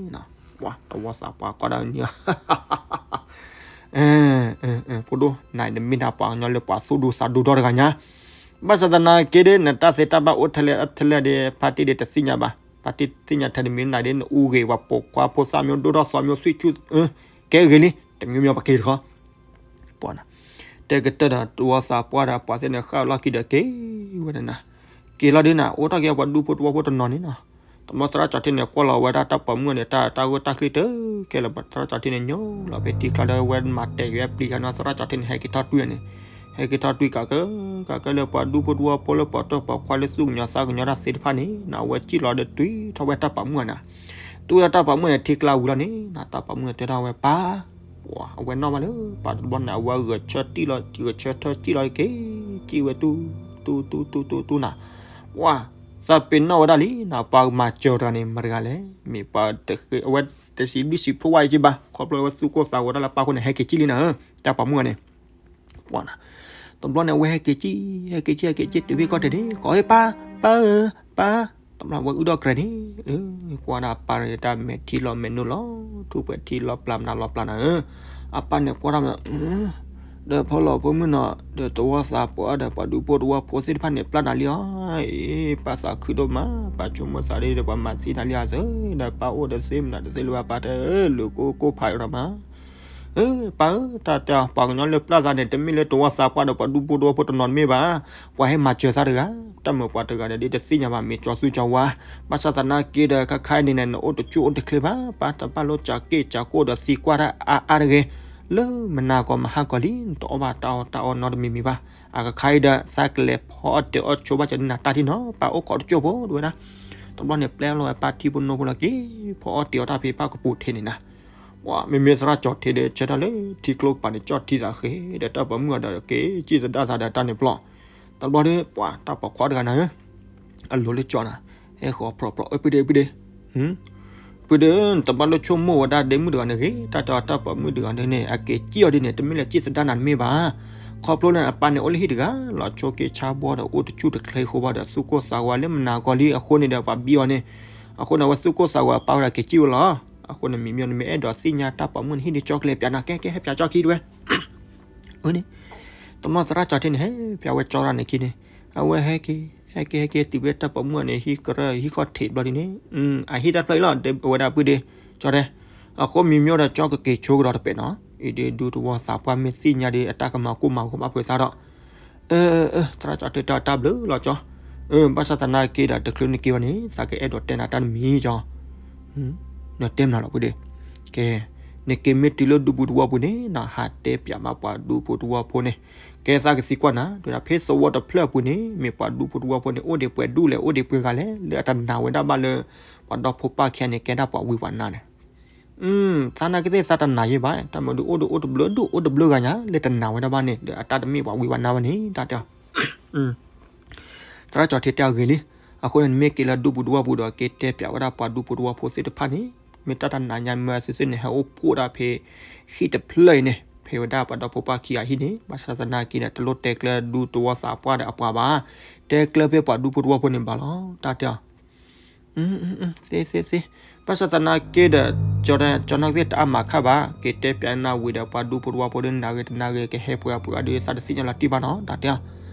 ပှၤတဝီသးပှၢ်ကွၢ်ဒီးနံၣ် ဖိဒိၣ်, နၤအံၤနမ့ၢ်ဒၣ်ပှၤကညီလၢပှၤသူၣ်ဒူသးဒူဒီတဂၤညါ, ဘၣ်ဆၣ်သနာ်က့ဒီး နတၢ်သ့တၢ်ဘၣ်အိၣ်ထဲလဲၣ်ထဲလဲၣ်ဒီး ဖါတံၢ်ဒီးတသ့ၣ်ညါဘၣ်, ဖါတံၢ်သ့ၣ်ညါထဲတမံၤနၤဒီး နအူဂ့ၤ ပှၤပိာ်ခွါဖိသၣ်မ့ၢ်ဒိၣ်ထီၣ်သီမ့ၢ်သွံၣ်ဆူၣ်, ကဲဂ့ၤလံ, တမံၤမ့ၢ်ပက့ၤတခီ ပှၤနၤ, တဲကတၢၢ်ဒီးတဝီသးပှၢ်ဒီး ပှၤသ့ၣ်န့ၣ်ဃၣ်လီၢ်ခံဒီးက့ၤဝဲဒၣ်နၤ, က့ၤလီၤဒုးနၤ အိၣ်ထီၣ်က့ၤပှၤဒူဖိတဝီဖိတနီၤန့ၣ်နီၤ, တဘျီသရၣ်ကၠီထံန့ၣ် ကွၢ်လီၤဝဲဒၣ်တၢ်ပိာ်မုၣ်န့ၣ် တၢ်တၢ်ဂိၢ်တၢ်ချံတကဲလၢၤ, သရၣ်ကၠီထံန့ၣ် ညိလီၤဖဲထံချီဒီးဝဲမၤတဲာ်က့ၤဝဲပျံၤခါနီၤ, သရၣ်ကၠီထံန့ၣ် ဟဲက့ၤထီၣ်တွံၢ်န့ၣ်, ဟဲက့ၤထီၣ်တွံၢ်ကးကၢ, ကးကၢလၢပှၤဒူဖိတဝီဖိလၢပှၤတီၢ်ပှၤခွါလၢသူၣ်ကညီၤသးကညီၤတၢ်သ့ၣ်တဖၣ်န့ၣ် အဝဲစံၣ်လီၤဒီးတွံၢ်ထီၣ်ဝဲတၢ်ပိာ်မုၣ်နၤ, တွံၢ်ထီၣ်တၢ်ပိာ်မုၣ်န့ၣ် ထံကျါဝံၤလီၤန့ၣ် တၢ်ပိာ်မုၣ်န့ၣ်တဲထီၣ်ဝဲပၢ် ပှၤအဝဲနီၣ်ဘၣ်လၢပၢ်တဘျီန့ၣ် အဝဲဂဲၤဆၢထံၣ်လီၤ ဂဲၤဆၢထၢၣ်စံၣ်လီၤတက့ၢ်, စံၣ်ဝဲတူၢ်, တူၢ်တူၢ်တူၢ်တူၢ်တူၢ်နၤ, ပှၤ, သးပ့ၤနီၣ်ဝဲဒၣ်လံနၤ, ပှၤမၤစၢၤတဂၤန့ၣ် မတၤတဂၤလဲၣ်, မ့ၢ်ပှၤတဃ့ အဝဲတစံးဘျုးစံးဖှိၣ်ဝဲအံၤက့ဘၣ်, ခီဖျိလၢအဝဲသူၣ်ကိၢ်သးဂီၤတၢ်လၢပၢ်အဃိန့ၣ် ဟဲက့ၤစံၣ်လံနၤ, ပှၤနၤ တဘျီန့ၣ် အဝဲဟဲက့ၤစံၣ်, ဟဲက့ၤစံၣ် ဟဲက့ၤစံၣ် တုၤဖဲကီၢ်တ့ၢ်န့ၣ် ကိးဝဲပၢ်, ပၢ်ဧၢ, ပၢ်, တဘျီဝဲအုၣ်ဒီးကြဲးန့ၣ်, ကွၢ်ဒၣ်ပၢ်တၢ်မဲာ်ထံလီၤမဲာ်နိလီၤ, ထူၣ်ပှဲၤထံလီၤပျၢ်မနုၤလီၤပျၢ်နၤဧၢ, အပၢ်န့ၣ်ကွၢ်ဒၣ်မး ဒီးဖီလီၤဖိမုၣ်နီၤ, ဒီးတဝီသးပှၢ်ဒီးပှၤဒူဖိတဝီဖိသ့ၣ်တဖၣ်န့ၣ် ပျၢ်နၤလံဧါ, အ့ ပၢ်သးခုဒိၣ်မး, ပၢ်ဆိကမိၣ်သးဒီး ပှၤမၤသံနၤလံဧါသၢ, ဒီးပၢ်အိၣ်ဒီးသ့မနုၤတသ့လၢၤဘၣ်, ပၢ်တဲ လူၤကိၢ်ကိၢ်ဖးအီၤမး, အၢ ပၢ်ဧၢ, တၢ်တဲအီၤ ပှၤကညီလၢပျၢ်သးန့ၣ် တမ့ၢ်လၢတဝီသးပှၢ်ဒီးပှၤဒူဖိတဝီဖိတနီၤတမ့ၢ်ဘၣ်, ပှၤဟဲမၤစၢၤသးတဂၤ, တၢ်မ့ၢ်ပှၤတဂၤဒီး ဒ်တသ့ၣ်ညါဘၣ် မ့ၢ်ကၠီသူကၠီဝါ, ဘၣ်ဆၣ်သနာ်က့ဒီး ခါခါအံၤန့ၣ် နအိၣ်တဆူၣ်အိၣ်တချ့ဘၣ်, ပၢ်တဘၣ်လိစၢ်က့ၢ်စၢ်ကိၢ်ဒီးသံကွၢ်တၢ်အါအါတဂ့ၤ, လၢမနၤကီးမဟါကီးလံ နတအီၣ်ဘၣ်တၢ်အီၣ်တၢ်အီနီတမံၤမံၤဘၣ်, အကခါအံၤဒီး သးကလဲၤဖီအီၣ်တ့ၤအီၣ်ဆိဘၣ်စၢၤနၤတၢ်ထံၣ်နီၤ, ပၢ်အိၣ်ခိးတကၠိၢ်ဖိတဝဲဒၣ်, တဘျီန့ၣ် ပျဲလီၤဝဲပၢ်ထံဖိနိဖိလီၤက့ၤ, ဖီအီၣ်တ့ၤအီၣ်တၢ်ဖဲပၢ်ကပူၤထံးန့ၣ်နၤ ပှၤ မ့မ့ၢ်သရၣ်ကၠီထံဒီး ဆၢထၢၣ်လၢထံကျိကပၤန့ၣ် ကၠီထံသးဃ့ဒီး တၢ်ပိာ်မုၣ်အီၤဒီးက့ၤ စံၣ်သဒၣ်သးဒီးတၢ်န့ၣ်ပျီ, တဘျီဒီး ပှၤတၢ်ပိာ်ခွါတဂၤနၤဧၢ, အလိၤလၢကၠီနၤ, ဟဲဃီၤပြီပြီ အၢ ပုၢ်ဒ့ ပုၢ်ဒ့, ပုၢ်ဒ့ နတဘၣ်လိဆိကမိၣ်ဝဲဒၣ်ဒ့မုၣ်တဂၤန့ၣ်ဂ့ၤ, တၢ်တဲအီၤတၢ်ပိာ်မုၣ်တဂၤန့ၣ်န့ၣ် အက့ၤစံၣ်အီၤဒ်န့ၣ် တမ့ၢ်လၢစံၣ်သဒၣ်နၤတမ့ၢ်ဘၣ်, ခီဖျိလၢအပၢ်န့ၣ်အိၣ်လၢဟံၣ်တဂၤ လီၤဆိက့ၤဆါဘှီဒီးအိၣ်တဆူၣ်တချ့ဃိဘၣ်ဒီး သူၣ်ကိၢ်သးဂီၤလၢမနၤကီးလံအဃိန့ၣ်ဒီး ပှၤဘံအီၤန့ၣ်, အဃိန့ၣ် အဝဲသူၣ်ကိၢ်သးဂီၤအပၢ်ဝဲဒၣ်က့ၤစံၣ်ဝဲလီၤ, အဃိန့ၣ် မံမံၤန့ၣ် မ့ၢ်အဲၣ်ဒိးသ့ၣ်ညါတၢ်ပိာ်မုၣ်န့ၣ် ဟံၣ်ဒ်ကၠီကလဲၤပၠးနၤ ကဲကဲ ဟဲပၠးကၠီခံတဝဲ အန့ၣ်, တဘျီသရၣ်ကၠီထံန့ၣ် ဟဲပၠးဝဲကၠီတၢ်န့ၣ်ခံန့ၣ်, အဝဲဟဲက့ၤ ဟဲက့ၤ ဟဲက့ၤတုၤဖဲတၢ်ပိာ်မုၣ်အီၤန့ၣ် ဟံၣ်ကရၢ ဟံၣ်ခီၣ်ထံးတဘျီဒ်န့ၣ်, အဟံၣ်တၢ်ဖျၢၣ်အံၤလီၤ အဝဲဒၣ်ပုၢ်ဒ့ ကၠီတဲ, အဃိမံမံၤဒီးကၠီကက့ၤဆိကဒီးတပဲာ်နီၤ, အံၤဒုးတဝီသးပှၢ်မ့ၢ်သ့ၣ်ညါဒီး အတၢ်ကမၤကိၢ်မၤဂီၤဘၣ်ပှဲၤသးဒီး, အၢ အၢ သရၣ်ကၠီတဲတၢ်တၢ်ဘျုးလီၤကၠီ, အၢ ဘၣ်ဆၣ်သနာ်က့ဒီး တချုးနက့ၤဘၣ်န့ၣ် သးကအဲၣ်ဒိးတဲနၤတၢ်တမံၤကၠီ နတဲမနုၤလီၤပုၢ်ဒ့, ကဲ, နက့ၤမ့ၢ်တုၤလၢဒူပူၤတဝီပူၤန့ၣ် နဟးတဲပၠးဘၣ်ပှၤဒူဖိတဝီဖိန့ၣ်, ကဲသးကသံကွၢ်နၤ တဲဝဲဒၣ် ဖဲသဝီတဖျၢၣ်အပူၤန့ၣ် မ့ၢ်ပှၤဒူဖိတဝီဖိန့ၣ် အိၣ်ဒံးပှဲၤဒူၣ်လဲၣ် အိၣ်ဒံးပှဲၤဂၤလဲၣ် လၢအတနာ်ဝဲဒၣ်ဘၣ်လၢ ပှၤဒီဖိပၢ်ခံဂၤန့ၣ် ကဲဒၣ်ပှၤဝံပှၤနါန့ၣ်, သးနာ်က့သ့ၣ်သးတနာ်ယဲဘၣ် တၢ်မနုၤအိၣ်ဒီးအိၣ်တဘျုးဒူၣ်အိၣ်တဘျုးဂၤညါ လၢတနာ်ဝဲဒၣ်ဘၣ်န့ၣ် ဒီးအတၢ်တမ့ၢ်ပှၤဝံပှၤနါဘၣ်န့ၣ် တၢ်တဲအီၤ သရၣ်ကၠီထံတဲအီၤဂ့ၤလံ, အဃိန့ၣ် နမ့ၢ်က့ၤလၢဒူပူၤတဝီပူၤဒီး က့ၤတဲပၠးဝဲဒၣ်ပှၤဒူဖိတဝီဖိသ့ၣ်တဖၣ်န့ၣ်, မ့ၢ်တၢ်တနာ်ညါမ့ၢ်သုသ့ၣ်န့ၣ် ဟဲအိၣ်ဖှိၣ်ဒၣ်ဖဲ ဟံၣ်တဖျၢၣ်အံၤန့ၣ် ဖဲဝဲဒၣ်ပှၤဒီဖိပၢ်ခံဂၤဟံၣ်န့ၣ်, ဘၣ်ဆၣ်သနာ်က့န့ၣ် တလိၣ်တဲကျၢၤဒူတဝီသးပှၢ်ဒီးအပှၤဘၣ်, တဲကျၢၤဖဲပှၤဒူဖိတဝီဖိန့ၣ်ဘၣ်လီၤ တၢ်တဲအီၤ သ့သ့သ့, ဘၣ်ဆၣ်သနာ်က့ဒီး ကၠီတဲ ကၠီနီၢ်ကသ့ၣ်တအါမးခါဘၣ်, က့ၤတဲပၠးနၤဝံၤဒီး ပှၤဒူဖိတဝီဖိဒီး နၤဂ့ၤတနၤဂ့ၤ ကဟဲပှဲၤအပှဲၤဂၤဒီး သးတသ့ၣ်ညါလီၤတံၢ်ဘၣ်နီၤ တၢ်တဲအီၤ,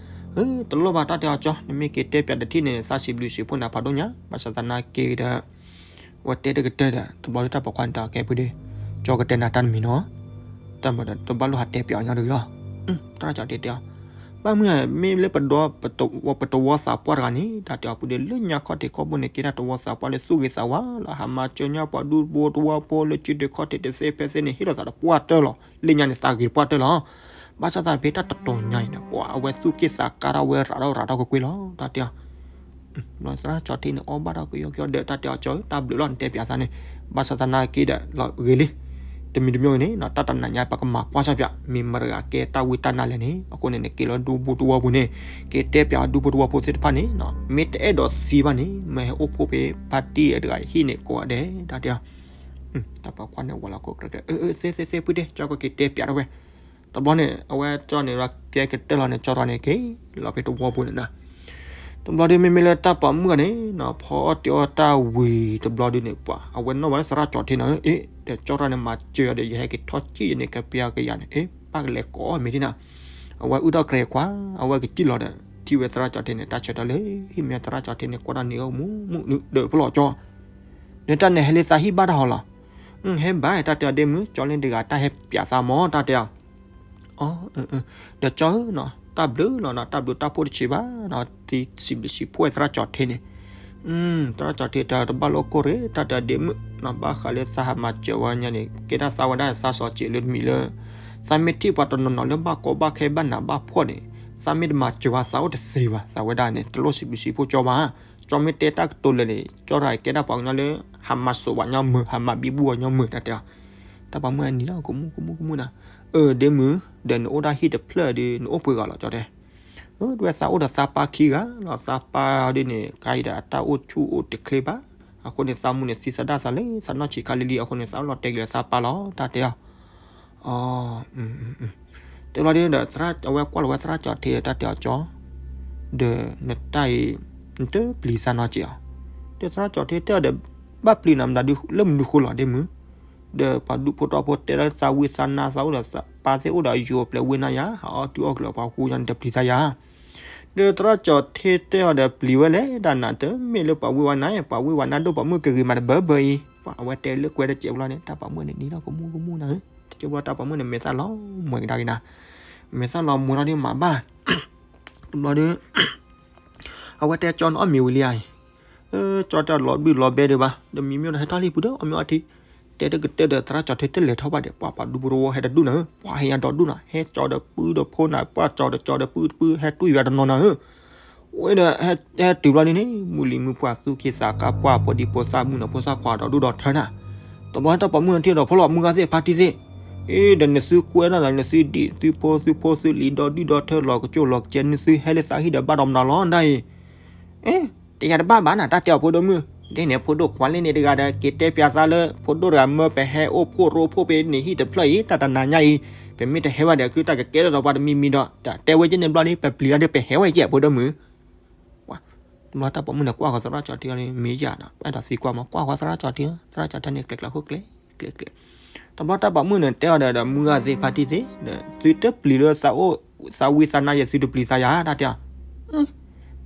တလိၣ်ဘၣ်တၢ်တဲအီၤကၠီ, နမ့ၢ်က့ၤတဲပၠးတထံၣ်န့ၣ် သးစံးဘျုးစံးဖှိၣ်နၤဖးဒိၣ်ညါ, ဘၣ်ဆၣ်သနာ်က့ဒီး အဝဲတဲတကတၢၢ်ဒီး တဘျီဒုးတၢ်ပိာ်ခွါန့ၣ်တဲအီၤ ကဲဖုဒ့, ကၠီကတဲနၤတၢ်တမံၤနီၤ, တၢ်မၤဒီး တဘၣ်လိၣ်ဟးတဲပၠးအီၤညီတဂ့ၤလီၤ. သရၣ်ကၠီထံတဲအီၤ, ဘၣ်မနုၤ မ့ၢ်လၢပဒွး ပတဝီသးပှၢ်တဂၤန့ၣ် တၢ်တဲအီၤဖုဒ့ လၢညါခီၣ်ထံးခီၣ်ဘိန့ၣ် ကဲတၢ်တဝီသးပှၢ်လၢသူၣ်ဂ့ၤသးဝါလီၤ, ဟးမၤစၢၤညီပှၤဒူဖိတဝီဖိလၢစုဒုးခီၣ်ထံးတသ့ဖဲသ့န့ၣ် ဟ့ၣ်လီၤသးတပှၢ်တၢၢ်လီၤ, လၢညါန့ၣ်သးဂ့ၤတပှၢ်တၢၢ်လီၤ. ဘၣ်ဆၣ်သနာ်က့ တၢ်တတီၤညါအံၤန့ၣ် ပှၤအဝဲသူၣ်က့ၣ်သးကါထီၣ်ဝဲရးထီၣ်ရးထီၣ်ကွ့ၢ်ကွ့ၢ်လီၤ တၢ်တဲအီၤ သရၣ်ကၠီထံန့ၣ် အီၣ်ဘၣ်ထီၣ်ကယီကယီဒီး တၢ်တဲအီၤကၠီဧၢ တၢ်ဘျုးလီၤ နတဲပၠးသးန့ၣ်, ဘၣ်ဆၣ်သနာ်က့ဒီး လီၤဂ့ၤလံ, တမံၤတမံၤန့ၣ် တၢ်တနံၤညါ ပကမၤကွၢ်ဆၢပၠး မ့ၢ်မတၤတဂၤကဲတၢ်ဝံတၢ်နါလဲၣ်န့ၣ်, အဃိန့ၣ် နက့ၤလၢဒူဖိတဝီပူၤန့ၣ် က့ၤတဲပၠးဒူဖိတဝီဖိသ့ၣ်တဖၣ်န့ၣ်, မ့ၢ်တအဲၣ်ဒိးသံဘၣ်န့ၣ် မ့ၢ်ဟဲအိၣ်ဖှိၣ်ဖဲဖါတံၢ်အတဂၤအဟံၣ်န့ၣ်ကိးဂၤဒဲး တၢ်တဲအီၤ တၢ်ပိာ်ခွါန့ၣ် ဝဲလီၤကိးကြၢးတဲ သ့သ့သ့ဖုတဲ ကၠီကက့ၤတဲပၠးထီၣ်ဝဲ, တဘျီန့ၣ် အဝဲကၠီန့ၣ် ကဲကတၢၢ်လီၤန့ၣ် ကၠီထီၣ်န့ၣ် က့ၤလီၤဖဲတဝီပူၤန့ၣ်နၤ, တဘျီဒုး မ့မ့ၢ်လၢတၢ်ပိာ်မုၣ်ဂၤန့ၣ်နီၤ ဖီအီၣ်တ့ၤအီၣ်တၢ်ဝံၤတဘျီဒုးန့ၣ် ပှၤအဝဲနီၣ်ဝဲလၢသရၣ်ကၠီထံနီၤ, အ့ ဒီးကၠီထီၣ်န့ၣ် မၤစၢၤအီၤဒီး ယဟဲက့ၤထီၣ်ကံၣ်ယန့ၣ် ကပျၢ်ကယၤန့ၣ် အ့ ပၢ်ကလဲၤကိးအီၣ်မ့ၤဒ်နၤ, အဝဲအုၣ်ထီၣ်ကြဲၤခွါ အဝဲကစံၣ်လီၤဒီး ထံၣ်ဝဲသရၣ်ကၠီထံန့ၣ် တၢ်ဆၢထၢၣ်လၢဟံၣ်မ့ၢ်သရၣ်ကၠီထံန့ၣ် ကွၢ်ထီၣ်န့ၢ်အီၣ်မူမူနုၤ ဒီးဖျီၣ်ကၠီ နတၢ်န့ၣ်ဟဲလၢသးဟံၣ်ဘၣ်တၢ်ဟီလီၤ, ဟဲဘၣ် တၢ်တဲအီၤဒ့မုၣ် ကၠီလၢတဂၤတၢ်ဟဲပၠးသးမၢ် တၢ်တဲအီၤ အ ဒီးကၠီဧၢနီၤ တၢ်ဘျုးလီၤနီၤ တၢ်ဘျုးတၢ်ဖှိၣ်တဆံးဘၣ်နီၤ သုစံးဘျုးစံးဖှိၣ်သရၣ်ကၠီထံန့ၣ်, သရၣ်ကၠီထံတဲတဘၣ်လိာ်ကိၢ်ရ့ၣ် တၢ်တဲဒ့မုၣ်နီၤ ဘၣ်ဃးလၢသးဟးမၤစၢၤဝဲညါန့ၣ် ကဲဒၣ်သးဝဲဒၣ်သးစီၤစဲးလၢတမံၤလၢ သးမ့ၢ်ထံၣ်ပှၤတနီၤနီၤလၢဘၣ်ကီဘၣ်ခဲဘၣ်နးဘၣ်ဖှီၣ်န့ၣ် သးမ့ၢ်တမၤစၢၤဝဲသးအိၣ်တသ့ဘၣ် သးဝဲဒၣ်န့ၣ် တလိၣ်စံးဘျုးစံးဖှိၣ်ကၠီဘၣ်, ကၠီမ့ၢ်တဲတၢ်ကတိၤလၢာ်န့ၣ် ကၠီတဂၤကဲဒၣ်ပှၤကညီလၢ ဟးမၤစိးဝဲညီမုၢ် ဟးမၤဘံဘူဝဲညီမုၢ် တၢ်တဲအီၤ, တၢ်ပိာ်မုၣ်န့ၣ်လီၤ ကမူၣ်ကမူၣ်ကမူၣ်နၤ, အၢ ဒ့မုၣ် ဒီးနအိၣ်ဒၣ်ဟံၣ်တဖျၢၣ်ဒီး နအိၣ်ပှဲၤဂၤလီၤ ကၠီတဲ အၢ တဝဲသးအိၣ်ဒီးသးပၢ်ခံဂၤလီၤ သးပၢ်ဒ်န့ၣ် ခါအံၤဒီးအတၢ်အိၣ်ဆူၣ်အိၣ်တချ့ဘၣ်, အဃိန့ၣ် သးမူန့ၣ်သံသဒၣ်သးလၢ သးနီၢ်ဆံးခါလံလံ အဃိန့ၣ် သးအိၣ်လီၤတဲာ်က့ၤလၢသးပၢ်လီၤ တၢ်တဲအီၤ, အ တဲဘျီဒ်ဒီး အဝဲကွၢ်လီၤဝဲသရၣ်ကၠီထံ တၢ်တဲအီၤကၠီ, ဒီးနတၢ်အံၤ နတပျံၤသးနီတစဲးအီၤ, ဒီးသရၣ်ကၠီထံတဲအီၤဒီး ဘၣ်ပျံၤနၤမတၤဒုလၢမနုၤဃိလီၤဒ့မုၣ်, ဒီးပှၤဒူဖိထီဖိတဲလၢသးဝံသးနါသးအိၣ်ဒီးပၢ်သ့ၣ်အိၣ်ဒီးယိၤပျဲဝ့ၢ်နါယၤ ဟးအီၣ်တုၤအီၣ်ကလၢၤပှၤဃူညါန့ၣ် တပျံၤသးယၤ ဒီးသရၣ်ကၠီထံတဲအီၤဒီး ပျံၤဝဲလဲၣ် တၢ်နးတမ့ၢ်လၢပှၤဝံဝါနါ ပှၤဝံဝါနါဒိၣ်ပှၤမုၣ်ကဂ့ၤမးတဘၢဘၢအံၤ ပှၤအဝဲတဲလၢကွဲတစဲးဘျီန့ၣ် တၢ်ပိာ်မုၣ်န့ၣ်နံၤလီၤကမူၣ်ကမူၣ်နၤဧၢ, တစဲးဘျီတၢ်ပိာ်မုၣ်န့ၣ် မဲာ်သၣ်လီၤမှဲကဒါက့ၤနၤ, မဲာ်သၣ်လီၤမှဲထီၣ်ဒ်မးဘၣ်, တဘျီဒီး အဝဲတဲကၠီန့ၣ်အီၣ်မ့ၤဝံၤလံဧါအံၤ, ကၠီတဲလီၤဘုၣ်လီၤဘဲဒံးဘၣ် ဒီးမံမ့ၢ်ဒီးဟဲထီၣ်လံပူၤဒီးအီၣ်မ့ၤအီထံ, တဲတကတၢၢ်ဒီးသရၣ်ကၠီထံတလဲၤထီၣ်ဘၣ်ဒီး ပှၤပှၤဒူဖိတဝီဟဲတဒူၣ်နၤဧၢ, ပှၤဟဲညါဒီဒူၣ်နၤ ဟဲကၠီဒီးပုၢ်ဒီးဖိနၤ ပှၤကၠီဒီးကၠီဒီးပုၢ်တပုၢ် ဟဲတွံၢ်ဝဲတနီၤနၤဧၢ ဝဲဒီး ဟဲတုၤဘျီန့ၣ်န့ၣ် မုၢ်လံၤမုၢ်ပှၢ်သူၣ်က့သးကါပှၢ်ဖိဒံဖိသၣ်မုၣ်နီၤဖိသၣ်ခွါဒီးဒူၣ်ဒီးထၢနၤ, တဘျီတၢ်ပိာ်မုၣ်ထံၣ်ဒီးဖိလီၤမုၢ်ဂၤသ့ၣ်ဖါတံၢ်သ့ၣ်, အ့ ဒီးနသုကွဲးနီၣ်ဒီးနသုဒံးသုဖိသုဖိသုလံၤဒီဒူၣ်ဒီထၢလီၤကစိၢ်လီၤကစဲး နသုဟဲလၢသးဟံၣ်ဒီးဘၣ်ဒီးမနုၤလီၤဒၣ်အံၤ အ့ တယၤတဘၣ်ဘၣ်နၤ တၢ်တဲအီၤဖိဒိၣ်မုၣ်, ဒ်န့ၣ်ဖိဒိၣ်ခွါလၢန့ၣ်တဂၤဒီး က့ၤတဲပၠးသးလၢ ဖိဒိၣ်တဂၤမၢပဟဲအိၣ်ဖှိၣ်ရိဖှိၣ်ဖဲန့ၣ်ဟံၣ်တဖျၢၣ်အံၤ တၢ်တနၤညါအံၤ, ပမ့ၢ်တဟဲဝဲဒီး ခုတၢ်ကကဲထီၣ်ဒီးပှၤတမံၤမံၤဒီး တၢ်တဲဝဲကဲန့ၣ်ဘျီန့ၣ် ပပျံၤလီၤဒီးပဟဲဝဲကဲဖိဒိၣ်မုၣ် တဘျီတၢ်ပိာ်မုၣ်န့ၣ် ကွၢ်ဃီသရၣ်ကၠီထံန့ၣ် မ့ၢ်ယၤနီၤ အဲၣ်ဒိးသံကွၢ်မး ကွၢ်ဃီသရၣ်ကၠီထံ သရၣ်ကၠီထံန့ၣ် ကျဲးကျဲးခိၣ်ကျဲး ကျဲးကျဲး, တဘျီတၢ်ပိာ်မုၣ်န့ၣ် တဲအီၤဒီး မုၢ်ဂၤသ့ၣ်ဖါတံၢ်သ့ၣ် သုတပျံၤလၢသးအိၣ် သးဝံသးနါယဲ သုတပျံၤသးယၤ တၢ်တဲအီၤ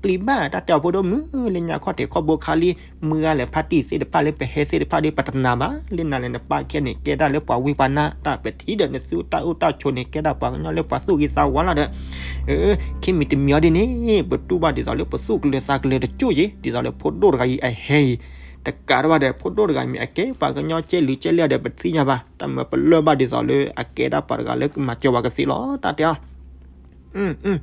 ပျံၤဘၣ် တၢ်တဲအီၤဖိဒိၣ်မုၣ် လၢညါခီၣ်ထံးခီၣ်ဘိခါလံ မုၢ်ဂၤလဲၣ်ဖါတံၢ်သ့ၣ်တဖၣ်လၢပဟဲသ့ၣ်တဖၣ်ဒီး ပတနာ်ဘၣ် လၢနၤလဲၣ်နပၢ်ခဲန့ၣ် ကဲဒၣ်လၢပှၤဝံပှၤနါတၢ် ပထံၣ်ဒီးနသုတၢ်အိၣ်တၢ်ဆိးန့ၣ် ကဲဒၣ်ပှၤကညီလၢပှၤသူၣ်ဂ့ၤသးဝါလီၤဒီး ခံမံၤတမံၤအီၤဒ်န့ၣ် ပတူၢ်ဘၣ်ဒ်သိးလၢပသူၣ်ကလၢၤသးကလၢၤတကၠိၢ်ယံၤ ဒ်သိးလၢဖိဒိၣ်တဂၤအံၤအဟဲအံၤ တကးတဘၣ်ဒီး ဖိဒိၣ်တဂၤမ့ၢ်အကဲပှၤကညီကဲလံၤကဲလဲၢ်ဒီး ပသ့ၣ်ညါဘၣ်တၢ်မၢပလၢၢ်ဘၣ်ဒ်သိးလၢအကဲဒၣ်ပှၤတဂၤလၢကမၤစၢၤပှၤကသ့လီၤ တၢ်တဲအီၤ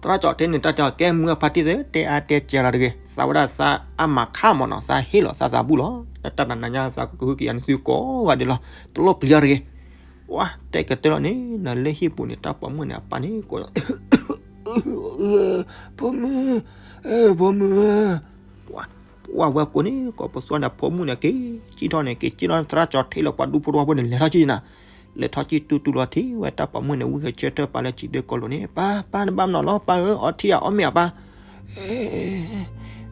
သရၣ်ကၠီထံန့ၣ် တၢ်တဲအီၤ ကဲမုၢ်အဖါတံၢ်သ့ၣ် တဲအါတဲကဲလီၤတဂ့ၤ သးဝဲဒၣ်သးအါမးခါမးနီၤ သးဟ့ၣ်လီၤသးသးဘူၣ်လီၤ တၢ်တနၤညါသးကဟုကယာ်နသုကိးဂၤဒဲးလီၤ တလိၣ်ပျံၤအီၤတဂ့ၤ ပှၤတဲကတၢၢ်လီၤန့ၣ် နလၢဟံၣ်ပူၤန့ၣ် တၢ်ပိာ်မုၣ်န့ၣ် အပၢ်န့ၣ်ကိး ဖိမုၣ် ဖိမုၣ် ပှၤဝဲကိးန့ၣ် ကိးပသူန့ၣ် ဖိမုၣ်န့ၣ် က့ၤစံၣ်ထီၣ်န့ၣ် က့ၤစံၣ်ထီၣ်သရၣ်ကၠီထံလီၤ ပှၤဒူဖိတဝီဖိန့ၣ် လဲၤထီၣ်ကံၣ်နၤ လဲၤထီၣ်ကံၣ်တူၢ်တူၢ်လီၤထံၣ်ဝဲ တၢ်ပိာ်မုၣ်န့ၣ် ဝံၣ်ကဆၢထၢၣ်ပာ်လၢစံးဒၢကိးလိာ်န့ၣ် ပၢ် ပၢ်နဘၣ်မနီၤလီၤ ပၢ်ဧၢ အီထံၣ်ဧါ အီၣ်မ့ၤဧါပၢ်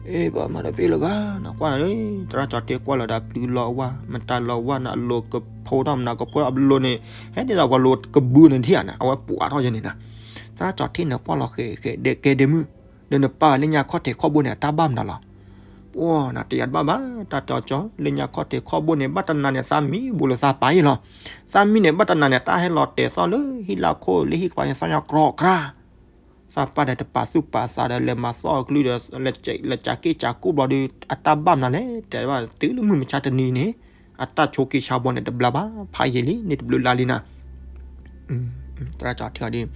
အ့ ပှၤမၤတပ့ၢ်လၢၤဘၣ် နကွၢ်လၢ သရၣ်ကၠီထံကွၢ်လၢၤဒီး ပျုၤလီၤဝါ မတၤလီၤဝါန့ၣ် အလိၤကဖိထီၣ် မနၤကဖိထီၣ် အလိၤန့ၣ် ဟဲဒ်သိးပှၤလိၤကဘုန့ၣ်ထံၣ်ဧါန့ၣ် အဝဲပှၤထီၣ်ယဲန့ၣ်နၤ သရၣ်ကၠီၤထံန့ၣ်ကွၢ်လီၤဃဲၤဃဲၤဒဲးကဲဒ့မုၣ်, ဒီးနပၢ်လၢညါခီၣ်ထံးခီၣ်ဘိန့ၣ် အတၢ်ဘၣ်မနုၤလီၤ. ပှၤနတယၤတဘၣ်ဘၣ် တၢ်တဲအီၤကၠီ လၢညါခီၣ်ထံးခီၣ်ဘိန့ၣ် ဘၣ်တနၤန့ၣ် သးမံဘူးလၢသးပၢ်အံၤလီၤ. သးမံန့ၣ် ဘၣ်တနၤန့ၣ် တၢ်ဟဲလီၤတဲာ်သီၣ်လၢဟံၣ်လၢခိၣ်လၢဟံၣ်ကပၤန့ၣ် သီၣ်ညီကြီကြီ သးပၢ်ဒီးတပာ်သူၣ်ပာ်သးဒီး လဲၤမၤသီၣ်အကလုၢ်ဒီး လဲၤကးက့ၤကးကိၣ်ဘျီဒီး အတၢ်ဘၣ်မနုၤလဲၣ် တဲဘၣ်တုၤလၢမုၢ်မဆါတနံၤန့ၣ် အတၢ်ဆိးက့ဆါဘီန့ၣ်တဘျါဘၣ် ဖးယံာ်လံ န့ၣ်တဘျုးလါလံနၤ. သရၣ်ကၠီၤထံအီၤဒ်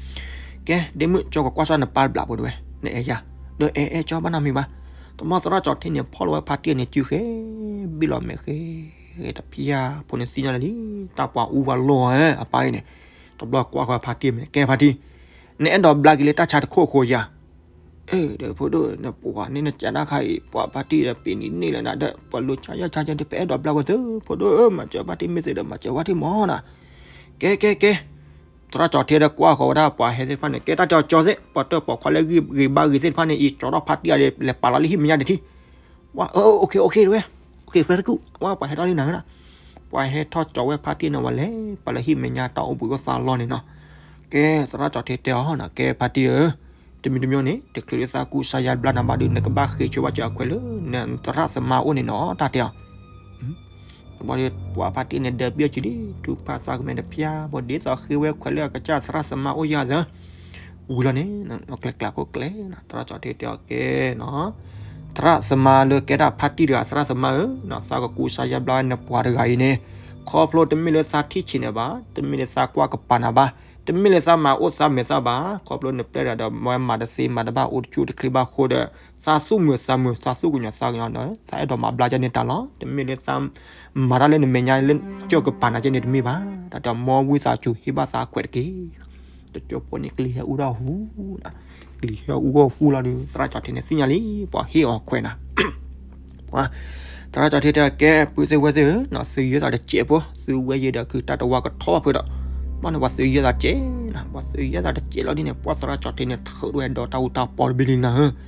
ကဲ ဒ့မုၣ်ကၠီကကွၢ်စၢ်နပၢ်တဘျီဖိတဝဲ နအဲၣ်ယၤ ဒီးအဲၣ်အဲၣ်ကၠီဘၣ်နီတမံၤဘၣ်. တဘျီသရၣ်ကၠီၤထံန့ၣ် ဖီၣ်လီၤဝဲဖါတံၢ်န့ၣ် စုဃဲ ဘ့ၣ်လီၤမဲာ်ဃဲ တဖံယါဖိန့ၣ်သ့ၣ်ညါလၢလံ တၢ်ပှၤအူပှၤလီၢ်ဧၢ အပၢ်အံၤန့ၣ် တဘျီကွၢ်ဃီဖါတံၢ်မဲာ် ကဲဖါတံၢ် နအဲၣ်ဒိးဘျါက့ၤလၢတၢ်ဆါတခိၣ်အဃိယၤ အဲၣ်ဒီးဖိဒိၣ် နပှၤန့ၣ်နကးတၢ်ခါအံၤ ပှၤဖါတံၢ်ဒီးပ့ၤနံၤန့ၢ်လၢနၤဒီး ပှၤလိဆါယါဆါယါဒီး ပအဲၣ်ဒိးဘျါဝဲသ့ ဖိဒိၣ်ဧၢ မၤစၢၤဖါတံၢ်မ့ၢ်သ့ဒီး မၤစၢၤဖါတံၢ်မးနၤ. ကဲကဲကဲ သရၣ်ကၠီၤထံဒီးကွၢ်ဃီဝဲဒၣ်ပှၤဟဲသ့ၣ်တဖၣ်န့ၣ် ကဲတၢ်တဲအီၤကၠီၤသ့ၣ် ပှၤတၢၢ်ပိာ်ခွါလၢဂံၢ်ဘါဂ့ၤသ့ၣ်တဖၣ်န့ၣ် အံၤကၠီၤထီၣ်ဖါတံၢ်အီၤဒီး လဲၤပာ်လီၤလၢဟံၣ်မဲာ်ညါတထံၣ် ဝဲ okay okay တဝဲ okay very good ဝဲပှၤဟဲထီၣ်လံနၤဧၢနၤ ပှၤဟဲထီၣ်ကၠီၤဝဲဖါတံၢ်န့ၣ် ဝဲလဲၤပာ်လၢဟံၣ်မဲာ်ညါတၢ်အိၣ်ဘှံးအိၣ်သါလီၢ်န့ၣ်နီၤ. ကဲ သရၣ်ကၠီၤထံတဲအီၤနီၤ ကဲဖါတံၢ်ဧၢ တမံၤတမံၤန့ၣ် တချုးလၢသးကူစါယါဘျါနၤဘၣ်ဒီး နကဘၣ်ဃ့ဆိဘၣ်စၢၤအခွဲးလၢ နသရၣ်သမါအိၣ်န့ၣ်နီၤ တၢ်တဲအီၤ ဘၣ်ဒီးပှၤဖါတံၢ်န့ၣ် ဒၢးပျီၢ်ကံလံ ထူဖးသးကမဲာ်တဖၠါ ဘၣ်ဒ်သိးဃ့ဝဲခွဲးလၢအကစၢ်သရၣ်သမါအိၣ်ယၤသၢ ဝံၤလီၤန့ၣ် ကျဲကျးခိၣ်ကျဲနီၤ သရၣ်ကၠီၤထံတဲအီၤကဲနီၤ သရၣ်သမါလၢကဲဒၣ်ဖါတံၢ်တဂၤ သရၣ်သမါဧၢနီၤ သးကကူစါယါဘျါနပှၤတဂၤအံၤန့ၣ် ခီဖျိတမ့ၢ်လၢသးထံၣ်ဆံးန့ၣ်ဘၣ် တမ့ၢ်လၢသးကွၢ်ကပၤနၤဘၣ် တမ့ၢ်လၢသးမၤအိၣ်သးမဲာ်သးဘၣ် ခီဖျိနပျဲၢ်တဂၤဒီး မၤတသ့မၤတဘၣ်အိၣ်တဆူၣ်တချ့ဘၣ်အဃိဒီး သးသူၣ်မုာ်သးမုာ် သးသူၣ်ကညီၤသးကညီၤဒီး သးအဲၣ်ဒိးမၤဘျါကဲန့ၣ်တၢ်လီၤ တမ့ၢ်လၢသး မၤတၢ်လၢနမဲာ်ညါလၢကၢၢ်ကပၤနၤကဲန့ၣ်တမ့ၢ်ဘၣ် တၢ်တဲအီၤ မ်ဝံသးစူၤဟ့ၣ်ဘၣ်သးခွဲးတက့ၢ် တကၠိဖိန့ၣ်ကလံၤဟဲအူထီၣ်ဟူ ကလံၤဟဲအူထီၣ်ဟူလီၤဒီး သရၣ်ကၠီၤထံန့ၣ်သ့ၣ်ညါလံ ပှၤဟ့ၣ်အီၤခွဲးနၤ ပှၤ သရၣ်ကၠီၤထံတဲကဲ ပုၢ်သ့ၣ်ဝဲၢ်သ့ၣ်ဧၢနီၤ သုယဲၢ်သးတစဲးဖိ သုဝဲၢ်ယဲၢ်ဒီးခုတၢ်တဝါကထီၣ်ဘၣ်ဖုးဒီး ဘၣ်န့ၣ်ပှၤသုယဲၢ်သးတစဲးနီၤ ပှၤသုယဲၢ်သးတစဲးလီၤဒ်န့ၣ် ပှၤသရၣ်ကၠီၤထံန့ၣ် ထုးဒိၣ်ဝဲဒီတၢ်အူတၢ်ပီတဘ့ၣ်လံနၤဧၢ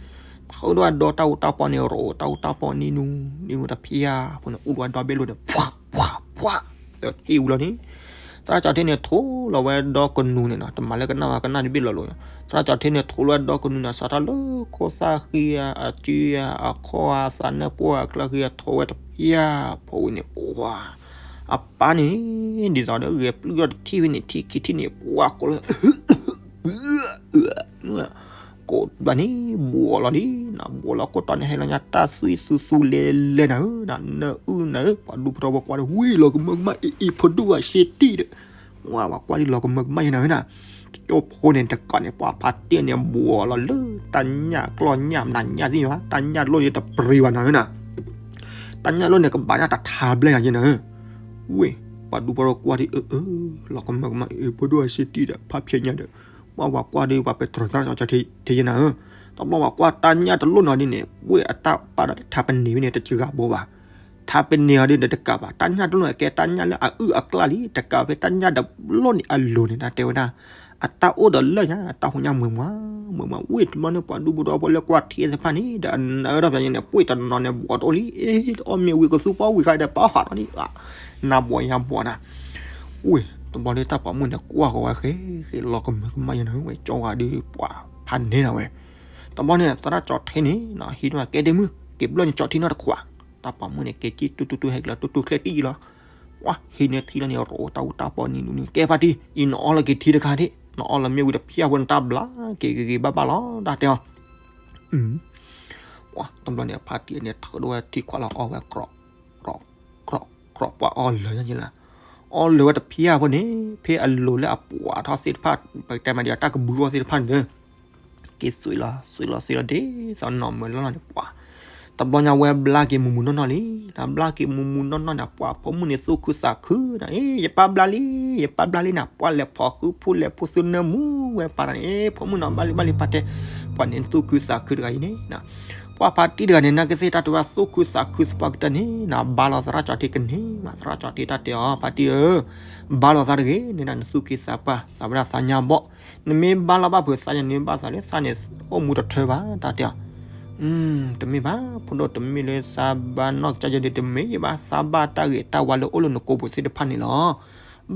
ထုးဒိၣ်ဝဲဒီတၢ်အူတၢ်ပီန့ၣ် ရိးတၢ်အူတၢ်ပီနံၤနူ နံၤနူတဖၠါဖိန့ၣ် အူဒိၣ်ဝဲဒီဘ့ၣ်လိၤန့ၣ် ပှၤ ပှၤ ပှၤ တဟ့ၣ်ဝံၤလီၤန့ၣ် သရၣ်ကၠီၤထံန့ၣ် ထိးလီၤဝဲဒီကနူၤန့ၣ်နီၤ တမၤလၢကနၣ်ဝဲကနၣ်တဘ့ၣ်လီၤလိၤ သရၣ်ကၠီၤထံန့ၣ် ထိးလီၤဝဲဒီကနူၤန့ၣ် စးထီၣ်လၢခိၣ်သၣ်ဃံအစုအအခီၣ်အသးနၢၣ်ပိၢ်အကျၢၢ်ဃံအထိးဝဲတဖၠါဖိဝံၤန့ၣ် ပှၤ အပၢ်န့ၣ် ဒ်သိးဒီးဂဲၤပျုၢ်ဒီးတထံၣ်ဝဲန့ၣ် ထံၣ်ခံထံၣ်န့ၣ် ပှၤကိးလၢ ကိးဘျီန့ၣ် ဘှီးလီၤလံနီၤ ဘှီးလီၤခိၣ်တီန့ၣ်ဟဲလီၤညါတၢ်သွံၣ်သူသူလဲၤလဲၤနၤဧၢ နၢအုၣ်နၤဧၢ ပှၤဒူဖိထီဖိကွၢ်ဒီး ဝံၤလီၤကမၢကမၣ်အ့ၣ်အ့ၣ် ဖိဒိၣ်အစ့တံၢ်ဒီး ဝဲပှၤကွၢ်ဒ်လီၤကမၢကမၣ်ယဲနၤဧၢ တကၠိဖိန့ၣ် တကးန့ၣ် ပှၤဖါတံၢ်န့ၣ် ဘှီးလီၤလၢ တၢ်ညၣ်ကျီၢ်ညၣ်မနုၤညၣ်သ့ၣ်ညါ တၢ်ညၣ်တလိၣ်န့ၣ်တပရံဘၣ်နၤဧၢနၤ တၢ်ညၣ်တလိၣ်န့ၣ် ကဘၣ်ညၣ်တထါဘျဲၣ်ယဲနၤဧၢ ဝ့ၢ် ပှၤဒူဖိထီဖိကွၢ်ဒ်အၢ အၢ လီၤကမၢကမၣ်အ့ၣ် ဖိဒိၣ်အစ့တံၢ်ဒီး ဖါဖျဲးညါဒီး ပှၤဝဲကွၢ်ဒီး ပှၤပဲတြီသရၣ်ကၠီၤထံယဲနၤဧၢ တဘျီဝဲကွၢ်တၢ်ညၣ်တလိၣ်နီၤဒ်န့ၣ် ဝ့ၢ်အတၢ်ပာ်ဒီးလၢထါပန့ၢ်ဝဲန့ၣ် တစှၤဘိဘၣ် ထါပန့ၢ်အီၤဒ်န့ၣ်တကးဘၣ် တၢ်ညၣ်တလိၣ်န့ၣ် ကဲတၢ်ညၣ်လၢအအုၣ်အကျၢ်လံ တကးဖဲတၢ်ညၣ်တလိၣ်န့ၣ်အလိၤန့ၣ် တၢ်တဲဝဲဒၣ် အတၢ်အိၣ်ဒီးလၢညါ အတၢ်ဟူညါမုာ်မး မုာ်မး ဝ့ၢ်တဘျီန့ၣ် ပှၤဒူဖိထီဖိလၢကွၢ်ထံသ့ၣ်တဖၣ်န့ၣ် ဒီးအနၢတၢ်ပျးယဲန့ၣ် ပှ့ၢ်တနီၤန့ၣ် ဘှီးတအိၣ်လံ အ့ၣ် အီၣ်မ့ၢ်ဝံၤကသူပှၢ်ဝံၤခါဒီး ပာ်ဖးထီၣ်ဒံး နဘှီးယၤဘှီးနၤ ဝ့ၢ် တဘျီလၢတၢ်ပိာ်မုၣ်န့ၣ် ကွၢ်ဃီၤဝဲဃဲ ဃဲလီၤကမၢကမၣ်ယဲနၤ ဝဲကၠီဂၤဒီး ပှၤဖးန့ၢ်နၤဝဲ တဘျီန့ၣ် သရၣ်ကၠီၤထံန့ၣ် ဟံးန့ၢ်ကဲဒ့မုၣ် က့ၤဘျီန့ၣ်ကၠီၤထံနီတခွး တၢ်ပိာ်မုၣ်န့ၣ် က့ၤကံၣ်တူတူတူဟဲက့ၤလီၤ တူတူချဲကံၣ်လီၤ ပှၤဟံးန့ၢ်ထံလီၤန့ၣ် ရိးတၢ်အူတၢ်ပီနံၤနူန့ၣ် ကဲဖါတံၢ် အံၤနအီလီၤက့ၤထံတခါဒ့ၣ် နအီလီၤမ့ၢ်ဝံၤတဖျါဝဲနတၢ်ဘျါက့ၤဂ့ၤဂ့ၤဘၣ်ဘၣ်လီၤ တၢ်တဲအီၤ ပှၤတဘျီန့ၣ် ဖါတံၢ်န့ၣ် ထုးဒိၣ်ဝဲထံခွးလီၤအီဝဲ ကြိး ကြိး ကြိး ပှၤအီလၢာ်ညါယဲလၢ အီလၢာ်ဝဲတဖျါဖိန့ၣ် ဖဲအလိၤလၢအပှဲၤထီၣ်သ့ၣ်တဖၣ် ပကတဲမးဒ်အတၢ်ကဘုအီၤသ့ၣ်တဖၣ်န့ၣ် က့ၤသွံးလီၤ သွံးလီၤ သွံးလီၤဒ်သိးနီၢ်မၢလီၢ်လီၤန့ၣ် ပှၤတဘျီညါဝဲဘျါက့ၤမူးမူးနီၢ်နီၢ်လံ နဘျါက့ၤမူးမူးနီၢ်နီၢ်န့ၣ် ပှၤဖိမုၣ်န့ၣ်သူၣ်ခုသးခုန့ၣ် အ့ ယပၢ်ဘျါလံ ယပၢ်ဘျါလံန့ၣ် ပှၤလဲၤဖီၣ်ဃုဖုလဲၤဖုသုနၢမူဝဲပၢ်န့ၣ် အ့ ဖိမုၣ်န့ၣ်ဘျါလံဘျါလံပၢ်တဲ ပှၤန့ၣ်သူၣ်ခုသးခုတဂၤအံၤန့ၣ် ပှၤဖါတံၢ်တဂၤန့ၣ် နာ်က့သ့ၣ်တၢ်တဝဲသူၣ်ခုသးခုသပှၢ်ကတၢၢ်န့ၣ် နဘါလီၤသရၣ်ကၠီၤထံကန့ၢ်မး သရၣ်ကၠီၤထံတၢ်တဲအီၤ ဖါတံၢ်ဧၢ ဘါလီၤသးတဂ့ၤ န့ၣ်ဒၣ်နသူၣ်က့သးပှၢ် သးဝဲဒၣ်သးညါဘီၣ် နမ့ၢ်ဘါလီၤဘၣ်ဖုးသးညါန့ၣ်ဘၣ်သးလၢသးန့ၣ် အိၣ်မူတထၢဘၣ် တၢ်တဲအီၤ တမ့ၢ်ဘၣ် ဖိဒိၣ် တမ့ၢ်လၢသးဘါနီၢ်ကစၢ်ယဲဒၣ် တမ့ၢ်ယဘၣ် သးဘၣ်တၢ်ဂ့ၤတၢ်ဝါလၢအိၣ်လၢနကိာ်ပူၤသ့ၣ်တဖၣ်န့ၣ်လီၤ.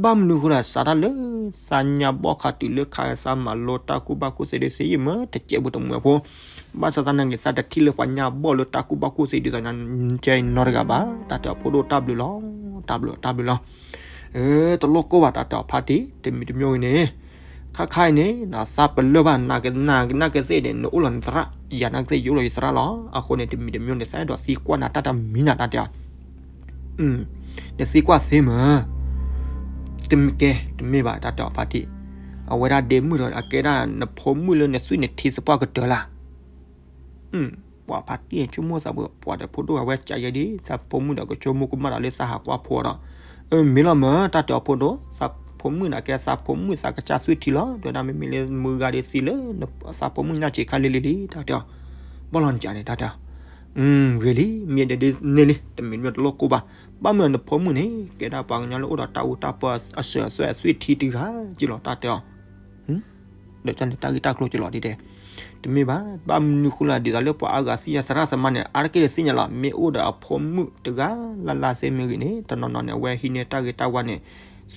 ဘၣ်မနုၤဃိလဲၣ် စးထီၣ်လၢ သးညါဘီၣ်ခးတုၤလၢခါ သးမၤလိတၢ်ကူၣ်ဘၣ်ကူၣ်သ့ဒ်သ့ၣ်ယံာ်မ့ၢ်တစဲးဖိတမှဲၤဖိ, ဘၣ်ဆၣ်သနာ်က့ သးတထံၣ်လၢပှၤညါဘီၣ်လၢတၢ်ကူၣ်ဘၣ်ကူၣ်သ့ဒ်သိးန့ၣ် ကဲနီတဂၤဘၣ်, တၢ်တဲအီၤဖိဒိၣ်တၢ်ဘျုးလီၤ, တၢ်ဘျုး တၢ်ဘျုးလီၤ. တလိၣ်ကိၢ်ဘၣ် တၢ်တဲအီၤဖါတံၢ် တမံၤတမံၤအံၤန့ၣ် ခါခါအံၤန့ၣ် သးပလၢၢ်ဘၣ် နကနၣ်ကသ့ၣ်န့ၣ် နအိၣ်လီၤနသရၣ်, ယၤနၣ်ကသ့ၣ် ယအိၣ်လီၤယသရၣ်လီၤ. အဃိန့ၣ် တမံၤတမံၤန့ၣ် သးအဲၣ်ဒိးသံကွၢ်နၤတၢ်တမံၤနၤ တၢ်တဲအီၤ နသံကွၢ်သ့မ့ၢ် တမ့ၢ်ကဲ တမ့ၢ်ဘၣ် တၢ်တဲအီၤဖါတံၢ်, အဝဲဒၣ်ဒ့မုၣ်ဒီး အကဲဒၣ်နဖိမုၣ်လၢနသွံၣ်နထံသပှၢ်ကတၢၢ်လၢ်. ပှၤဖါတံၢ်ဆိကမိၣ်သးပှဲၤ ပှၤဒီးဖိဒိၣ်အဝဲကးယဲဒ် သးဖိမုၣ်ဒီးကဆိကမိၣ်ကမၣ်ဒီးလၢသးဟးကွၢ်ဖိဒီး, မ့ၢ်လီၤမ့ၢ် တၢ်တဲအီၤဖိဒိၣ် သးဖိမုၣ်န့ၣ်ကဲသးဖိမုၣ်သးကစၢ်သွံၣ်ထံလီၤ. ဒီးဒၣ်မ့မ့ၢ်လၢမုၢ်ဂၤဒ်သံလၢ သးဖိမုၣ်ညၣ်ဆံးခါလံလံလံ တၢ်တဲအီၤ, ဘၣ်လီၤနကးန့ၣ် တၢ်တဲအီၤ ဂ့ၤလံ မ့ၢ်ဒ်န့ၣ်လံ တမံၤမ့ၢ်တလိၣ်ကိၢ်ဘၣ်. ဘၣ်မနုၤနဖိမုၣ်န့ၣ် ကဲဒၣ်ပှၤကညီလၢအိၣ်ဒီးတၢ်အူတၢ်ပီအစၢၤအသွဲၣ်အသွံၣ်ထံတဂၤက့လီၤ တၢ်တဲအီၤ ဒီးကန့ၣ်တၢ်ဂ့ၢ်တၢ်ကျိၤက့လီၤဒ်တဲ, တမ့ၢ်ဘၣ် ဘၣ်မနုၤဃိလၢဒ်သိးလၢပှၤအါဂၤသ့ၣ်ညါသရၣ်သမါန့ၣ် အါတက့ၢ်တသ့ၣ်ညါလီၤ. မ့ၢ်အိၣ်ဒီးအဖိမုၣ်တဂၤလၢ်လၢ်သ့ၣ်မ့ၢ်ဂ့ၤန့ၣ် တနီၤနီၤန့ၣ် အဝဲဟံးန့ၢ်တၢ်ဂ့ၤတၢ်ဝါန့ၣ်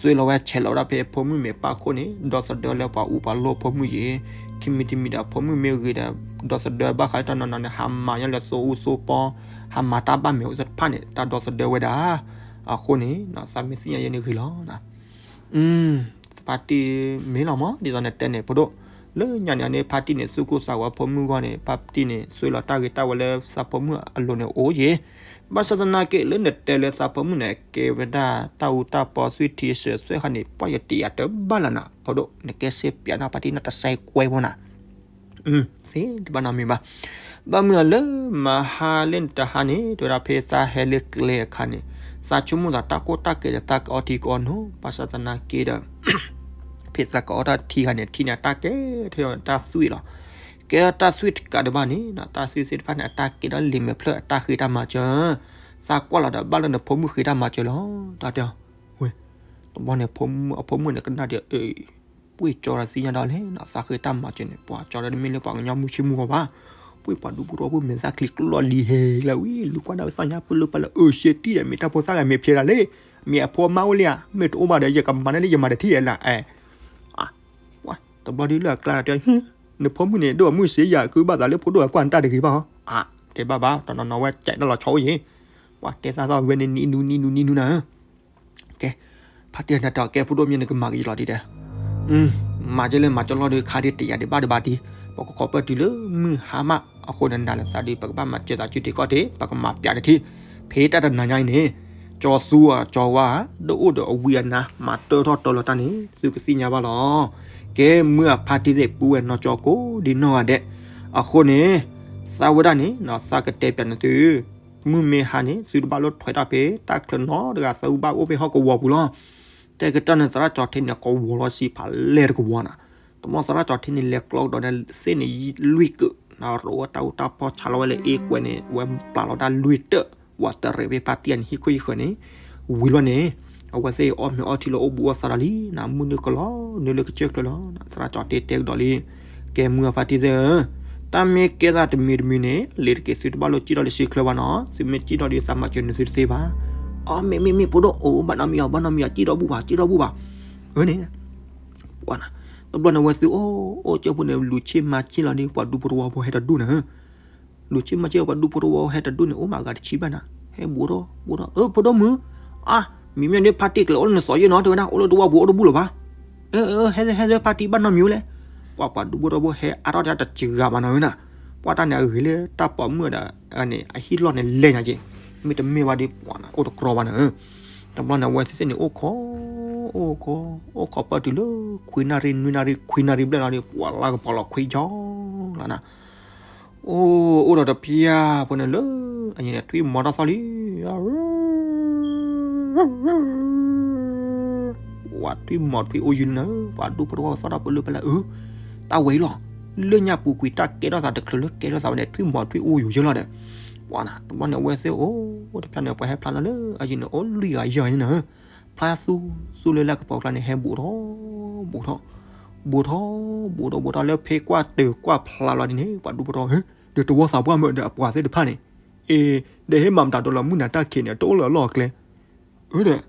သွဲလီၤဝဲဆဲးလီၤဝဲဒၣ်ဖဲအဖိမုၣ်မဲာ်ပၢ်ခိၣ်န့ၣ် ဒီသဒၢလၢပှၤအူပှၤလိၢ်အဖိမုၣ်ယံၤ, ခံမံၤတမံၤဒီးအဖိမုၣ်မ့ၢ်ဂ့ၤဒီး ဒီသဒၢဘၣ်ဃးလၢတနီၤနီၤန့ၣ် ဟးမၤညါလၢသိအူသိပီ, ဟးမၤတၢ်ဘၣ်မဲာ်အိၣ်သ့ၣ်တဖၣ်န့ၣ် တၢ်ဒီသဒၢဝဲဒၣ်. အဃိန့ၣ် သးမ့ၢ်သ့ၣ်ညါယဲန့ၣ်ဂ့ၤလီၤ. ဖါတံၢ်မ့ၢ်လီၤမး ဒ်သိးနတဲန့ၣ် ဖိဒိၣ်, လၢညါန့ၣ်န့ၣ် ဖါတံၢ်န့ၣ် သူၣ်ကိၢ်သးဂီၤဖိမုၣ်ဂီၢ်န့ၣ် ဖါတံၢ်န့ၣ် သွဲလီၤတၢ်ဂ့ၤတၢ်ဝါလၢသးဖိမုၣ်အလိၤန့ၣ်အိၣ်ယ့ၤ, ဘၣ်ဆၣ်သနာ်က့ လၢနတဲလၢသးဖိမုၣ်န့ၣ် ကဲဝဲဒၣ်တၢ်အူတၢ်ပီသွံၣ်ထံအစၢၤအသွဲၣ်ခါန့ၣ် ပှၢ်ယတံာ်ယတၢ်ဘၣ်လၢနၤ ဖိဒိၣ် နကဲစ့ပျးနၤ ဖါတံၢ်နတစဲးကွဲဖိနၤ သ့တဘၣ်နီတမံၤဘၣ်. ဘၣ်မနုၤလၢမဟါလၢနတဟါန့ၣ် တဲဝဲဒၣ်ဖဲသးဟဲလၢကျဲအခါန့ၣ် သးဆိကမိၣ်သးတၢ်ကိၢ်တၢ်ကဲဒီးသးကအီထံကအီနိ ဘၣ်ဆၣ်သနာ်က့ဒီး ဖဲသးကအီတၢ်ထံခါန့ၣ် ထံန့ၣ်အတၢ်ကဲထီၣ်တၢ်သွံၣ်လီၤ. ကဲထီၣ်တၢ်သွံၣ်တကးဒံးဘၣ်န့ၣ် တၢ်သွံၣ်သ့ၣ်တဖၣ်န့ၣ် အတၢ်ကဲထီၣ်လံာ်မဲာ်ဖျၢၣ်အတၢ်ဃ့တၢ်မၤစၢၤ, သးကွၢ်လီၤဒီးဘၣ်လၢနဖိမုၣ်ဃ့တၢ်မၤစၢၤလီၤ တၢ်တဲအီၤ, ဝဲ, တဘျီန့ၣ် အဖိမုၣ်န့ၣ်ကနၣ်ဒီး ပှ့ၢ်ကၠီဒီးသ့ၣ်ညါဒီးလဲၣ် သးဃ့တၢ်မၤစၢၤန့ၣ် ပှၤကၠီဒီးတမ့ၢ်လၢပှၤကညီမုၢ်ဆ့မုၢ်ဂီၤဘၣ်, ပှ့ၢ်ပှၤဒူဖိတဝီဖိမဲာ်သၣ်ချံကျီၢ်လံၤဟဲလၢဝံၤ လူၤကွၢ်ဒၣ်ဝဲသ့ၣ်ညါပလၢပှၤလၢအၢၣ်စ့တံၢ်ဒီး မ့ၢ်တၢ်ဖိသၣ်ဂၤမ့ၢ်ဖျဲးဒၣ်လဲၣ်, မ့ၢ်အဖိမါအိၣ်လံဧါ မ့ၢ်တအိၣ်ဘၣ်ဒီး ယကမၤန့ၢ်လံ ယမၤတထံၣ်အလၢ, တဘျီဒ်လၢအကျါတဲ နဖိမုၣ်န့ၣ် ဒိၣ်အမုၢ်စ့ယၤ ကုဘၣ်သးလၢဖိဒိၣ်အကွၢ်နတၢ်တဂ့ၤဘၣ်ဟီ, တဲဘၣ်ဘၣ် တနီၤနီၤဝဲကဲးတၢ်လီၤဆီအိၣ်ယ့ၤ, ပှၤတဲသးသီဝဲန့ၣ်နံၤနူနံၤနူနံၤနူနၤ ကဲ, ဖါတံၢ်နတဲအီၤ ကဲဖိဒိၣ်မ့ၢ်နကမၤကယံၤလီၤဒ်တဲ, မၤကဲလၢမၤကၠီလီၤဒီးခါဒ်တယာ်ဒံးဘၣ်ဒံးဘၣ်, ပကခိးပၢၢ်တုၤလၢမုၢ်ဟါမး အဃိန့ၣ်နၤလၢသးဒီး ပကဘၣ်မၤစၢၤသးစုတံၢ်ကီၢ်တံၢ် ပကမၤပျးတထံၣ်, ဖဲတၢ်တနၤညါအံၤန့ၣ်, ကၠီသူအကၠီဝါ ဒိၣ်အိၣ်ဒီးအဝံအနါ မၤတၢထီၣ်တၢလီၤတၢ်န့ၣ် သုကသ့ၣ်ညါဘၣ်လီၤ. ကဲမုၢ်အဖါတံၢ်သ့ၣ်ပူဝဲနီၢ်ကၠီကိးဒ်နီၢ်ဂၤဒဲး, အဃိန့ၣ်, သးဝဲဒၣ်န့ၣ် သးကတဲပျးန့ၣ်သု မုၢ်မ့ၢ်ဟါန့ၣ် သုတဘၣ်လိၣ်ထွဲတၢ်ဖဲတၢ်ချၢနီတဂၤ သုဘၣ်အိၣ်ဖဲဟီၣ်ကဝီၤပူၤလီၤ. တဲကတၢၢ်န့ၣ် သရၣ်ကၠီထံန့ၣ် ကဝီၤလီၤစံးဖးလဲၢ်တကဝီၤနၤ, တဘျီသရၣ်ကၠီထံန့ၣ်လဲၤကျီကဒီးန့ၣ် သ့ၣ်န့ၣ်လွံၢ်ကုာ်, နရိၣ်ဝဲတၢ်အူတၢ်ပီဆါလီၤဝဲလၢအ့ကွဲန့ၣ် ဝဲပျးလီၤတၢ်လွံၢ်တၢၣ်, ဝဲတရံးဖဲဖါတံၢ်န့ၣ်ဟံၣ်ခိၣ်ဟံၣ်ဃၢၤန့ၣ်, ဝံၤလီၤန့ၣ်, အဝဲသ့ၣ်အီၣ်မ့ၤအီထံလီၤအိၣ်ဘူးအီၣ်သးဒီးလံ, နမုၢ်နုာ်ကလီၤ, နုာ်လၢကစၢၢ်ချၢလီၤ, သရၣ်ကၠီထံတဲကဒီးလံ ကဲမုၢ်အဖါတံၢ်သ့ၣ်ဧၢ, တၢ်မ့ၢ်ကဲသးတမံၤတမံၤန့ၣ် လ့ၤတက့ၤသုတဘၣ်လိၣ်စံၣ်ထီၣ်လၢစံၣ်ချၢဘၣ်နီၤ, သုမ့ၢ်စံၣ်ထီၣ်ဒီးသးမၤစၢၤနသုတသ့ဘၣ်. အမ့ၢ်မ့ၢ်မ့ၢ်ဖိဒိၣ်, အိၣ်ဘၣ်နီတမံၤအီၤ ဘၣ်နီတမံၤအီၤ စံၣ်ထီၣ်ဘူၣ်ဘၣ် စံၣ်ထီၣ်ဘူၣ်ဘၣ်. အန့ၣ်, ပှၤနၤ, တဘျီန့ၣ်ဝဲသုအိၣ်အိၣ်ကၢၢ်ဖိန့ၣ် လူၤဆ့ၣ်မၤဆ့ၣ်လီၤဒီး ပှၤဒူဖိတဝီဖိဟဲတဒူၣ်နၤ လူၤဆ့ၣ်မၤဆ့ၣ် ပှၤဒူဖိတဝီဟဲတဒူၣ်န့ၣ် အိၣ်မးအဂၤတဆံဘၣ်နၤ, ဟဲဘူးထီၣ်ဘူးထီၣ် အၢ ဖိဒိၣ်မုၣ်, အါ, မ့မ့ၢ်ဒ်ဖါတံၢ်ကျဲၤအိၣ်လၢနစီၤယဲၢ်နီၤ တဲဝဲဒၣ် အိၣ်လၢတဝီပူၤအိၣ်တဘူၣ်လၢၤဘၣ်. အၢ ဟဲ ဟဲ ဟဲ ဖါတံၢ်ဘၣ်နီတမံၤဝဲလဲၣ်. ပှၤ ပှၤဒူဖိတဝီဖိဟဲအါထီၣ်တၢ်တစှၤဘၣ်နီၤဝဲနၤ, ပှၤတၢ်န့ၣ်အဂ့ၤလၢတၢ်ပိာ်မုၣ်ဒီး အန့ၣ်အဟံၣ်လီၢ်န့ၣ်လဲၤညါက့ၤ, မ့တမ့ၢ်ဘၣ်ဒီးပှၤနၤ အိၣ်တကြီဘၣ်နၤ. တဘျီန့ၣ် အဝဲသ့ၣ်န့ၣ် အိၣ်ခိး, အိၣ်ခိး, အိၣ်ခိးပၢၢ်တုၤလၢ ခွံနၣ်ရံၣ် နွံနၣ်ရံၣ် ခွံနၣ်ရံၣ်ဘျဲၣ်လီၤဒီး ပှၤလၢကပီၤလီၤခွံကၠီလီၤနၤ. အိၣ်, အိၣ်ဒီးတဖျၢၣ်ဖိန့ၣ်လၢ အန့ၣ်န့ၣ် ထွံၣ်မီၤတၢ်သီၣ်လံ, ဝဲထွံၣ်မီၤထွံၣ်အိၣ်ယုာ်လံနၤ, ပှၤဒူဖိတဝီသီၣ်တၢ်ပလၢပလဲၢ်အၢ, တၢ်ဝဲအံၤလီၤ, လၢညါပူၤကွံာ်တၢ်ကဲထီၣ်သးတချုးလၢကဲထီၣ်သးဝဲန့ၣ် ထွံၣ်မီၤထွံၣ်အိၣ်ယုာ်ယဲလီၤဒီး, ပှၤနၤ တဘျီန့ၣ် အဝဲသ့ၣ်အိၣ်, အိၣ်တဖျၢၣ်န့ၣ် ပှၤဟဲဖျါလီၤလၢအယံၤန့ၣ် အိၣ်လွံၢ်ဂၤယဲၢ်ဂၤန့ၣ်နၤ, ဖျါသူသူလၢလၢကပီၤကျါန့ၣ် ဟဲဘူးထီၣ်, ဘူးထီၣ်, ဘူးထီၣ်, ဘူးထီၣ် ဘူးထီၣ်လၢဖဲကွၢ်တၢၤကွၢ်ဖျါလီၤဒ်န့ၣ် ပှၤဒူဖိတဝီဧၢ, ဒီးတဝီသးပှၢ်မ့ၢ်ဒီးအပှၤသ့ၣ်တဖၣ်န့ၣ်, အ့, ဒီးဟဲမၤမတၤဒီးလီၤမုၢ်နၤတၢ်ခံးန့ၣ် တအိၣ်လၢအလီၢ်အကျဲ, အၢဒီး,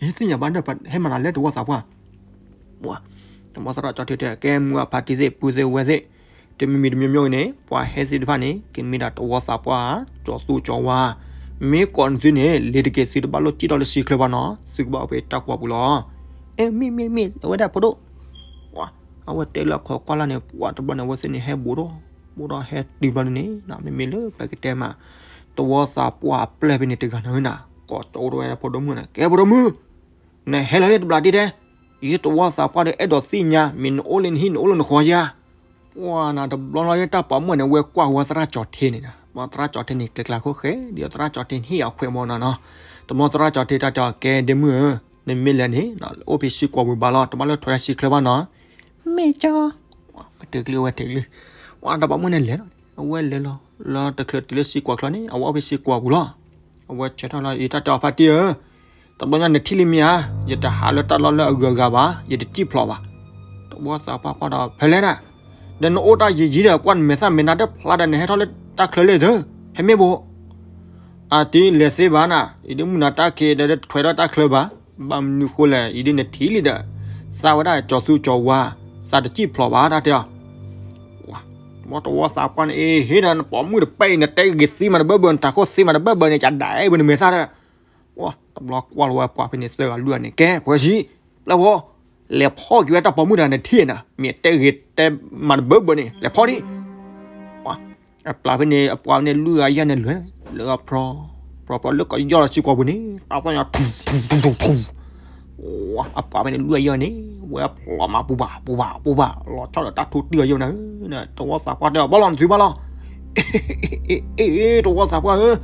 ဟဲသ့ၣ်ညါဘၣ်ဒီး ဟဲမၤနၤလဲၣ်တဝီသးပှၢ်. တဘျီသရၣ်ကၠီထံတဲ ကဲမုၢ်အဖါတံၢ်သ့ၣ်ပုၢ်သ့ၣ်ဝဲၢ်သ့ၣ်, တမံၤမံၤတမံၤမံၤဂ့ၤန့ၣ် ပှၤဟဲသ့ၣ်တဖၣ်န့ၣ် ကမ့ၢ်ဒၣ်တဝီသးပှၢ် ကၠီၤသူကၠီၤဝါ, မ့ၢ်ကိးနသုန့ၣ် လ့ၤတက့ၤ သုတဘၣ်လိၣ်စံၣ်ထီၣ်လၢစံၣ်ချၢဘၣ်နီၤ, သုကဘၣ်အိၣ်ဖဲတၢ်ကွီၢ်ပူၤလီၤ. အဲ မ့ၢ်မ့ၢ်မ့ၢ် အဝဲဒၣ်ဖိဒိၣ် အဝဲတဲလၢအခီၣ်ကွၢ်လၢ်န့ၣ် ပှၤတဘျီန့ၣ် အဝဲသ့ၣ်န့ၣ် ဟဲဘူးထီၣ် ဘူးထီၣ်ဟဲတုၤဘျီဒ်န့ၣ် မ့မ့ၢ်လၢပကတဲမး တဝီသးပှၢ်အပျဲၢ်ဖဲန့ၣ်တဂၤန့ၣ်နၤ, ကိးကၠီအိၣ်ထီၣ်ဝဲဒၣ်ဖိဒိၣ်မုၣ်န့ၣ် ကဲဖိဒိၣ်မုၣ် နဟဲလီၤလၢတဘျီဒ်တဲ, ယတဝီသးပှၢ်ဒီး အဲၣ်ဒိးသ့ၣ်ညါ မ့ၢ်နအိၣ်လၢနဟံၣ် နအိၣ်လၢနဃီဧါ. ပှၤနၤတဘျီလီၤ ယတၢ်ပိာ်မုၣ်န့ၣ် ဝဲကွၢ်ဝဲသရၣ်ကၠီထံန့ၣ်, ပှၤသရၣ်ကၠီထံန့ၣ် ကျဲကျါခိၣ်ဃဲ ဒီးသရၣ်ကၠီထံန့ၣ် ဟ့ၣ်အခွဲးမီၤနၤနီၤ. တဘျီသရၣ်ကၠီထံတၢ်တဲအီၤ ကဲဒ့မုၣ်ဧၢ, နမ့ၢ်လဲၤန့ၣ် အိၣ်ဖဲစံၣ်ကွီၢ်ပူၤဘၣ်လီၤ, တဘၣ်လၢထွဲဒၣ်စံၣ်ချၢဘၣ်နီၤ. မ့ၢ်ကၠီ တဲကလုၢ်ဝဲတဲကလုၢ်, ပှၤတၢ်ပိာ်မုၣ်န့ၣ်လဲၤလီၤ, အဝဲလဲၤလီၤ လၢတချုးတုၤလၢစံၣ်ကွီၢ်ချၢန့ၣ် အဝဲအိၣ်ဖဲစံၣ်ကွီၢ်ပူၤလီၤ. အဝဲဆဲးထီၣ်လီၤ အံၤတၢ်တဲအီၤဖါတံၢ်ဧၢ, တဘျီညါနထံၣ်လံမ့ၢ်ဧါ, ယတဟးလၢတၢ်လီၢ်လၢအဂုၤအဂၤဘၣ်, ယတစံၣ်ဖျိးဘၣ်. တဝီသးပှၢ်ကွၢ်ဒီး ဖဲလဲၣ်နၤ, ဒီးနအိၣ်တၢ်ယံာ်ယံာ်ဒီး ကွၢ်နမဲာ်သၣ်မဲာ်နါတဖျါဒီး နဟဲထီၣ်လၢတၢ်ချၢလဲၣ်သၢ, ဟဲမ့ၢ်ဘိ အတံၤလဲၤသ့ဘၣ်နၤ, အံၤဒ်မုၢ်နၤတၢ်ခံးဒီး တထွဲထီၣ်တၢ်ချၢဘၣ်. ဘၣ်မနုၤဃိလဲၣ်, အံၤဒ်နထံၣ်လံဒီး သးဝဲဒၣ်ကၠီၤသူကၠီၤဝါ, သးတစံၣ်ဖျိးဘၣ် တၢ်တဲအီၤ. တဝီသးပှၢ်န့ၣ် အ့ ဟ့ၣ်ဒီးနပိာ်မုၣ်တပဲအံၤ နတဲဂ့ၤသံမးတဘၢဘၢ နတၤခိၣ်သံမးတဘၢဘၢန့ၣ် ကဒဲးဝဲနမဲာ်သၣ်ဒီး တဘျီကွၢ်လီၤဝဲပှၤဖဲန့ၣ်သၢဂၤလွံၢ်ဂၤန့ၣ် ကဲ ပှဲၤဆံး, ပျဲၢ်ဖိ, လဲၤဖီၣ်က့ၤဝဲတၢ်ပိာ်မုၣ်တဂၤန့ၣ်ထံၣ်နၤ, မ့ၢ်တဲဂ့ၤတဲမးတဘၢဘၢန့ၣ် လဲၤဖီၣ်ဒံး. အပျဲၢ်ဖဲန့ၣ် အပှၤဖဲန့ၣ်လွံၢ်ဂၤယဲၢ်န့ၣ်လဲၤ, လၢအဖျီ, ဖျီဖျီလၢကယီၢ်လီၤစံၣ်ကွီၢ်ပူၤန့ၣ် တၢ်သီၣ်ညါ ထူ ထူ ထူ ထူ ထူ အပှၤဖဲန့ၣ်လွံၢ်ဂၤယဲၢ်န့ၣ် ဝဲဖျီမးပူၤဘၣ် ပူၤဘၣ် ပူၤဘၣ် လီၤဆီဒီးတၢ်ထိတံၢ်အီၤယဲၢ်နၤဧၢ, တဝီသးပှၢ်တဲအီၤ ဘၣ်လီၤနသုဘၣ်လီၤ. အ့ တဝီသးပှၢ်ဧၢ,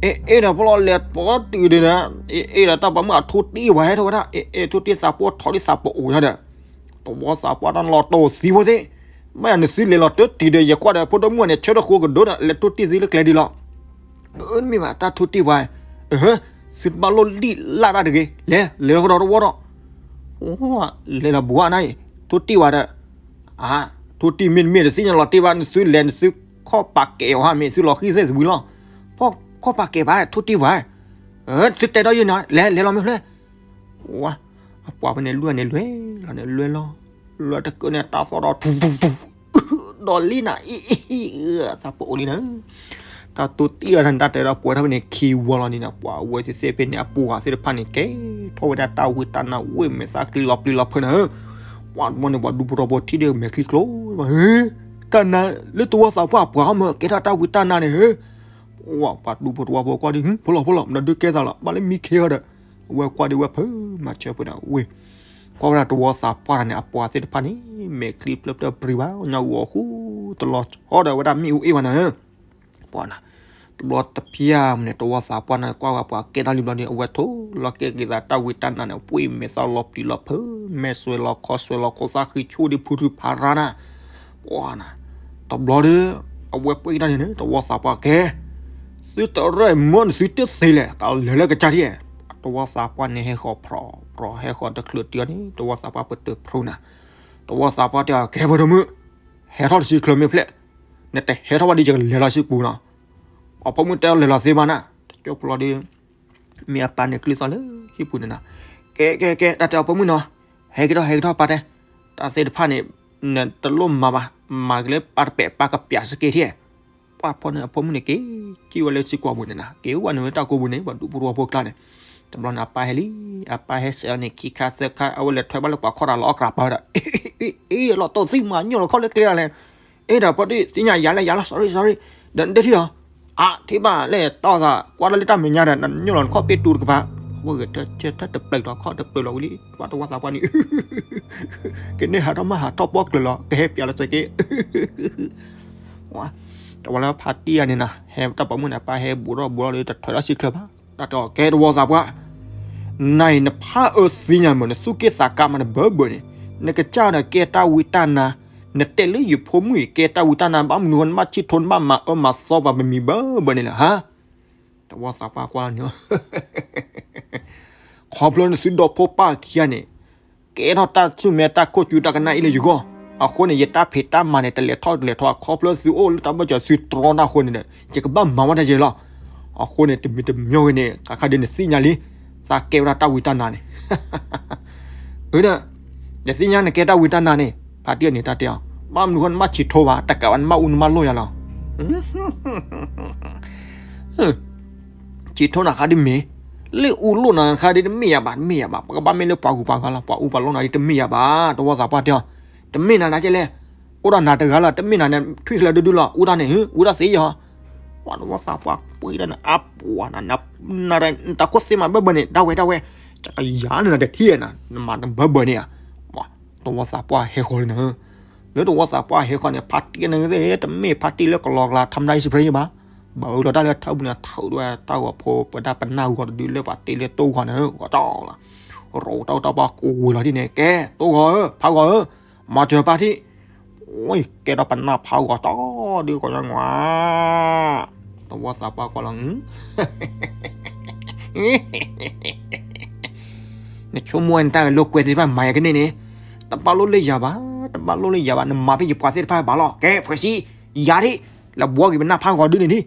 အ့ အ့ ဒီးဖီၣ်လီၤလဲၤပီတုၤဒံးနၤ, အ့ အ့ဒီးတၢ်ပိာ်မုၣ်အထိတံၢ်ဝဲဟဲထီၣ်ဝဲဒၣ် အ့ အ့ ထိတံၢ်သးပှၢ်ထီၣ်ဒံးသးပအိၣ်ညါဒီး တဝီသးပှၢ်တၢ်လီၤတိၢ်သံဖိသ့ၣ်, ဘၣ်ယၤနသုလဲၤလီၤတၢတံၤဒီး ယကွၢ်ဒီးဖိဒိၣ်မုၣ်န့ၣ် ဆၢထၢၣ်ဃိကဒိၣ်ဒီး လဲၤထိတံၢ်သုလၢကျဲဒံးလီၤ. မ့ၢ်ဘၣ်တၢ်ထိတံၢ်ဝဲ, သုတဘၣ်လိၣ်လံၣ်လၢ်တၢ်တဂ့ၤ, လဲၤ လဲၤလီၤကဒီးတဝီဒီး, လဲၤလီၤဘူးအါနၤအံၤ, ထိတံၢ်ဝဲဒီး, အါ, ထိတံၢ်မ့တမ့ၢ်တသ့ၣ်ညါလီၤတံၢ်ဘၣ် နသုလဲၤနသုခီၣ်ပာ်ကဲအီၤဧါ မ့ၢ်သုလီၤဃံၢ်သ့ၣ်သဝံၤလီၤ, ခီၣ်ပာ်ကဲဘၣ် ထိတံၢ်ဝဲ, သုတဲဒီးယဲၢ်နၤ လဲၤ လဲၤလီၤမ့ၢ်ဖျဲၣ် ဝါ, အပှၤဖဲန့ၣ်လွံၢ်ဂၤန့ၣ်လွဲၢ်လီၤန့ၣ်လွဲၢ်လီၤ, လွဲၢ်တကၢၢ်န့ၣ် တၢ်သီၣ်ဒီး ထူ ထူ ထူ ဒီးလံနၤ, အ့ အ့ အ့ သးပအိၣ်လံနၤ, တၢ်တိတံၢ်အီၤတၢ်တဲဒီးပှဲၤထီၣ်ဖဲန့ၣ်ခံဝီလီၤန့ၣ်နၤ, ပှၤအဝဲသ့ၣ်သ့ၣ်ဖဲန့ၣ် အပှၤသ့ၣ်တဖၣ်န့ၣ် ကဲထီၣ်ဝဲဒၣ်တၢ်ဝံတၢ်နါဝ့ၢ်မဲာ်သၣ်ကျံလီၤပျံၤလီၤဖုးနၤဧၢ, ပှၤတဘျီန့ၣ် ပှၤဒူဖိတဝီဖိထံၣ်ဒီးမဲာ်ချံကျိ ဟ့ တၢ်နါလၢတဝီသးပှၢ်အပှၤအီၤမး ကဲထီၣ်တၢ်ဝံတၢ်နါန့ၣ်ဧၢ, ဝါ ပှၤဒူဖိတဝီဖိကွၢ်ဒံး ဖိလီၤဖိလီၤ မနုၤဒုးကဲသးလီၤ ဘၣ်လၢမံခ့အီၤဒီး, အဝဲကွၢ်ဒံးဝဲဖုးမၤဆၢပှဲၤဒၣ်ဝ့ၢ်, ကွၢ်ဝဲဒၣ်တဝီသးပှၢ်တဂၤန့ၣ် အပှၤသ့ၣ်တဖၣ်န့ၣ် မဲာ်ချံဖျၢၣ်ဖျၢၣ်ပြံဘၣ် ညါဂီၤဃူတလီၤဆီဒီးဝဲဒၣ်မ့ၣ်အူအ့ၣ်ဝဲနၤဧၢ, ပှၤနၤ, တဘျီတဖျၢၣ်မနုၤန့ၣ် တဝီသးပှၢ်န့ၣ် ကွၢ်ဝဲပှၤကဲထီၣ်လံဘျီန့ၣ် အဝဲထိၣ်လီၤကဲက့ၤသးတၢ်ဝံတၢ်နါန့ၣ် ဝ့ၢ်မဲာ်သၣ်လီၤပျံၤလီၤဖုး မဲာ်စွဲလီၤခီၣ်စွဲလီၤခိၣ် သးဃံဆိၣ်ဒံးဖုထူဖးရါနၤ ပှၤနၤ, တဘျီဒီး အဝဲပှ့ၤတၢ်န့ၣ်န့ၣ် တဝီသးပှၢ်ကဲ, သုတရဲၣ်မီၢ်န့ၣ် သုတသ့လဲၣ် ကလဲၤလၢကစၢ်ထံၣ်, တဝီသးပှၢ်န့ၣ်ဟဲဃီၤဖြီဖြီ ဟဲဃီၤတချုးတုၤအီၤန့ၣ် တဝီသးပှၢ်ပတုာ်ဖျိနၤ, တဝီသးပှၢ်တဲအီၤ ကဲ ဖိဒိၣ်မုၣ်, ဟဲထီၣ်လၢစံၣ်ချၢမ့ၢ်ဖျဲၣ်, နတဟဲထီၣ်ဘၣ်ဒီး ယကလဲၤလီၤစံၣ်ပူၤနီၤ, အဖိမုၣ်တဲအီၤလဲၤလီၤသ့ဘၣ်နၤ, တကၠိဖိလီၤဒီး မ့ၢ်အပၢ်န့ၣ်ကျံသီလၢဟံၣ်ပူၤန့ၣ်နၤ, ကဲ ကဲ ကဲ တၢ်တဲအီၤဖိမုၣ်နီၤ, ဟဲက့ၤထီၣ် ဟဲက့ၤထီၣ်ပၢ်တဲ, တၢ်သ့ၣ်တဖၣ်န့ၣ် နတလိၣ်မၤဘၣ်, မၤက့ၤလၢပၢ်တပဲာ် ပၢ်ကပျးစက့ၤထံၣ်, ပှၤဖီန့ၣ် အဖိမုၣ်န့ၣ်က့ၤ က့ၤဝဲလၢစံၣ်ကွီၢ်ပူၤန့ၣ်နၤ, က့ၤဝဲနုာ်လၢတၢ်ကိးပူၤန့ၣ် ပှၤဒူဖိတဝီဖိကျါန့ၣ်, တဘျီန့ၣ် အပၢ်ဟဲလံ, အပၢ်ဟဲဆှၢအီၤန့ၣ် ခံခါသၢခါ အဝဲလဲၤထွဲဘၣ်လၢပှၤခီၣ်တၢ်လီၤအီၣ်ကြၢးပၢဒီး, အ့ လီၤတိၢ်သံမး ညိၣ်လီၤခီၣ်လၢကျဲဒၣ်လဲၣ် အ့ ဒီးဖိဒံၣ် သ့ၣ်ညါယၤလဲၣ် ယၤလီၤ sorry sorry, ဒီးနတထံၣ်အီၤ, အါ ထံၣ်ဘၣ်လဲၣ် တီၢ်သး ကွၢ်တၢ်လၢတၢ်မဲာ်ညါဒီး နညိၣ်လီၤနခီၣ်ပ့ၣ်တူတကပၤ, အဝဲဂဲၤထၢၣ်ထၢၣ်တပျုာ်လီၤ ခီၣ်တပျုာ်လီၤဝံၤလံ ပှၤတဝီသးပှၢ်န့ၣ်, ကန့ၢ်ဟးထီၣ်မၢ်ဟးထီၣ်ပီၣ်ကျၢၤလီၤ ကဟဲပျးလီၤစ့ၢ်ကီး တဝီလၢဖါတံၢ်ဂၤန့ၣ်နၤ ဟဲတၢ်ပိာ်မုၣ်န့ၣ် အပၢ်ဟဲဘူးထီၣ်ဘူးထီၣ်ဒီး တထွဲလီၤစံၣ်ချၢဘၣ်, တၢ်တဲအီၤ ကဲတဝီသးပှၢ်, နၤအံၤနဖးအၢသ့ၣ်ညါမး နသူၣ်က့ၣ်သးကါမး နဘၢဘၢန့ၣ်, နကစၢ်ဒီးကဲတၢ်ဝံတၢ်နါ, နတဲလၢယဖိမုၣ်အံၤ ကဲတၢ်ဝံတၢ်နါ ဘၣ်မနုၤဃိ နဘၣ်ဆံၣ်ထိ နဘၣ်မၤအၢမၤသီပှၤ ပမံၤဘၢဘၢန့ၣ်လဲၣ်ဟါ တဝီသးပှၢ်ကွၢ်လီၤန့ၣ်, ခီဖျိနသုဒီဖိပၢ်ခံဂၤန့ၣ် ကဲထီၣ်တၢ်ဆူၣ်မဲာ်တၢ်ခိၣ်စူၤတၢ်ကနၣ်အံၤလၢယဂီၢ်, အဃိန့ၣ် ယတၢ်ဖံးတၢ်မၤန့ၣ် တလဲၤထီၣ်တလဲၤထီ ခီဖျိသုအိၣ်လၢတၢ်ဘၢၣ်စၢၤသုတြီတၢ်အဃိန့ၣ်ဒီး ယကဘၣ်မၤဝဲတၢ်ယဲလီၤ, အဃိန့ၣ် တမံၤတမံၤဂ့ၤန့ၣ် ခါခါဒ်နသ့ၣ်ညါလံ, သးကဲဝဲဒၣ်တၢ်ဝံတၢ်နါန့ၣ်, အၢဒီး ယသ့ၣ်ညါနကဲတၢ်ဝံတၢ်နါန့ၣ်, ဖါတံၢ်န့ၣ်တၢ်တဲအီၤ, ဘၣ်မနုၤဃိနဘၣ်ဆံးထိဘၣ်, တကးဘၣ်နဘၣ်အူနဘၣ်လိၣ်ယၤလီၤ. ဆံးထိနၤခါဒ်မ့ၢ်, လၢအူလိၣ်နၤခါဒ်တမ့ၢ်ယၤဘၣ်, တမ့ၢ်ယၤဘၣ်, ပကဘၣ်မ့ၢ်လၢပှၤဂုၤပှၤဂၤလီၤ, ပှၤအူပှၤလိၣ်နၤဒ်တမ့ၢ်ယၤဘၣ်, တဝီသးပှၢ်တဲအီၤ, တမ့ၢ်နၤနၤကဲလဲၣ်, အိၣ်ဒီးနၤတဂၤလီၤ, တမ့ၢ်နၤန့ၣ် ထွံၣ်ချၢဒုဒုလီၤ, အူတၢ်န့ၣ် အူတၢ်သ့ယီၤ ပှၤတဝီသးပှၢ်ပှ့ၤဒၣ်န့ၣ် အပှၤနၤ, နတၢ်ခိၣ်သ့မၤဘၢဘၢန့ၣ် ဒၣ်ဝဲဒၣ်ဝဲ, ကယၤန့ၣ်နတထံၣ်နၤ, နမၤတဘၢဘၢန့ၣ်ဧါ, တဝီသးပှၢ်ဟဲဃီၤလံနၤ, လၢတဝီသးပှၢ်ဟဲဃီၤန့ၣ် ဖါတံၢ်န့ၣ်သ့ၣ် တမ့ၢ်ဖါတံၢ်လၢကလီကလီ ထါမတၢ်အံၣ်စရ့ယဘၣ်, ဘၣ်အၢလီၤတၢ်လၢထၢပူၤန့ၣ် ထုးဒိဝဲတၢ်ဂီၤဖိ ပဝဲဒၣ်ပနၢ်ဂီၤတဒုလၢပှၤတ့လၢတိၢ်ဂီၤန့ၣ် ဂီၤတီလီၤ, ရိးတၢ်အိၣ်တၢ်ပှၢ်ကိးဝဲလီၤဒ်န့ၣ် ကဲ တိၢ်ဂီၤဧၢ ဖးဂီၤဧၢ, မၤစၢၤပၢ်ထံၣ် ကဲထီၣ်ပနၢ်ဖးဂီၤတီဒုးကီးညီနွါ, တဝီသးပှၢ်ကွၢ်လီၤ, နဆိကမိၣ်ဝဲနတၢ်ဂဲၤလိာ်ကွဲသ့ၣ်တဖၣ်မၤယၤကန့ၢ်န့ၣ်, တဘၣ်လိၣ်လၢယၤဘၣ်, တဘၣ်လိၣ်လၢယၤဘၣ်, နမၤဖဲယပှၤသ့ၣ်တဖၣ်ဘၣ်လီၤ, ကဲ ဖှဲးစံ ယၤဒၣ်, လဲၤဘှီက့ၤပနၢ်ဖးဂီၤဒုန့ၣ်ဒံး,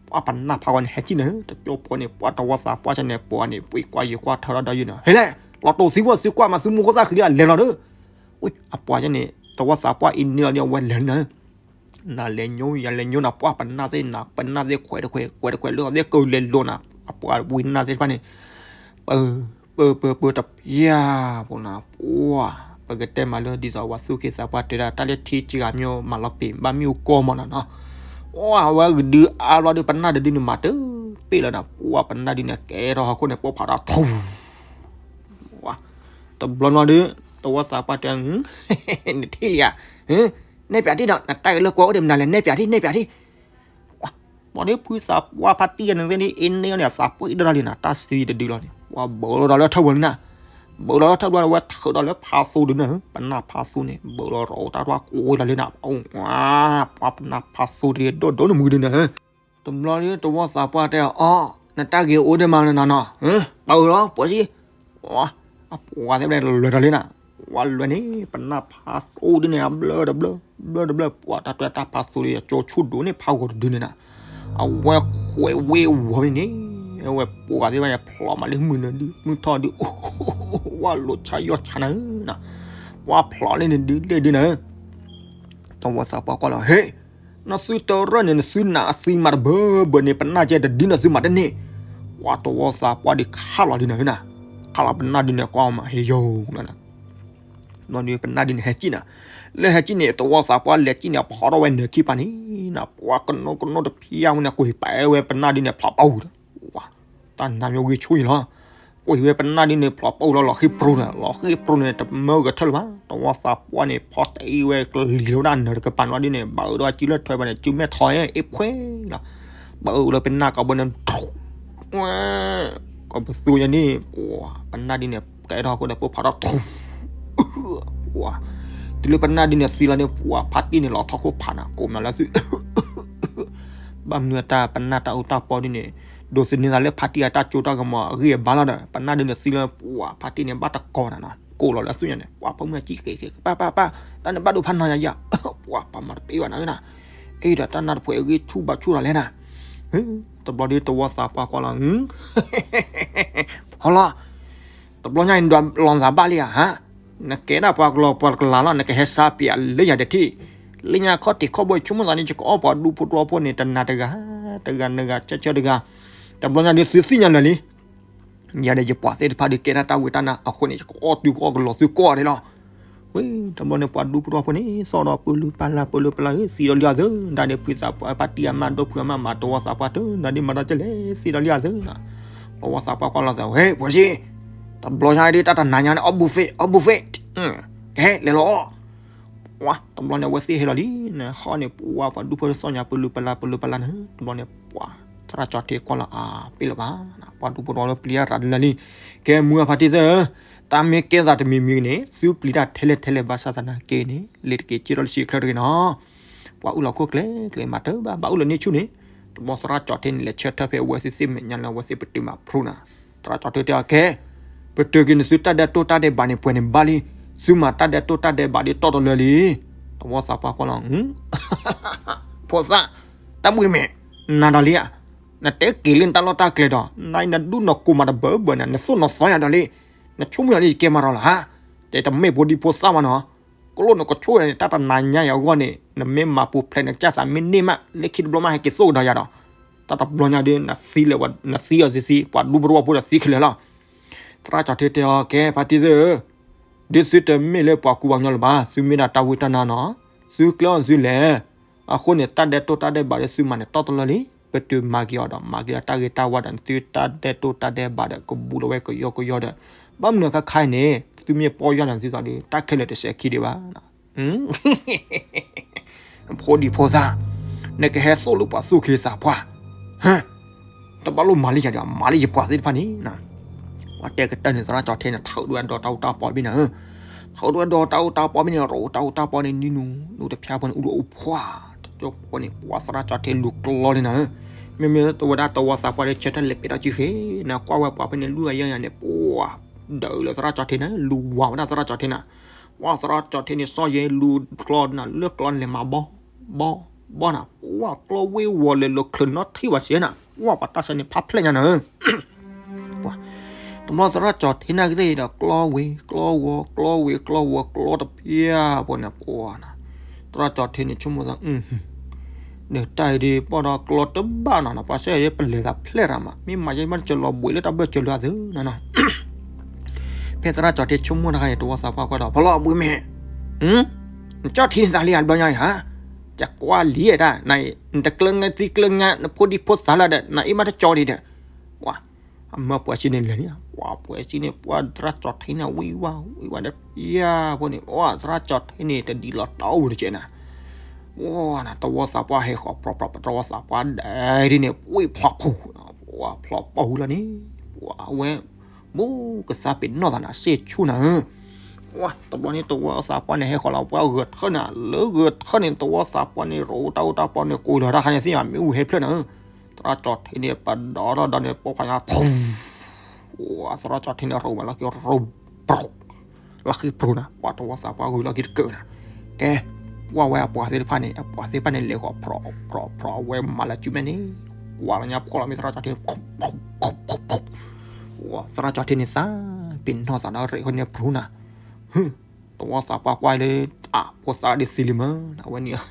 ပှၤပနၢ်ဖးဂီၤန့ၣ် ဟဲစံၣ်န့ၣ် တကၠိဖိန့ၣ် ပှၤတဝီသးပှၢ်န့ၣ် ပှၤန့ၣ် ပှ့ၤကွၢ်ယံၤကွၢ်ထၢထီၣ်ဒီးယုၢ်န့ၣ် ဟဲလဲၣ်, လီၤတိာ်သံဖိသုကွၢ်မး သုမူခိၣ်သၣ်ဃံးဒံး လဲၤလီၤဒီး, အပှၤန့ၣ် တဝီသးပှၢ်အံၤန့ၢ်လီၤဒ်အဝဲလဲၤလံနၤ, နၤလဲၤညိယၤလဲၤညိနၤ ပှၤပနၢ်သ့ၣ်နၤ ပနၢ်သ့ၣ်ခွဲးတခွဲး ခွဲးတခွဲးလၢအသ့ၣ်ကလဲၤလိၤနၤ, အပှၤဝံနၢ်သ့ၣ်တဖၣ်န့ၣ် ပၢ ပၢ ပၢ ပၢ တပျၢ်ဖိနၤ, ပှၤ ပကတဲမးလၢဒ်သိးပှၤသူၣ်က့သးပှၢ်တဲဒၣ် တၢ်လၢထံစှၤမ့ၢ်မၤလီၤပံာ် ဘၣ်မ့ၣ်အူကီၢ်မးနီၤနီၤ, ပှၤ အဝဲကဒုအါဘျီဒုး ပနၢ်တဒုန့ၣ်မၤတပ့ၢ်လၢၤနၤ, ပှၤပနၢ်ဒုန့ၣ် ကဲထီၣ်ဟီၣ်ခိၣ်န့ၣ် ပိၢ်ဖးထီၣ်ထူ တဘျီနီၤဒုး တဝီသးပှၢ်တဲ နထံၣ်လံဧါ, နဲၣ်ပၠးထံၣ်ဒီး နတၢ်ဂဲၤလိာ်ကွဲအိၣ်ဒံးမနုၤလဲၣ် နဲၣ်ပၠးထံၣ် နဲၣ်ပၠးထံၣ် ပှၤဒ်ဖုသးပှၢ်ဖါတံၢ်ယၤန့ၣ်သ့ၣ်ဒ်အ့န့ၢ်န့ၣ် အသးပှ့ၤဒိၣ်တၢ်လံနၤ, တၢ်စံတဒုလီၤန့ၣ် ပှၤဘၢလီၤဒီးလၢထၢၣ်ဘၢလံနၤ, ဘၢလီၤလၢထၢၣ်ဘၢလီၤ ဝဲထုးဒီးလၢဖးသိဒုန့ၣ်, ပနၢ်ဖးသိန့ၣ် ဘၢလီၤရိးတၢ်တဝၢ်ကိးလီၤလံနၤ, ပှၤပနၢ်ဖးသိတဒိၣ်ဒိၣ်န့ၣ်မုၢ်ဒုန့ၣ် တဘျီဒုး တဝီသးပှၢ်တဲအီၤ, နတၢ်ဂ့ၤအိၣ်ဒံးမးနၤနီၤ, ပာ်အၢလီၤ ပှၤစံ အပှၤသ့ၣ်ဘၣ်လဲၤတၢ်လံနၤ, ပှၤလဲၤန့ၣ် ပနၢ်ဖးသိဒုန့ၣ် အဘျၢတဘျၢ ဘျၢတဘျၢ ပှၤတၢ်တွဲတၢ်ဖးသိဒီး ကၠိဆူၣ်ဒိၣ်န့ၣ် ဖးဂီၤတဒုန့ၣ်နၤ, အဝဲခွဲးဝ့ဝီၤန့ၣ်, အဝဲပှၤသ့ၣ်တဖၣ်န့ၣ် ဖျိးမးလၢမုၢ်နၤဒု မုၢ်ထီၣ်ဒု ဝဲလိာ်ဆါယီၢ်ဆါနၤနၤ, ပှၤဖျိးလၢန့ၣ်ဒု လဲၣ်ဒုနၤ တဝီသးပှၢ်ကွၢ်လီၤ ဟ့ၣ်, နသုတရၢၢ်န့ၣ် နသုနးအသံမးတဘၢဘၢန့ၣ် ပနၢ်ကဲတဒုနသုမးတန့ၢ်, ပှၤတဝီသးပှၢ်ဒုးခးလီၤဒုနၤ, ခးလီၤပနၢ်ဒုန့ၣ် ကွၢ်မးဟ့ၣ်ယိာ်လီၤနၤ, ဘျီဒုပနၢ်ဒုန့ၣ်ဟဲစံၣ်နၤ, လၢဟဲစံၣ်န့ၣ် တဝီသးပှၢ်လဲၤစံၣ်န့ၣ် ဖီထီၣ်ဝဲနၢၤခံပၤန့ၣ်နၤ, ပှၤကနိကနိတဖျၢၣ်ဝဲန့ၣ် ကွံာ်ပာ်ဝဲပနၢ်ဒုန့ၣ် ဖျိးပူၤဒီး တၢ်နါမ့ၢ်ဂ့ၤဆိယံၤလီၤ, ကွံာ်ဝဲပနၢ်ဒုန့ၣ် ဖျိးပူၤလီၤ လီၤဃံပြူၤန့ၣ် လီၤဃံပြူၤန့ၣ် တမၢကထၢၣ်လၢၤဘၣ်, တဝီသးပှၢ်န့ၣ် ဖီတအံၤဝဲကလံၤလီၤဒၣ်နၢၤတကပၤန့ၣ်ဒုန့ၣ် ဘၣ်အၢဒီးစုလၢထွဲဘၣ်န့ၣ် စုမဲာ်ထီၣ် အ့ၣ်ဖှဲလီၤ, ဘၣ်အၢလၢပနၢ်ကီးဘၢန့ၣ် ကီးပသူယၤန့ၣ် ပှၤပနၢ်ဒုန့ၣ် ကဲထီၣ်ဟီၣ်ခိၣ်ဒီးပိၢ်ဖးထီၣ်ထူ ပှၤ တုၤလၢပနၢ်ဒုန့ၣ်သံလီၤန့ၣ် ပှၤဖါတံၢ်န့ၣ် လီၤထီၣ်ခိၣ်ဖးနၤ ကိးမနုၤလၢသု ဘၣ်မနုၤအတၢ်ပနၢ်တၢ်အူတၢ်ပီဒုန့ၣ် ဒိးသန့ၤသးလၢဖါတံၢ်အတၢ်ကၠိတၢ်ကမီၤအဂံၢ်အဘါလီၤဒီး ပနၢ်ဒုန့ၣ်သံလီၤ ပှၤဖါတံၢ်န့ၣ် ဘၣ်တကိးနၤနီၤ ကိးလီၤလၢသုညါန့ၣ် ပှၤဖိမုၣ်အစံၣ်က့ၤက့ၤ ပၢ်ပၢ်ပၢ် တၢ်န့ၣ်ဘၣ်ဒိဖးနၤယၤယၤ ပှၤပှၤမၤတပ့ၢ်ဘၣ်နၤဝဲနၤ အ့ၣ်ဒီးတၢ်နၢ်တဖှဲးအဂံၢ်ဆူၣ်ဘၣ်ဆူၣ်တၢ်လဲၣ်နၤ တဘျီဒုတဝီသးပှၢ်ကွၢ်လီၤ ဟီလီၤ တဘျီညါအံၤ ဒွးလီၤသးဘၣ်လံဧါ ဟါ နကဲဒၣ်ပှၤကလီၤပှၤကလၤလီၤ နကဟဲစါပၠးလၢယၤတထံၣ် လၢညါခီၣ်ထံးခီၣ်ဘိဆိကမိၣ်သးန့ၣ် ယကအီၣ်ပှၤဒူဖိတဝီဖိန့ၣ် တနၤတဂၤ တဂၤနဂၤ ဆၢဆၢတဂၤ တဘျီညါဒုသုသ့ၣ်ညါလၢာ်လံ ယၤဒီးယပှၤသ့ၣ်တဖၣ်ဒုးကဲဒၣ်တၢ်ဝံတၢ်နါအဃိန့ၣ် ယကအီၣ်တုၤကအီၣ်ကလီၤသုကိးဂၤဒဲးလီၤ ဝဲ တဘျီန့ၣ် ပှၤဒူဖိတဝီဖိန့ၣ် သီၣ်ဒီးပၢလုၢ်ပၢလၢ်ပၢလုၢ်ပၢလၢ်ဧၢ သံဒီးလံအီၤသၢ ဒၣ်ဒ့ဖုသးပှၢ်ဖါတံၢ်အမါဒီဖုအမါမၤတဝီသးပှၢ်တၢ် ဒၣ်ဒ့မၤတၢ်ကဲလဲၣ် သံဒီးလံအီၤသၢ တဝီသးပှၢ်ကွၢ်လီၤသး ဝဲ ပှၤစံ တဘျီညါဒုတၢ်တနၤညါန့ၣ် အီၣ်ဘုဖ့ အီၣ်ဘုဖ့ ကဟဲလဲၤလီၤ ပှၤ တဘျီန့ၣ် အဝဲသ့ၣ်ဟဲလီၤလံ နဟီၣ်န့ၣ် ပှၤ ပှၤဒူဖိသီၣ်ညါပၢလုၢ်ပၢလၢ်ပၢလုၢ်ပၢလၢ်န့ၣ် တဘျီန့ၣ် ပှၤ သရၣ်ကၠီထံကွၢ်လီၤ အါ ပ့ၢ်လၢၤဘၣ် ပှၤဒူဖိတဝီလၢပျံၤတၢ်ရၤလၢာ်လံ ကဲမူအဖါတံၢ်သၢ တၢ်မ့ၢ်ကဲသးတမံၤမံၤန့ၣ် သုပျံၤတၢ်ထဲလဲၣ်ထဲလဲၣ်ဘၣ်ဆၣ်သနာ်က့န့ၣ် လ့ၤတက့ၤက့ၤထီၣ်လၢဆံးချၢတဂ့ၤနီၤ ပှၤအုၣ်လီၤခိၣ်ကျဲကျဲမးတဘၣ် ဘၣ်အုၣ်လီၤန့ၢ်ဆူၣ်န့ၣ် တဘျီသရၣ်ကၠီထံန့ၣ် လဲၤဆၢထၢၣ်ဖဲအဝဲသ့ၣ်သ့ၣ်မဲာ်ညါလၢအဝဲသ့ၣ်ပတုာ်မးဖရူနၤ သရၣ်ကၠီထံတဲအီၤ ကဲ ပတုာ်က့ၤနသုတၢ်ဒဲးတိၢ်တၢ်ဒဲးဘးန့ၣ် ပှဲၤန့ၣ်ဘၣ်လံ သုမၤတၢ်ဒဲးတိၢ်တၢ်ဒဲးဘးဒ်တီၢ်တလၢလံ တဝီသးပှၢ်ကွၢ်လီၤ ဖိသၣ် တၢ်ဘှံးမဲာ် နၤဒီးလံဧါ နတဲက့ၤလၢနတၢ်လီၢ်တၢ်ကျဲဒီး နနဒူၣ်နီၢ်ကိးမးတဘၢဘၢန့ၣ် နသိၣ်နီၢ်သီယၤဒီးလံ, နဆိကမိၣ်ယၤလံယကဲမးဒီးလီၤဧါ, တဲတမ့ၢ်ဖိဒံဖိသၣ်မးနီၤ, ကျိၣ်နကဆိၣ်န့ၣ် တၢ်တနၤညါအံၤအဂီၢ်န့ၣ် နမ့ၢ်မၤပူၤဖျဲးနကစၢ်သးမ့ၢ်န့ၢ်မး လၢခံတဘျီမးဟဲက့ၤသိၣ်ကဒီးယၤဒီး, တၢ်တဘျီညါဒီး နသံလၢၤဝဲ နသံအီၤသံသံ ပှၤဒူဖိတဝီဖိဒီးသံခဲလၢာ်လီၤ. သရၣ်ကၠီၤထံတဲအီၤ ကဲ ဖါတံၢ်သ့ၣ်ဧၢ, ဒ်သုတမ့ၢ်လၢပှၤကူပှၤကညီလၢၤဘၣ်, သုမ့ၢ်ဒၣ်တၢ်ဝံတၢ်နါနီၤ, သုကျဲအီၣ်သုလဲၤ, အဃိန့ၣ် တၢ်ဒဲးတိၢ်တၢ်ဒဲးဘးဒီးသုမၤန့ၣ်တီၢ်တလၢလံ, ပတုၤမၤက့ၤအီၤဒီး မၤက့ၤဒီးတၢ်ဂ့ၤတၢ်ဝါဒီး သုတၢ်ဒဲးတိၢ်တၢ်ဒဲးဘးဒီး ကဘူးလီၤဝဲကယီကယီဒီး, ဘၣ်မနုၤခါခါအံၤန့ၣ် သုမ့ၢ်ပီၢ်ယၢ်န့ၣ်သုသးဒီး တၢ်ခဲလၢာ်တစဲးခံဒံးဘၣ် ဖိဒံဖိသၣ်, နကဟဲသိၣ်လၢပှၤသူၣ်က့သးပှၢ်, တဘၣ်လိၣ်မၤလၢယၤဒီး မၤလၢယပှၤသ့ၣ်တဖၣ်န့ၣ်, ပှၤတဲကတၢၢ်န့ၣ် သရၣ်ကၠီၤထံန့ၣ် ထုးဒိဝဲဒီးတၢ်အူတၢ်ပီဘ့ၣ်နၤဧၢ, ထုးဒိဝဲဒီးတၢ်အူတၢ်ပီဘ့ၣ်န့ၣ် ရိးတၢ်အူတၢ်ပီန့ၣ် နံၤနူၤ နူၤတဖၠါဖိန့ၣ် အူဒိၣ်အူဖှၣ်, တကၠိဖိန့ၣ် ပှၤသရၣ်ကၠီၤထံလူၤကျီလံနၤဧၢ, မ့မ့ၢ်တဝဲဒၣ်တဝီသးပှၢ်ဒီး ဆၢထၢၣ်လဲၤပဲာ်ထီၣ်စုဃ့, နကွၢ်ဝဲပှၤဖဲန့ၣ် လူၢ်အယၢၢ်ယၤန့ၣ် ပှၤ ဒၢးလၢသရၣ်ကၠီၤထံန့ၣ် လူၤဝၤဝဲဒၣ်သရၣ်ကၠီၤထံန့ၣ်, ပှၤသရၣ်ကၠီၤထံန့ၣ်စီၤယဲလူၤကျီနၤ လၢကျီန့ၣ်လဲၤမၤဘီ ဘီ ဘီနၤ, ပှၤကျီဝ့ၤဝီၤလဲၤလိာ်ချုးနီထံၣ်ဝဲစ့နၤ, ပှၤပှၤတၢ်ဆၢန့ၣ်ဖးဖျဲၣ်ညါနၤဧၢ, ပှၤ တဘျီသရၣ်ကၠီၤထံန့ၣ်ကသ့ၣ်ဒီး ကျီဝ့ၤကျီဝီၤ ကျီဝ့ၤကျီဝီၤ ကျီတဖၠါဖိန့ၣ် ပှၤနၤ, သရၣ်ကၠီၤထံန့ၣ်ဆိကမိၣ်သး ဒီးတၢ်အံၤဒ်ပီၢ်ဒီးကျီတဘၣ်နီၤ, ပှၤဆၢဒ်ပလဲၤသးဖျဲၣ်ရၤမး မ့ၢ်မၤယဲမ့ၢ်တစၢၤလီၤဘှံးလၢတၢ်ဘၢၣ်စၢၤလၢအသးနၤနီၤ, ဖဲသရၣ်ကၠီၤထံဆိကမိၣ်တခါန့ၣ် တဝီသးပှၢ်ကွၢ်ဒီး ဖီလီၤဘှံးမ့ၢ်, နကၠီထံန့ၣ်သးလံဧါ တဘျီညါအံၤဧါ, ယကွၢ်လံဧါတၢ် နတကျၢၤနသံကျၢၤညါ နဖိဒံဖိသၣ်လၢဒီး နအ့ၣ်မးတကၠီဒံးဒီး, ပှၤ အမၢပှဲၤစံန့ၣ်လဲၤန့ၣ်, ပှၤပှဲၤစံန့ၣ် ပှၤသရၣ်ကၠီၤထံန့ၣ် ဝံၣ်ဝါဝံၣ်ဝါဒီး ဖၠါဖိန့ၣ် ပှၤသရၣ်ကၠီၤထံန့ၣ် တဒ်လီၤတီအိၣ်တကဲးနၤ, ပှၤနၤ တဝီသးပှၢ်ဟဲဃီၤပြီပြီ တဝီသးပှၢ်ဒဲးဒ်န့ၣ် ဝံၣ်ဖျိးပူၤ, ပှၤဖျိးပူၤလီၤန့ၣ်, ပှၤဝဲ မူကသါပ့ၤနီၣ်သးနၤ စ့ၣ်ဆူၣ်နၤဧၢ, ပှၤတဘျီန့ၣ် တဝီသးပှၢ်န့ၣ် ဟဲဃီၤလီၤပှၤဂဲၤထၢၣ်နၤ လၢဂဲၤထၢၣ်န့ၣ် တဝီသးပှၢ်န့ၣ် ရိးတၢ်အူတၢ်ပီန့ၣ် ကိးလီၤတၢ်ခါန့ၣ်သ့ၣ်ညါ မ့ၣ်အူဟဲဖျၢၣ်နၤဧၢ, သရၣ်ကၠီၤထံန့ၣ် ပဒီထီၣ်ဒီးန့ၣ် ပိာ်ခွါညါ ပှၤသရၣ်ကၠီၤထံန့ၣ် ရိးဝဲလီၢ်ခံ ရိး ပြူၤ, လီၢ်ခံပြူၤနၤ ပှၤတဝီသးပှၢ်ဂုာ်လီၢ်ခံတကၢၢ်နၤ, ကဲ ကွၢ်ဝဲအပှၤသ့ၣ်တဖၣ်န့ၣ် အပှၤသ့ၣ်တဖၣ်န့ၣ် လဲၤဃီၤဖြီးဖြီးဖြီး အဝဲမၤလၢစုမဲာ်န့ၣ် ကွၢ်လီၤညါဖီၣ်လီၤမ့ၢ်သရၣ်ကၠီၤထံန့ၣ် သရၣ်ကၠီၤထံန့ၣ်သး ပ့ၤနီၣ်သးဒီးရ့ၣ်ဃီန့ၣ်ပြူၤနၤ, ဟ တဝီသးပှၢ်ကွၢ်လၢ အဖိသၣ်ဒ်သံလံ မၢ အဝဲန့ၣ်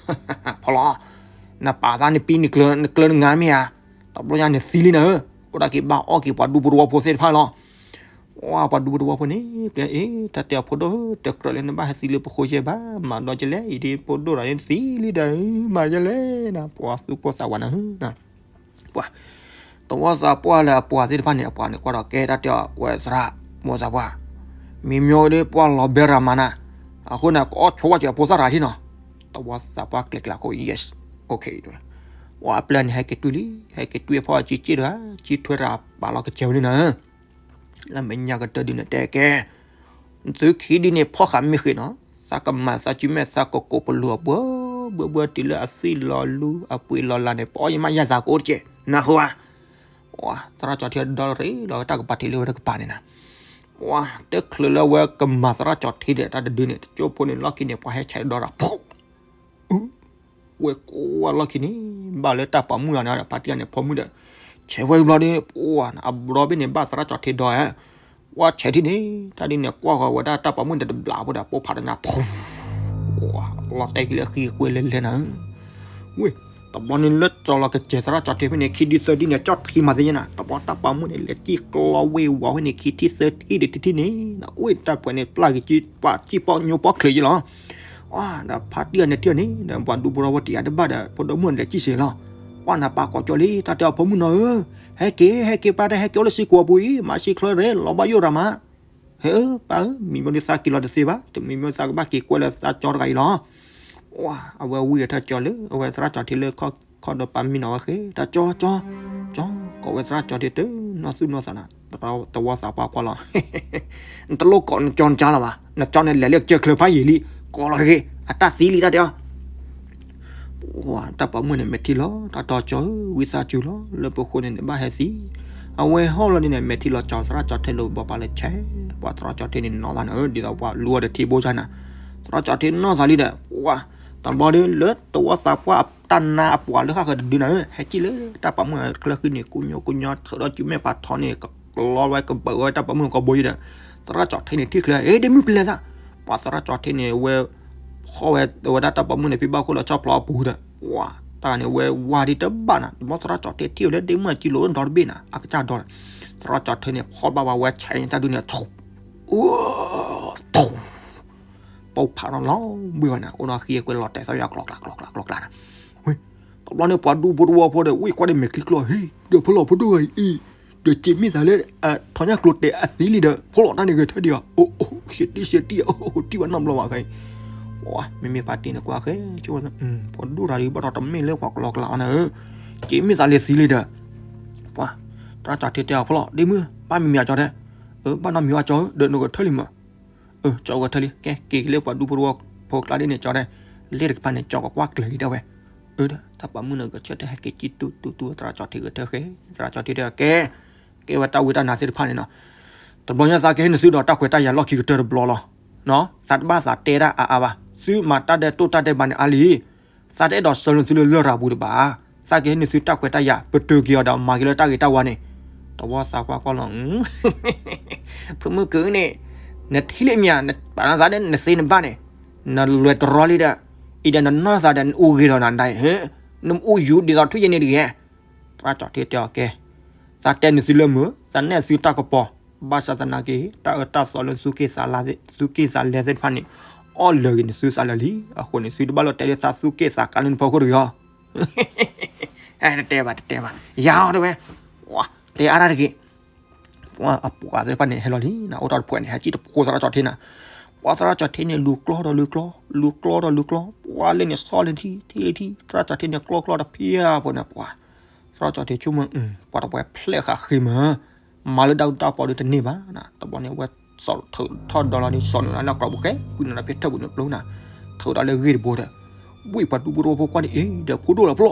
ဖီၣ်လီၤ, နပာ်သးနပံနကျၢၤနကျၢၤနငါမ့ၢ်ဧါ, တဘျီညါနသံလံနၤဧၢ, အိၣ်ဒၣ်က့ၤဘၣ်အီၣ်က့ၤပှၤဒူဖိတဝီဖိသ့ၣ်တဖၣ်လီၤ, ပှၤဒူဖိတဝီဖိန့ၣ် ပျဲအ့ တၢ်တဲအီၤဖိဒိၣ်ဧၢ တကြၢးလၢနဘၣ်ဟဲသံလၢပဃိယဲဘၣ် မၤဒီးကလဲၣ် အံၤဒ်ဖိဒိၣ်ဒီးနသံလံဒီး မၤယဲလဲၣ်နၤ ပှၤသူၣ်ကိၢ်သးဝးနၤဧၢ ပှၤ တဝီသးပှၢ်လၢအပှၤသ့ၣ်တဖၣ်န့ၣ် အပှၤန့ၣ်ကွၢ်ဒီးကဲတၢ်တဲအီၤဝဲသရၣ် မိၢ်သးပှၢ်, မ့ၢ်မ့ၢ်ဒ်ပှၢ်လီၤဘဲရၤမၤနၤ, အဃိန့ၣ် ကအီၣ်ဆိဝဲက့ၤအဖိသၣ်ရၤထံၣ်နီၤ, တဝီသးပှၢ်ကျဲၤကျဲၤအဃိ yes, okay, ဝဲအပျဲၢ်န့ၣ် ဟဲက့ၤတွံၢ်လံ ဟဲက့ၤတွံၢ်အဖီၣ်အကံက့ၢ်တဂၤ ကံထွဲတဂၤပာ်လီၤကစဲးဝဲလံနၤ လၢမဲာ်ညါကတၢၢ်ဒ်န့ၣ်တဲကဲ, သုခံဒ်န့ၣ်ဖီၣ်ဃာ်မ့ၢ်ဃ့နီၤ, သးကမၤသးစုမဲာ်သးကကိးပလူၤအဘှၢဘှၢဘှၢတုၤလၢအသံၣ်လီၤလူ အပှ့ၤလီၤလးန့ၣ် ပအီၣ်ယမးယၤသးကအိၣ်တက့ၢ်, နၢ်ဟူဧါ, သရၣ်ကၠီၤထံဒီရ့လီၤတၢ်ကပၤထံးလၢဝဲတကပၤန့ၣ်နၤ, တချုးလၢဝဲကမၤသရၣ်ကၠီၤထံဒီးတၢ်တဒုန့ၣ် တကၠိဖိန့ၣ်လီၢ်ခံန့ၣ် ပှၤဟဲဆဲးဒီရၤ ဖိ ဝဲကိးဝဲလီၢ်ခံန့ၣ် ဘၣ်လၢတၢ်ပိာ်မုၣ်လီၤန့ၣ် ဖါတံၢ်န့ၣ် ဖိမုၣ်ဒီး ဆဲးဝဲဘျီဒီး ပှၤအဘျီဘ့ၣ်န့ၣ် ဘၣ်သရၣ်ကၠီၤထံဒီးဧါ, ပှၤဆဲးထံၣ်န့ၣ် တၢ်ဒ်န့ၣ်ကွၢ်ဃီၤဝဲဒၣ်တၢ်ပိာ်မုၣ်န့ၣ်တဘျီဖိဒီး ပိာ်ဖးဒီးညါ ထူ လီၤတဲာ်က့ၤလၢဃံကွဲလဲၤလဲၤနၤဧၢ, ဝ့ၢ် တဘျီန့ၣ်လၢကၠီၤလီၤကစဲးသရၣ်ကၠီၤထံဖဲန့ၣ် ခံဒုသၢဒုန့ၣ် ကၠီထံမၤသ့ယဲနၤ တဘျီတၢ်ပိာ်မုၣ်န့ၣ် လဲၤစံၣ်ကျီဝ့ၢ်ဝီၤဝဲန့ၣ် ခံထံၣ်သၢထံၣ်ဒီးတထံၣ်န့ၣ် ဝ့ၢ်တၢ်ပှဲၤန့ၣ် ပျၢ်က့ၤကၠံပှၤစံၣ်ပီညိပီချုးယဲလီၤ ဒီးဖါတံၢ်အန့ၣ်ထံၣ်န့ၣ် ဒီးပှၤဒူဖိထီဖိတယာ်တဘၣ်ဒီး ဖိဒိၣ်မုၣ်န့ၣ်လဲၤစံၣ်စ့ၢ်လီၤ, ပှၤနပာ်ကိးကၠီလံ တၢ်တဲအီၤဖိမုၣ်နီၤဧၢ, ဟဲက့ၤ ဟဲက့ၤ ပၢ်တဟဲက့ၤအိၣ်လၢစံၣ်ကိးအပူၤအံၤ မၤစံၣ်ချၢရဲ လီၤဘၣ်ယိၣ်ရၤမး, ဟဲဧၢ ပၢ်ဧၢ မံၤမိၢ်ဒုးသးက့ၤလီၤတသ့ဘၣ်, တမံၤမိၢ်သးကဘၣ်က့ၤကွဲးလၢသးကၠီတဂၤအံၤလီၤ, အဝဲဝံအထၢၣ်ကၠီလၢ အဝဲသရၣ်ကၠီထံလၢ ခီၣ်ဒီးပာ်မံနီၤဝဲဃ့ တၢ်ကၠီ ကၠီ ကၠီ ကိးဝဲသရၣ်ကၠီထံတနီၢ်သူၣ်နီၢ်သးနၤ, တဝီသးပှၢ်ကွၢ်လီၤ, နတလိၣ်ကိးနကၠီနကၠီလၢၤဘၣ်, နကၠီန့ၣ်လဲၤလၢကစၢၢ်ချၢဖးယံာ်လံ, ကိးလီၤတဂ့ၤ အတၢ်သံလံတၢ်တဲအီၤ ပှၤတၢ်ပိာ်မုၣ်န့ၣ် မဲာ်ထံလီၤ တၢ်တီကၠီဧၢ ဝံသးစူၤလီၤ လၢပဃိန့ၣ်န့ၣ် ဘၣ်ဟဲသံ, အဝဲဟီၣ်လီၤဒ်န့ၣ် မဲာ်ထံလီၤကၠီ သရၣ်ကၠီထဲလိာ်ဘီပာ်လၢဆဲး, ပှၤသရၣ်ကၠီထဲန့ၣ်နီၢ်သးန့ၣ် ဒ်သိးပှၤလူအီၤဒီးထံဘိဆါနၤ, သရၣ်ကၠီထဲနီၢ်သးလံဒီး ပှၤ တဘျီဒီး လၢသဝီသးပှၢ်တၢ်နါအပှၤလၢဃၣ်ဃၢၤတဒုနၤဧၢ, ဟဲကံၣ်လၢတၢ်ပာ်မုၣ်အကျၢၢ်ဃံန့ၣ် ကိညိကိညိ ထုးဒီးစုမဲာ်ဖးထီန့ၣ် ကလီဝဲကဘၢးဝဲတၢ်ပာ်မုၣ်ကီဘိယံၤဒီး သရၣ်ကၠီၣ်ထ့န့ၣ်ထံၣ်ချၢ အ့ ဒ့မုၣ်ပလဲၤသး, ပှၤသရၣ်ကၠီၣ်ထ့န့ၣ် ဝဲဖီၣ်ဝဲဝဲဒၣ်တၢ်ပာ်မုၣ်န့ၣ် ဖံဘၣ်ခိၣ်လီၤဆီဖျိအပူၤဒီး ပှၤတၢ်ဂၤန့ၣ် ဝဲဝါဒံးတဘၣ်နၤ, တဘျီသရၣ်ကၠီၣ်ထ့ထံၣ်ဝဲလၢဒ့မုၣ်အစုလိၤဒီတဘ့ၣ်နၤ အကစၢ်ဒီး သရၣ်ကၠီၣ်ထ့န့ၣ် ဖီၣ်ဘၣ်ဝဲဝဲဆဲးတၢ်ဒုန့ၣ် အ ပဖးထီၣ်လီၤဘှံးဝဲန့ၣ် အိၣ်ဒီးဃံအကွဲလီၤတဲာ်သးယၤကျီကျီကျီကျီကျီန့ၣ်, ဝ့ၢ် တဘျီန့ၣ် ပှၤဒူဖိတဝီဖိဒီး ဝ့ၢ်ကွၢ်ဒီးမဲာ်ချံကျီ ဟ့ၣ် ဒီးဖိလီၤဖိဒိၣ်ဂၤအံၤအံၤ ဒီးစ့မ့ၢ်သးလၢ ထီညါကျိၤတဲာ်အသံလံဒီး ဖိလီၤတၢ်န့ၣ်ဂဲၤထၢဒံးအီၤ အိၣ်အိၣ် ရှဲတံၢ်ရှဲတံၢ် အိၣ်တံၢ်ဘၣ်နီတဘျီဘၣ်ခဲအံၤ, ဝ့ၢ် မ့မ့ၢ်ပာ်တ့ၢ်န့ၣ်ကွၢ်ဃဲဆိဝဲ ဖိဒိၣ်တဂၤဒုးဘၣ်ဒီးတမ့ၢ်လၢပှၤကျီကျီန့ၣ်ဧၢ, စ့မ့ၢ်သးလဲၤသံလံဒီး ပှၤ သရၣ်ကၠီၣ်ထ့တဲအီၤ ဖိလီၤ ဒ့မုၣ် ဘၣ်မံၤမံၤအကၠီတဲ ဘၣ်နီတမံၤဝဲကၠီဧၢ ဒီးနကထၢလံမး အၢ ကၠီကထၢလံ ကဲ က့ၤက့ၤလၢပှၤဒူဖိတဝီဖိကျါဒ်န့ၣ် ကၠီတဲ လ့ၣ်တကပၤန့ၣ် ကၠီကကွၢ်ကျၢၤက့ၤဒၣ်ဝဲ, အၢ ဒီးတၢ်ပာ်မုၣ်န့ၣ် ကဆၢထၢၣ်ဟဲက့ၤကံၣ်တူတူတူ သရၣ်ကၠီၣ်ထ့ကထၢဃဲ, သရၣ်ကၠီၣ်ထ့တဲ ကဲ ကဲဝဲတၢ်ဝံတၢ်နါသ့ၣ်တဖၣ်န့ၣ်နီၤ, တဘျီညါသးကဟဲနုာ်သုဒီးတၢ်ခွဲးတၢ်ယာ်လီၢ်ခံကတၢၢ်တဘျီလီၤ, သးတဘၣ်သးတဲတၢ်အါအါဘၣ်, သုမၤတၢ်ဒဲးတိၢ်တၢ်ဒဲးဘးန့ၣ်အါလံ သးတအဲၣ်ဒိးဆှၢနုာ်သုလၢလရာ်ပူၤတဘၣ်, သးကဟဲနုာ်သုတၢ်ခွဲးတၢ်ယာ် ပတုာ်က့ၤအီၤဒီးမၤက့ၤလၢတၢ်ဂ့ၤတၢ်ဝါန့ၣ်, တဝီသးပှၢ်ကွၢ်လီၤ, ဖုမုၢ်ကုာ်န့ၣ်, နထံၣ်လၢမ့ၢ်ဧါ, ပာ်နသးဒီးနသ့နဘၣ်န့ၣ်, နလွဲတရီလံဒီး, အံၤဒီးနနီၢ်သးဒီးနအိၣ်ဂ့ၤလီၤနၤဒၣ်အံၤ, နအိၣ်ယူၤဒ်သိးထူၣ်ယဲန့ၣ်တဂ့ၤ, သရၣ်ကၠီၣ်ထ့တဲအီၤကဲ, သးတဲနုာ်သုလၢမုာ်, သးနဲၣ်သုတၢ်ကပီၤ, ဘၣ်ဆၣ်သနာ်က့ တၢ်အၢတၢ်သီလၢသုက့ၢ်သးလဲသ့ၣ်တဖၣ်န့ၣ်, အီၣ်လၢာ်ဂ့ၤန့ၣ်သုသးလၢာ်လံ, အဃိန့ၣ် သုတဘၣ်လီၤတဲာ်လၢသးသူၣ်က့ၢ်သးကါလၢနဖီခိၣ်တဂ့ၤအီၤ, တတဲဘၣ် တတဲဘၣ်, ယၤအီၤတဲဝဲ, တဲအါတၢ်တဂ့ၤ, ပှၤအပှၤသ့ၣ်တဖၣ်န့ၣ် ဟဲလီၤလံနၤ, အိၣ်တ့ၢ်တဖှဲးန့ၣ် ဟဲကံၣ်တဖိသရၣ်ကၠီၣ်ထ့နၤ, ပှၤသရၣ်ကၠီၣ်ထ့န့ၣ် လူၤကျီဒီးလူၤကျီ, လူၤကျီဒီးလူၤကျီ, ပှၤလၢန့ၣ်ဆီလၢထံ ထံလၢထံ, သရၣ်ကၠီၣ်ထ့န့ၣ် ကျီကျီတဖျၢၣ်ဖိန့ၣ် ပှၤ သရၣ်ကၠီၣ်ထ့ဆိကမိၣ်, ပှၤတပှဲၤဖျဲးဃာ်ဃ့မး, မၤလၢတၢ်အူတၢ်ပီဒီးတန့ၢ်ဘၣ်နၤ, တဘျီန့ၣ် အဝဲထုးထီၣ်ဒီလီၤဒီး စိာ်နုာ်လၢကျီပူၤဃဲ, ကွံနုာ်လၢဖဲထၢၣ်ပူၤန့ၣ်ပျိနၤ, ထုးဒီးလၢဂ့ၢ်တဘိဒီး, ဝ့ၢ်ပှၤဒူဖိတဝီဖိကွၢ်န့ၣ် အ့ ဒီးဖိဒိၣ်လီၤဖျီ,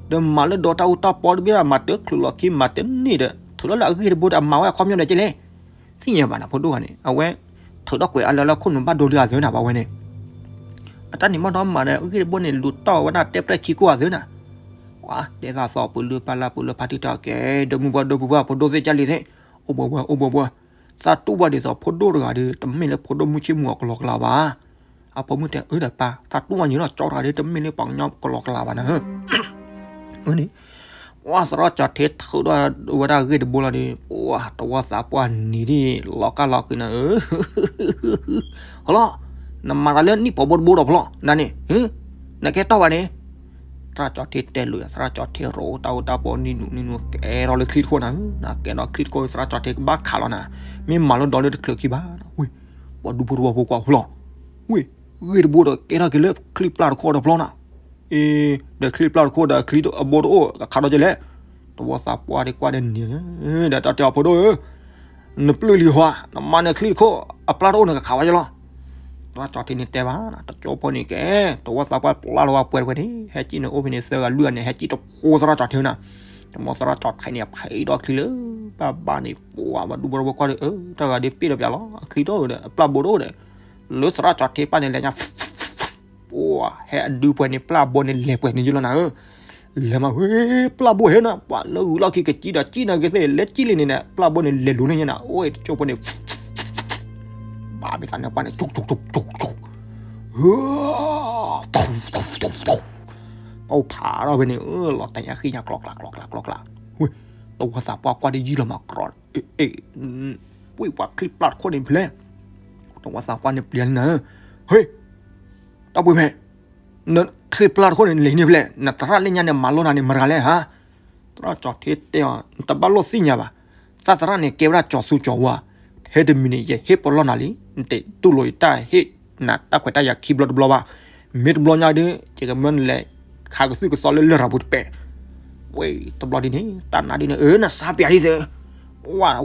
ဒီးမၤလၢဒီတၢ်အူတၢ်ပီတဘ့ၣ်ဒီး မၤတချုးလီၤခံမၤတန့ၢ်ဒီး ထုးလီၤလၢအဂ့ၢ်တဘိဒီး အမၤဝဲအခီပညီဒီးကဲလဲၣ်, သ့ၣ်ညါဘၣ်နၤ ဖိဒိၣ်ဂၤန့ၣ် အဝဲ ထုးထီၣ်ကွဲးအါလၢလၢခိၣ်နူာ်ဘၣ်ဒိလံအသၢနၤ ပှၤဝဲန့ၣ် အတၢ်န့ၣ်မ့ၢ်ဒီးမၤဒီး ဂ့ၢ်တဘိန့ၣ် လူၤတီၢ်ဝဲဒၣ်တဲပျဲၢ်ခံကိၢ်အသၢနၤ, ပှၤတဲသးသီၣ်ပူၤလၢပၢ်လၢ်ပူၤလၢဖါတံၢ်တၢ်ကဲ, ဒီမုၢ်ပှၢ်ဒီပုၢ်ပှၢ် ဖိဒိၣ်သ့ၣ်ကၢ်လံသ့ၣ်, အိၣ်ဘှီဘှီ အိၣ်ဘှီဘှီ, သးတူၢ်ဘၣ်ဒ်သိးဖိဒိၣ်တဂၤဒီး တမ့ၢ်လၢဖိဒိၣ်မုၢ်ဆ့ၣ်မုၢ်အီၤကလီကလီဘၣ်, အဖိမုၣ်တဲအၢဒီးပၢ် သးတူၢ်ဘၣ်ညီလီၤ ကၠီတဂၤဒီး တမ့ၢ်လၢပှၤကညီကလီကလီဘၣ်နၤ အန့ၣ်, ပှၤသရၣ်ကၠီၣ်ထ့ထုးဒီးဝဲဒၣ်ဂ့ၢ်တဘိလီၤဒီး ပှၤတဝီသးပှၢ်နံၤဒ်လီၤကၢ်လီၤကွံာ်နၤဧၢ, ဟလီၤ, နမၤတၢ်လၢနံၣ်ပီဘိတဘိဒီးဖျီ နၤန့ၣ်, နကဲတီၢ်ဘၣ်န့ၣ်, သရၣ်ကၠီၣ်ထ့တဲလိာ်ယၤ သရၣ်ကၠီၣ်ထ့ရိးတၢ်အိၣ်တၢ်ပီနံၤနူၤနံၤနူၤ ကဲထီၣ်လၢချံတခိၣ်နၤဧၢ, နကဲထီၣ်ချံတခိၣ် သရၣ်ကၠီၣ်ထ့ကဘၣ်ခးလီၤနၤ, မ့ၢ်မၤလၢဒီလၢတချုးခံဘၣ်, ဝ့ၢ်, ပှၤဒူဖိတဝီဖိကွၢ်ဖျီ, ဝ့ၢ်, ဂ့ၢ်တဘိဒီးကဲထီၣ်က့ၤလၢချံပျၢ်တခိၣ်ဒီးဖျီနၤ အ့, ဒီးချံပျၢ်တခိၣ်ဒီးချံအဘိတအိၣ် ကခးဒီးကလဲၣ်, တဝီသးပှၢ်ဒးကွၢ်ဒီးနံၤလၢ, ဒီးတၢ်တဲအီၤဖိဒိၣ်ဧၢ, နပျုၢ်လံဟါ, နမၤနချံတခိၣ် အပျၢ်တအိၣ်နကခးဝဲယလီၤ, သရၣ်ကၠီၣ်ထ့န့ၣ်တဲဘၣ်, တကၠိဖိန့ၣ်ကဲ, တဝီသးပှၢ်ပျၢ်လီၤဝဲပှဲၤတဝဲန့ၣ် ဟဲကံၣ်န့ၣ်အိၣ်ဖဲန့ၣ်သၢဂၤလွံၢ်ဂၤန့ၣ် ဟဲကံၣ်တဖိသရၣ်ကၠီၣ်ထ့နၤ, တမီသရၣ်ကၠီၣ်ထ့န့ၣ် ဖဲးဒီးချံလၢ, ဘၣ်ဘၣ်န့ၣ် ပှၤဘၣ်ဒူဖိတဝီဖိကွၢ်ဒီး အၢ တၢ်ဂၤဒုးပ့ၣ်ဒီးပျၢ်လီၤ အချံတအိၣ်ဒီး အပျၢ်ဘိတအိၣ်ဒီး, လၢသရၣ်ကၠီၣ်ထ့ပၢ်န့ၣ်လဲၤညါ ပှၤဟဲအဒုပှဲၤန့ၣ် ပျၢ်ဘိန့ၣ်လဲၤပှဲၤန့ၣ်ယလီၤနၤဧၢ, လဲၤမးဝဲ, ပျၢ်ဘိဟဲနၤ ပှၤလၢဂုၤလီၢ်ခံကစံၣ်ဒီးကံၣ်နၤက့ၤသ့ၣ် လဲၤကံၣ်လံန့ၣ်န့ၣ် ပျၢ်ဘိန့ၣ်လဲၤလူၤလၢညါနၤ အိၣ်တကၠိဖိန့ၣ် ဘၣ်မ့ၢ်သးန့ၣ်ပှၢ်န့ၣ် ကၠူၣ်ကၠူၣ်ကၠူၣ်ကၠူၣ်ကၠူၣ်, ပဖးထီၣ်ဖဲန့ၣ် လီၤတၢ်ညါဃံညါကျီကျါကျီကျါကျီကျါ, ဝ့ၢ်, တဝီသးပှၢ်ကွၢ်ဒီးယံာ်လီၤမးကြီ, အ့, ဝ့ၢ်ပှၤချံပျၢ်တခိၣ်န့ၣ်ဖဲလဲၣ်, တဝီသးပှၢ်န့ၣ်ပျံၤလံနၤ, ဟ့ၣ် တၢ်ဘှံးမဲာ်, နချံပျၢ်တခိၣ်န့ၣ်လဲၤန့ၣ်ဖဲလဲၣ် နသရၣ်လၢညါန့ၣ်မၤလိနၤန့ၣ်မတၤလဲၣ်ဧါ, သရၣ်ကၠီၣ်ထ့တဲအီၤ နတဘၣ်လိၣ်သ့ၣ်ညါဘၣ်, သးသရၣ်န့ၣ်ကဲဝဲဒၣ်ကၠီၤသူကၠီၤဝါ, ထဲတမံၤန့ၣ် ယဟ့ၣ်ပလီၢ်နၤလံ, နတတူၢ်လိာ်ယတၢ်ဟ့ၣ်နၤတၢ်ခွဲးတၢ်ယာ်ခံဘျီတဘျီဘၣ်, မ့ၢ်တဘျီညါဒီး ယကမၢနလဲၤ ခးကသုၣ်ကသီလၢလရာ်ပူၤတပဲာ်, ဝ့ၢ်တဘျီဒ်န့ၣ် တၢ်နါဒ်န့ၣ် အၢ နစါပျးဒ်သိး,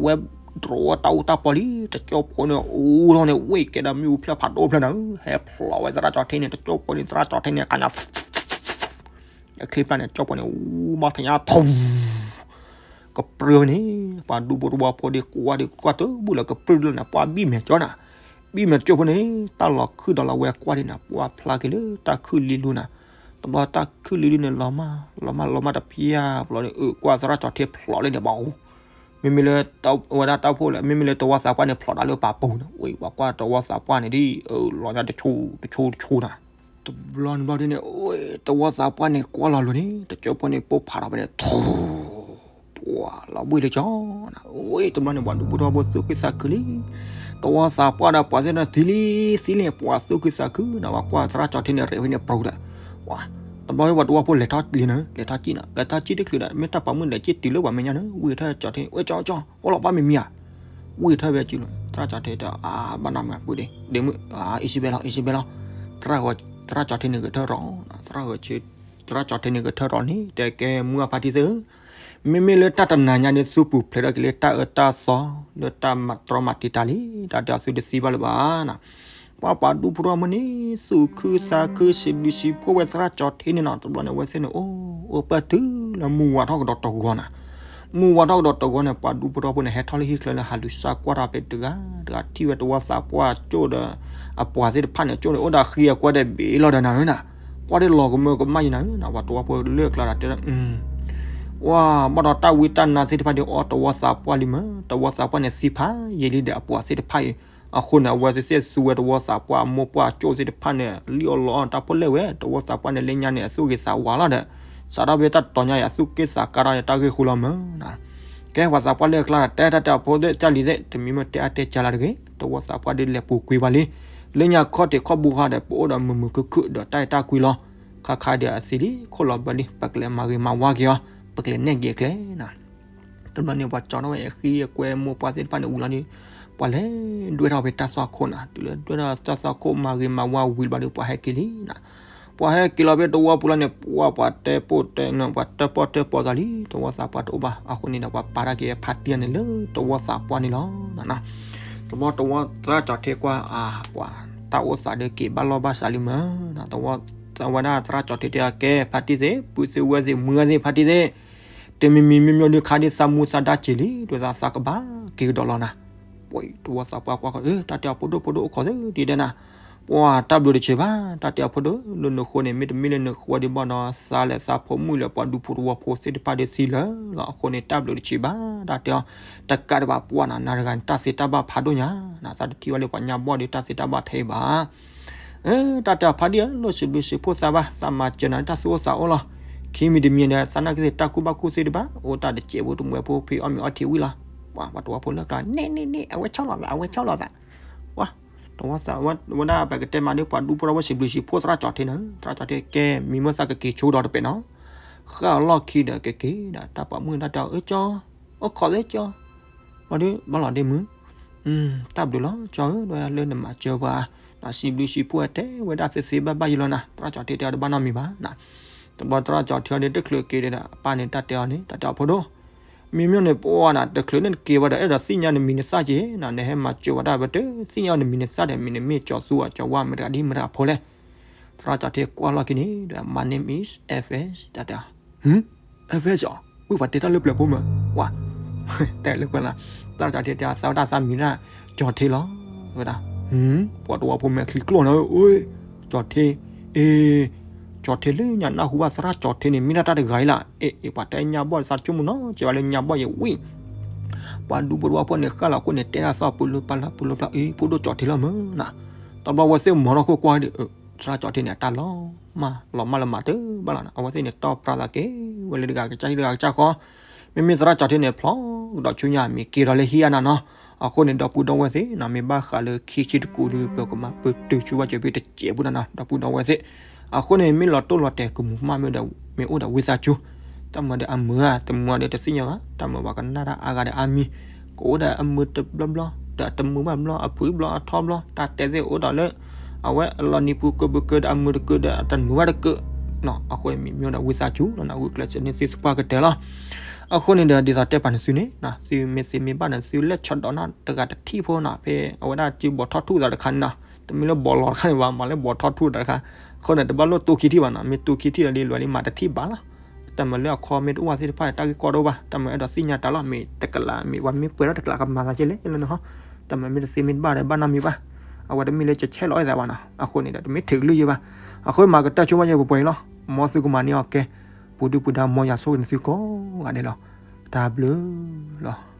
ဝဲဒိးတၢ်အူတၢ်ပီလံ တကၠိဖိန့ၣ် အူထီၣ်န့ၣ် ဝ့ၢ်ကဲဒီးမ့ၣ်အူဖျၢၣ်ဖးဒိၣ်ဖျၢၣ်နၤ, ဟဲဖျိးဝဲသရၣ်ကၠီၣ်ထ့န့ၣ် တကၠိဖိန့ၣ် သရၣ်ကၠီၣ်ထ့န့ၣ် ခါညါ အချံပျၢ်န့ၣ် ကၠိဖိန့ၣ် အူဘၣ်ထီၣ်ညါထူ ကပြုၢ်န့ၣ် ပှၤဒူဖိတဝီဖိဒီးကွၢ်ဒီးကွၢ်တဘူၣ်လၢကပြုၢ်လၢနၤ ပှၤဘံၣ်မဲာ်ကၠီနၤ, ပ ပံၣ်မဲာ်တကၠိၢ်ဖိန့ၣ် တၢ်လီၤခုၣ်ဒီးလီၤဝဲကွၢ်ဒံးနၤ ပှၢ်ဖျါက့ၤလၢတၢ်ခုၣ်လံလူနၤ. တဘျီတၢ်ခုၣ်လံလူန့ၣ် လီၤမၢ် လီၤမၢ် လီၤမၢ်တဖျၢၣ်ဘျီန့ၣ် အၢၣ်ကွၢ်သရၣ်ကၠီၤထ့ဖျိးလၢန့ၣ်ဘၣ်အူ မ့မ့ၢ်လၢ ဝဲဒၣ်တၢ်အိၣ်ဖှိၣ်လဲၣ် မ့မ့ၢ်လၢတဝီသးပှၢ်န့ၣ် ဖျိးဒၣ်လၢပာ်ပူၤန့ၣ် ဝဲပှၤကွၢ်တဝီသးပှၢ်န့ၣ်ဒ် အၢၣ်လီၤညါတဆိတဆိတဆိနၤ. တဘျီန့ၣ်ဘျီဒ်န့ၣ် တဝီသးပှၢ်န့ၣ် ကွၢ်လီၤလိၤန့ၣ် တကၠိၢ်ဖိန့ၣ် ပိၢ်ဖးထီၣ်ဖဲန့ၣ် ထူ ပှၤလီၤဘှံးလၢကၠီနၤ. အၢ တဘျီန့ၣ် ပှၤဒူဖိတဝီဖိသူၣ်ခုသးခုလံ. တဝီသးပှၢ်ဒီးပှၤသ့ၣ်န့ၣ် သံလံ သံလံ ပှၤသူၣ်ခုသးခုနၤ ပှၤကွၢ်သရၣ်ကၠီၤထ့န့ၣ် ရဲၣ်ဖဲန့ၣ်ပြူၤဒီး ပှၤ တဘျီန့ၣ် ပှၤတဝီဖိလဲၤထီၣ်လံနၤ လဲၤထီၣ်ကံၣ်နၤ လဲၤထီၣ်ကံၣ်တချုးဒီး မ့ၢ်တၢ်ပာ်မုၣ်လဲၤကံၣ်တုၤလၢပှၤမဲာ်ညါန့ၣ် ဝံၢ်ထၢၣ်ကၠီၤထ့ ဝဲကၠီကၠီ အိၣ်လီၤပၢ်မံၤမံၤဧါ. ဝံၢ်ထၢၣ်ဖဲကံၣ်လီၤ သရၣ်ကၠီၤထ့တဲ အါ ဘၣ်နၢ်မုာ်ပူၤဒ့ ဒ့မုၣ် အံၣ်စဘဲလီၤ အံၣ်စဘဲလီၤ. သရၣ်ကၠီၤထ့န့ၣ်ဂဲၤထၢၣ်ရီၤ သရၣ်ကၠီၤထ့န့ၣ်ဂဲၤထၢၣ်ရီၤန့ၣ် တဲကဲမုၢ်အဖါတံၢ်သ့ၣ်ဧၢ မ့မ့ၢ်လၢတၢ်တနၤညါန့ၣ် သုပူၤဖျဲးထီၣ်က့ၤလၢတၢ်အၢတၢ်သီ လၢတၢ်မၤတြီမၤတံာ်တာ်လံ တၢ်တဲအီၤသုတသံဘၣ်လၢၤဘၣ်နၤ. ပှၤပှၤဒူဖိတဝီဖိန့ၣ် သူၣ်ခုသးခုစံးဘျုးစံးဖှိၣ်ဝဲသရၣ်ကၠီၤထ့န့ၣ်နီၤ တဘျီန့ၣ် အဝဲသ့ၣ်န့ၣ် အိၣ် အိၣ်ပၢၢ်တုၤလၢမုၢ်ဝါထီၣ်ကဒီးတဂီၤနၤ မုၢ်ဝါထီၣ်ကဒီးတဂီၤန့ၣ် ပှၤဒူဖိတဝီဖိန့ၣ် ဟဲထီၣ်လၢဟံၣ်ချၢလၢဟးလူၤစၢ်ကွၢ်တၢ်ဖဲတဂၤတဂၤ ထံၣ်ဝဲတဝီသးပှၢ်ကၠိၣ်ဒီး အပှၤသ့ၣ်တဖၣ်န့ၣ် ကၠိၣ်န့ၣ် အိၣ်ဒီးဃံအကွၢ်ဒဲးဘ့ၣ်လီၤဒီးနၤဧၢနၤ ကွၢ်ဒဲးလီၤကမၢကမၣ်ယံၤနၤဧၢနၤ ပှၤတဝီဖိလၢကျါဒီးတဲ ဝါ ဘၣ်ဒီးတၢ်ဝံတၢ်နါသ့ၣ်တဖၣ်ဒ်အီၣ်တဝီသးပှၢ်လံမၢ် တဝီသးပှၢ်န့ၣ်သံဖးယံာ်လံဒီးအပှၤသ့ၣ်တဖၣ်အံၤ အဃိန့ၣ် အဝဲသ့ၣ်သူဝဲတဝီသးပှၢ်အမိၢ်ပှၢ်ကၠိၣ်သ့ၣ်တဖၣ်န့ၣ် လံၣ်အီၣ်လီအီၣ်တၢ်ဖိလဲၣ်ဝဲ တဝီသးပှၢ်န့ၣ် လၢညါန့ၣ် အသူၣ်ဂ့ၤသးဝါလီၤဒီး စးထီၣ်ဖဲတၢ်တတီၤညါအံၤ အသူၣ်က့ၣ်သးကါထီၣ်န့ၣ် တၢ်ဂ့ၢ်ဃိလီၤမၢ်နၤ ကဲပှၤသးပှၢ်လၢအကျါဒီး တဲတၢ်တဲအဖိသ့ၣ် ကၢ်လံၤသ့ၣ် တမံၤမ့ၢ်တဲအါတဲကၢ်လၢတဂ့ၤ တဝီသးပှၢ်ဒ်လဲၤပူၤကွံာ်ဘၣ်လံ လၢညါခီၣ်ထံးခီၣ်ဘိခါဒီး ပအိၣ်ဒီးမုာ်မုာ်ခုၣ်ခုၣ်ဒီးတၢ်အဲၣ်တၢ်ကွံလီၤ ခါခါဒီးအသံလံ ခိၣ်လီၤဘၢလံ ပကလဲၤမၤဂ့ၤမၤဝါက့ၤအီၤ ပကလဲၤနဲၣ်က့ၤအကျဲနၤ တဘျီန့ၣ် ပှၤကၠီထီၣ်ဝဲအဃံအကွဲမိၢ်ပှၢ်သ့ၣ်တဖၣ်န့ၣ်ဝံၤလီၤဒီး ပှၤလဲၤဒွဲၣ်ထီၣ်ဖဲတၢ်သွၣ်ခိၣ်နၤ တုၤလၢဒွဲၣ်ထီၣ်တၢ်သွၣ်ခိၣ်မၤဂ့ၤမၤဝါဝံၤလီၤဒီး ပှၤဟဲက့ၤလံနၤ ပှၤဟဲက့ၤလီၤဖဲတဝီပူၤလီၤန့ၣ် ပှၤပှၤတဲပိၢ်တဲနၢၤ ပှၤတဲပိၢ်တဲပိၢ်သးလံ တဝီသးပှၢ်တအိၣ်ဘၣ် အဃိန့ၣ်ဒီး ပှၤပာ်တၢ်က့ၤဖါတံၢ်န့ၣ်လၢတဝီသးပှၢ်န့ၣ်လီၤနၤ တဘျီတဝီသရၣ်ကၠီထ့ကွၢ် အါ ပှၤတၢ်အိၣ်သးဒီးက့ၤဘၣ်လီၢ်ဘၣ်စးလံမၢ်နၤ တဝီ ဝဲဒၣ်သရၣ်ကၠီထ့တဲအီၤ ကဲဖါတံၢ်သ့ၣ် ပုၢ်သ့ၣ်ဝဲၢ်သ့ၣ်မုၢ်ဂၤသ့ၣ် ဖါတံၢ်သ့ၣ် တမံၤမံၤမ့ၢ်မ့ၢ်ဒုးခါဒ်သးမူသးဒါက့ၤလံ ဒ်သးသးကဘၣ်က့ၤကဒီးလီၤနၤ ပှၤတဝီသးပှၢ်ကွၢ်ဃီ တၢ်တဲအီၤဖိဒိၣ်ဖိဒိၣ်အိၣ်ခိးသ့ၣ်ဒ်တဲနၤ ပှၤတၢ်ဘျုးတဆံးဘၣ် တၢ်တဲအီၤဖိဒိၣ် လၢနဃိန့ၣ် မ့တမ့ၢ်လၢနဃိဒ်ဘၣ်ဒီး သးလဲၤသးဖိမုၣ်လဲၤ ပှၤဒူဖိတဝီဖိသ့ၣ်တဖၣ်ဒီးသံလၢာ်လီၤ အဃိန့ၣ် တၢ်ဘျုးတဆံးဘၣ် တၢ်တဲအီၤ တကးဒံးဘၣ်ပှၤနၤ နၤတဂၤန့ၣ် တၢ်သ့တၢ်ဘၣ်ဖးဒိၣ်ညါ နၤသးတထံၣ်ဝဲလၢပှၤညါဘီၣ်ဒီး တၢ်သ့တၢ်ဘၣ်ထဲအံၤဘၣ် တၢ်တဲအီၤဖါတံၢ်ဧၢ လိၣ်စံးဘျုးစံးဖှိၣ်သးဘၣ် သးမၤစၢၤနၤလၢတၢ်သူၣ်အိၣ်သးအိၣ်လီၤ ခံမံၤတမံၤဒီး သးနာ်က့သ့ၣ်တၢ်ကူၣ်ဘၣ်ကူၣ်သ့တဘၣ် အိၣ်တၢ်တစဲးဖိတမှဲၤဖိဖံးအီၣ်မ့ၤအီထံဝံၤလီၤ ပှၤပှၤတဝီဖိလၢကျါ န့ၣ်န့ၣ်န့ၣ် အဝဲဆီၣ်လီၤသး အဝဲဆီၣ်လီၤသး ပှၤ တဝီသးဝဲဒၣ်ပကတဲမးဒီး ပှၤဒူဖိတဝီဖိစံးဘျုးစံးဖှိၣ်သရၣ်ကၠီထ့နၤ သရၣ်ကၠီထ့ကဲ မံၤမ့ၢ်သးကက့ၤဆိဒီးတပဲာ်နီၤ ဃၣ်အလီၢ်ခံဒီးကက့ၤဒီး တၢ်ပာ်မုၣ်တၢ်တဲအီၤ အၢ ကၠီ အိၣ်ခိးသ့ၣ်ကၠီ ဘၣ်ဒီး ဘၣ်လီၤဒ့မုၣ် တၢ်ဘျုးလီၤကၠီဧၢ လၢနမၤစၢၤပှၤ နစံးဘျုးစံးဖှိၣ်တဲဝဲဒၣ်သ့သ့ဘၣ်ဘၣ်ယံၤလီၤနၤ သရၣ်ကၠီထ့တဲအီၤတဘၣ်နီတမံၤဘၣ် တဘျီသရၣ်ကၠီထ့အီၤဒီးတချုးက့ၤဒီး အပၢ်န့ၣ်တၢ်တဲအီၤန့ၣ် တၢ်တဲအီၤဖိဒိၣ် မံၤမ့ၢ်န့ၣ်ပှၤနၤ တချုးန့ၣ်တက့ၤဝဲဒီး အဲၣ်ဒိးသ့ၣ်ညါနမံၤနသၣ်က့ၤ နၤ နဟဲမၤစၢၤဝဲဒၣ်ပတဲသ့ၣ်ညါနမံၤနသၣ်ဒီး မံၤနမ့ၢ်ကၠီသူအကၠီဝါမတၤတဂၤဒ်မတၤတဂၤဖိလဲၣ် သရၣ်ကၠီထ့ကွၢ်လီၢ်ခံန့ၣ်ဒီး My name is F S တၢ်တဲအီၤ F S အီၤ ဝံၢ်ပှၤတဲတၢ်လၢပျၢၤဖိမး ဝါ တဲလၢကွၢ်လီၤ သရၣ်ကၠီထ့တဲအီၤ သးဝဲဒၣ်သးမံၤဒၣ် ကၠီထ့လီၤ ဝဲဒၣ် ပှၤတဝီဖိမဲာ်ချံကျိၣ်နၤ အိၣ် ကၠီထ့ အ့ ကၠီထ့လၢညါနၢ်ဟူဘၣ်သရၣ်ကၠီထ့န့ၣ် မ့ၢ်ဒၣ်တၢ်တဂၤအံၤလီၤ အ့ အ့ ပှၤတဲညါဘီၣ်သးဆိကမိၣ်နီၤ ကဲဝဲလၢညါဘီၣ်ယံၤဝံၣ် ပှၤဒူဖိတဝီဖိန့ၣ် ဃၣ်လီၤခိၣ်န့ၣ် တဲဒၣ်သီၣ်ပူၤလိပျၢ်လၢပူၤလိပျၢ် အ့ ဖိဒိၣ်ကၠီထ့လီၤမးနၤ တဘျီဝဲသ့ၣ်မၤထီၣ်ခိၣ်ကွၢ်ဒီး သရၣ်ကၠီထ့န့ၣ် အတၢ်လီၤမၢ် လီၤမၢ်လၢမၤတဘၣ်လီၤနၤ အဝဲသ့ၣ်န့ၣ် တီၢ်ပြးသးက့ၤဝဲလၢတဂၤကစၢ်ဟံၣ်တဂၤကစၢ်ဃီ မ့မ့ၢ်သရၣ်ကၠီထ့န့ၣ် ဖျီကဒီးဆူညါမ့ၢ်က့ၤဒီးလၢဟံၣ်အါနၤနီၤ အဃိန့ၣ် ဒီပုၢ်ဒီဝဲၢ်သ့ၣ်နၤ မ့ၢ်ဘၣ်ဃးလၢခံဆံတကူဒီး ပကမၤပတုာ်ဆူဝဲစၢၤဖဲတစဲးပူၤနၤနီၤ ဒီပုၢ်ဒီဝဲၢ်သ့ၣ် အဃိန့ၣ် မ့ၢ်လီၤတိၢ်လီၤတဲာ်ကမူးမးမ့ၢ်ဒီး မ့ၢ်အိၣ်ဒီးဝံသးစူၤ တၢ်မၤဒီးအမုာ်ဧါ တမုာ်ဒီးတသ့ၣ်ညါဘၣ် တၢ်မၤပှၤကနၣ်တၢ်အါဂၤဒီးအါမံၤ ကအိၣ်ဒီးအမုာ်တဘျီဘျီ ဒီးအတမုာ်ဘၣ်ဘျီ အဖုၣ်ဘျီအထီဘျီ တၢ်တဲသ့ၣ်အိၣ်ဒီးလၢ အဝဲအလီၤနံၤပူၤကဘုးကဒီးအမုာ်တကၢဒီးအတမုာ်ဘၣ်တကၢ အဃိန့ၣ်မ့ၢ်မ့ၢ်အိၣ်ဒီးဝံသးစူၤလီၤနၤ ဂုာ်ကျဲးစၢးန့ၢ်သုသပှၢ်ကတၢၢ်လီၤ အဃိန့ၣ်ဒီး ဒ်သိးတဲပာ်န့ၢ်သုန့ၣ် သုမ့ၢ်သ့မ့ၢ်ဘၣ်န့ၣ် သုလဲၤဆီၣ်ဒီးနၤတဂၤတထံၣ်ဖိနၤ ဖဲအဝဲဒၣ်စုဘီးထီၣ်ထူၣ်သးတခါန့ၣ်နီၤ တမ့ၢ်လၢဘီးလီၤတခါန့ၣ်ဘၣ် မၤလၢဘီးထီၣ်ထူၣ်သးတခါ အဃိန့ၣ် တဘၣ်လိၣ်တူၢ်ခံထံၣ်ဘၣ်နီၤ မ့ၢ်တူၢ်ခံထံၣ်လီၤဒီး လွဲၤလံမၤတထံၣ်ဘၣ်လီၤ တၢ်မၤလၢအခီမ့ၢ်တအိၣ်ဘၣ်သ့ၣ်တဖၣ်န့ၣ် တၢ်ဂ့ၢ်ကီတအိၣ်ဘၣ် တၢ်မၤအဲၣ်ဒိးသ့ၣ်ညါတၢ်လီၤ မ့ၢ်တကလး မ့ၢ်ပှၤမ့ၢ်ပှဲၤထီၣ်တကလးကမၤသးကဲလဲၣ်လၢနဟီ တၢ်မၤမ့ၢ်တသ့မ့ၢ်တဘၣ်ဒီး ဘၣ်နီတမံၤဘၣ် အဝဲတမ့ၢ်လၢကဆဲးလီၤအသးဘၣ်နီၤ. အဃိန့ၣ်ဒီး တမ့ၢ်ထုးကလုၢ်ယဲဘၣ်. အဃိမၤကတၢၢ်ဆိကမိၣ်ယဲပှဲၤပှဲၤအံၤလီၤ. မ်သုကမၤန့ၢ်အီၤကဲ, ပူၤဒုၣ်ပူၤဒါ မ်ယွၤဆိၣ်ဂ့ၤန့ၢ်သုကိးဂၤဒဲးလီၤ. တၢ်ဘျုးလီၤ.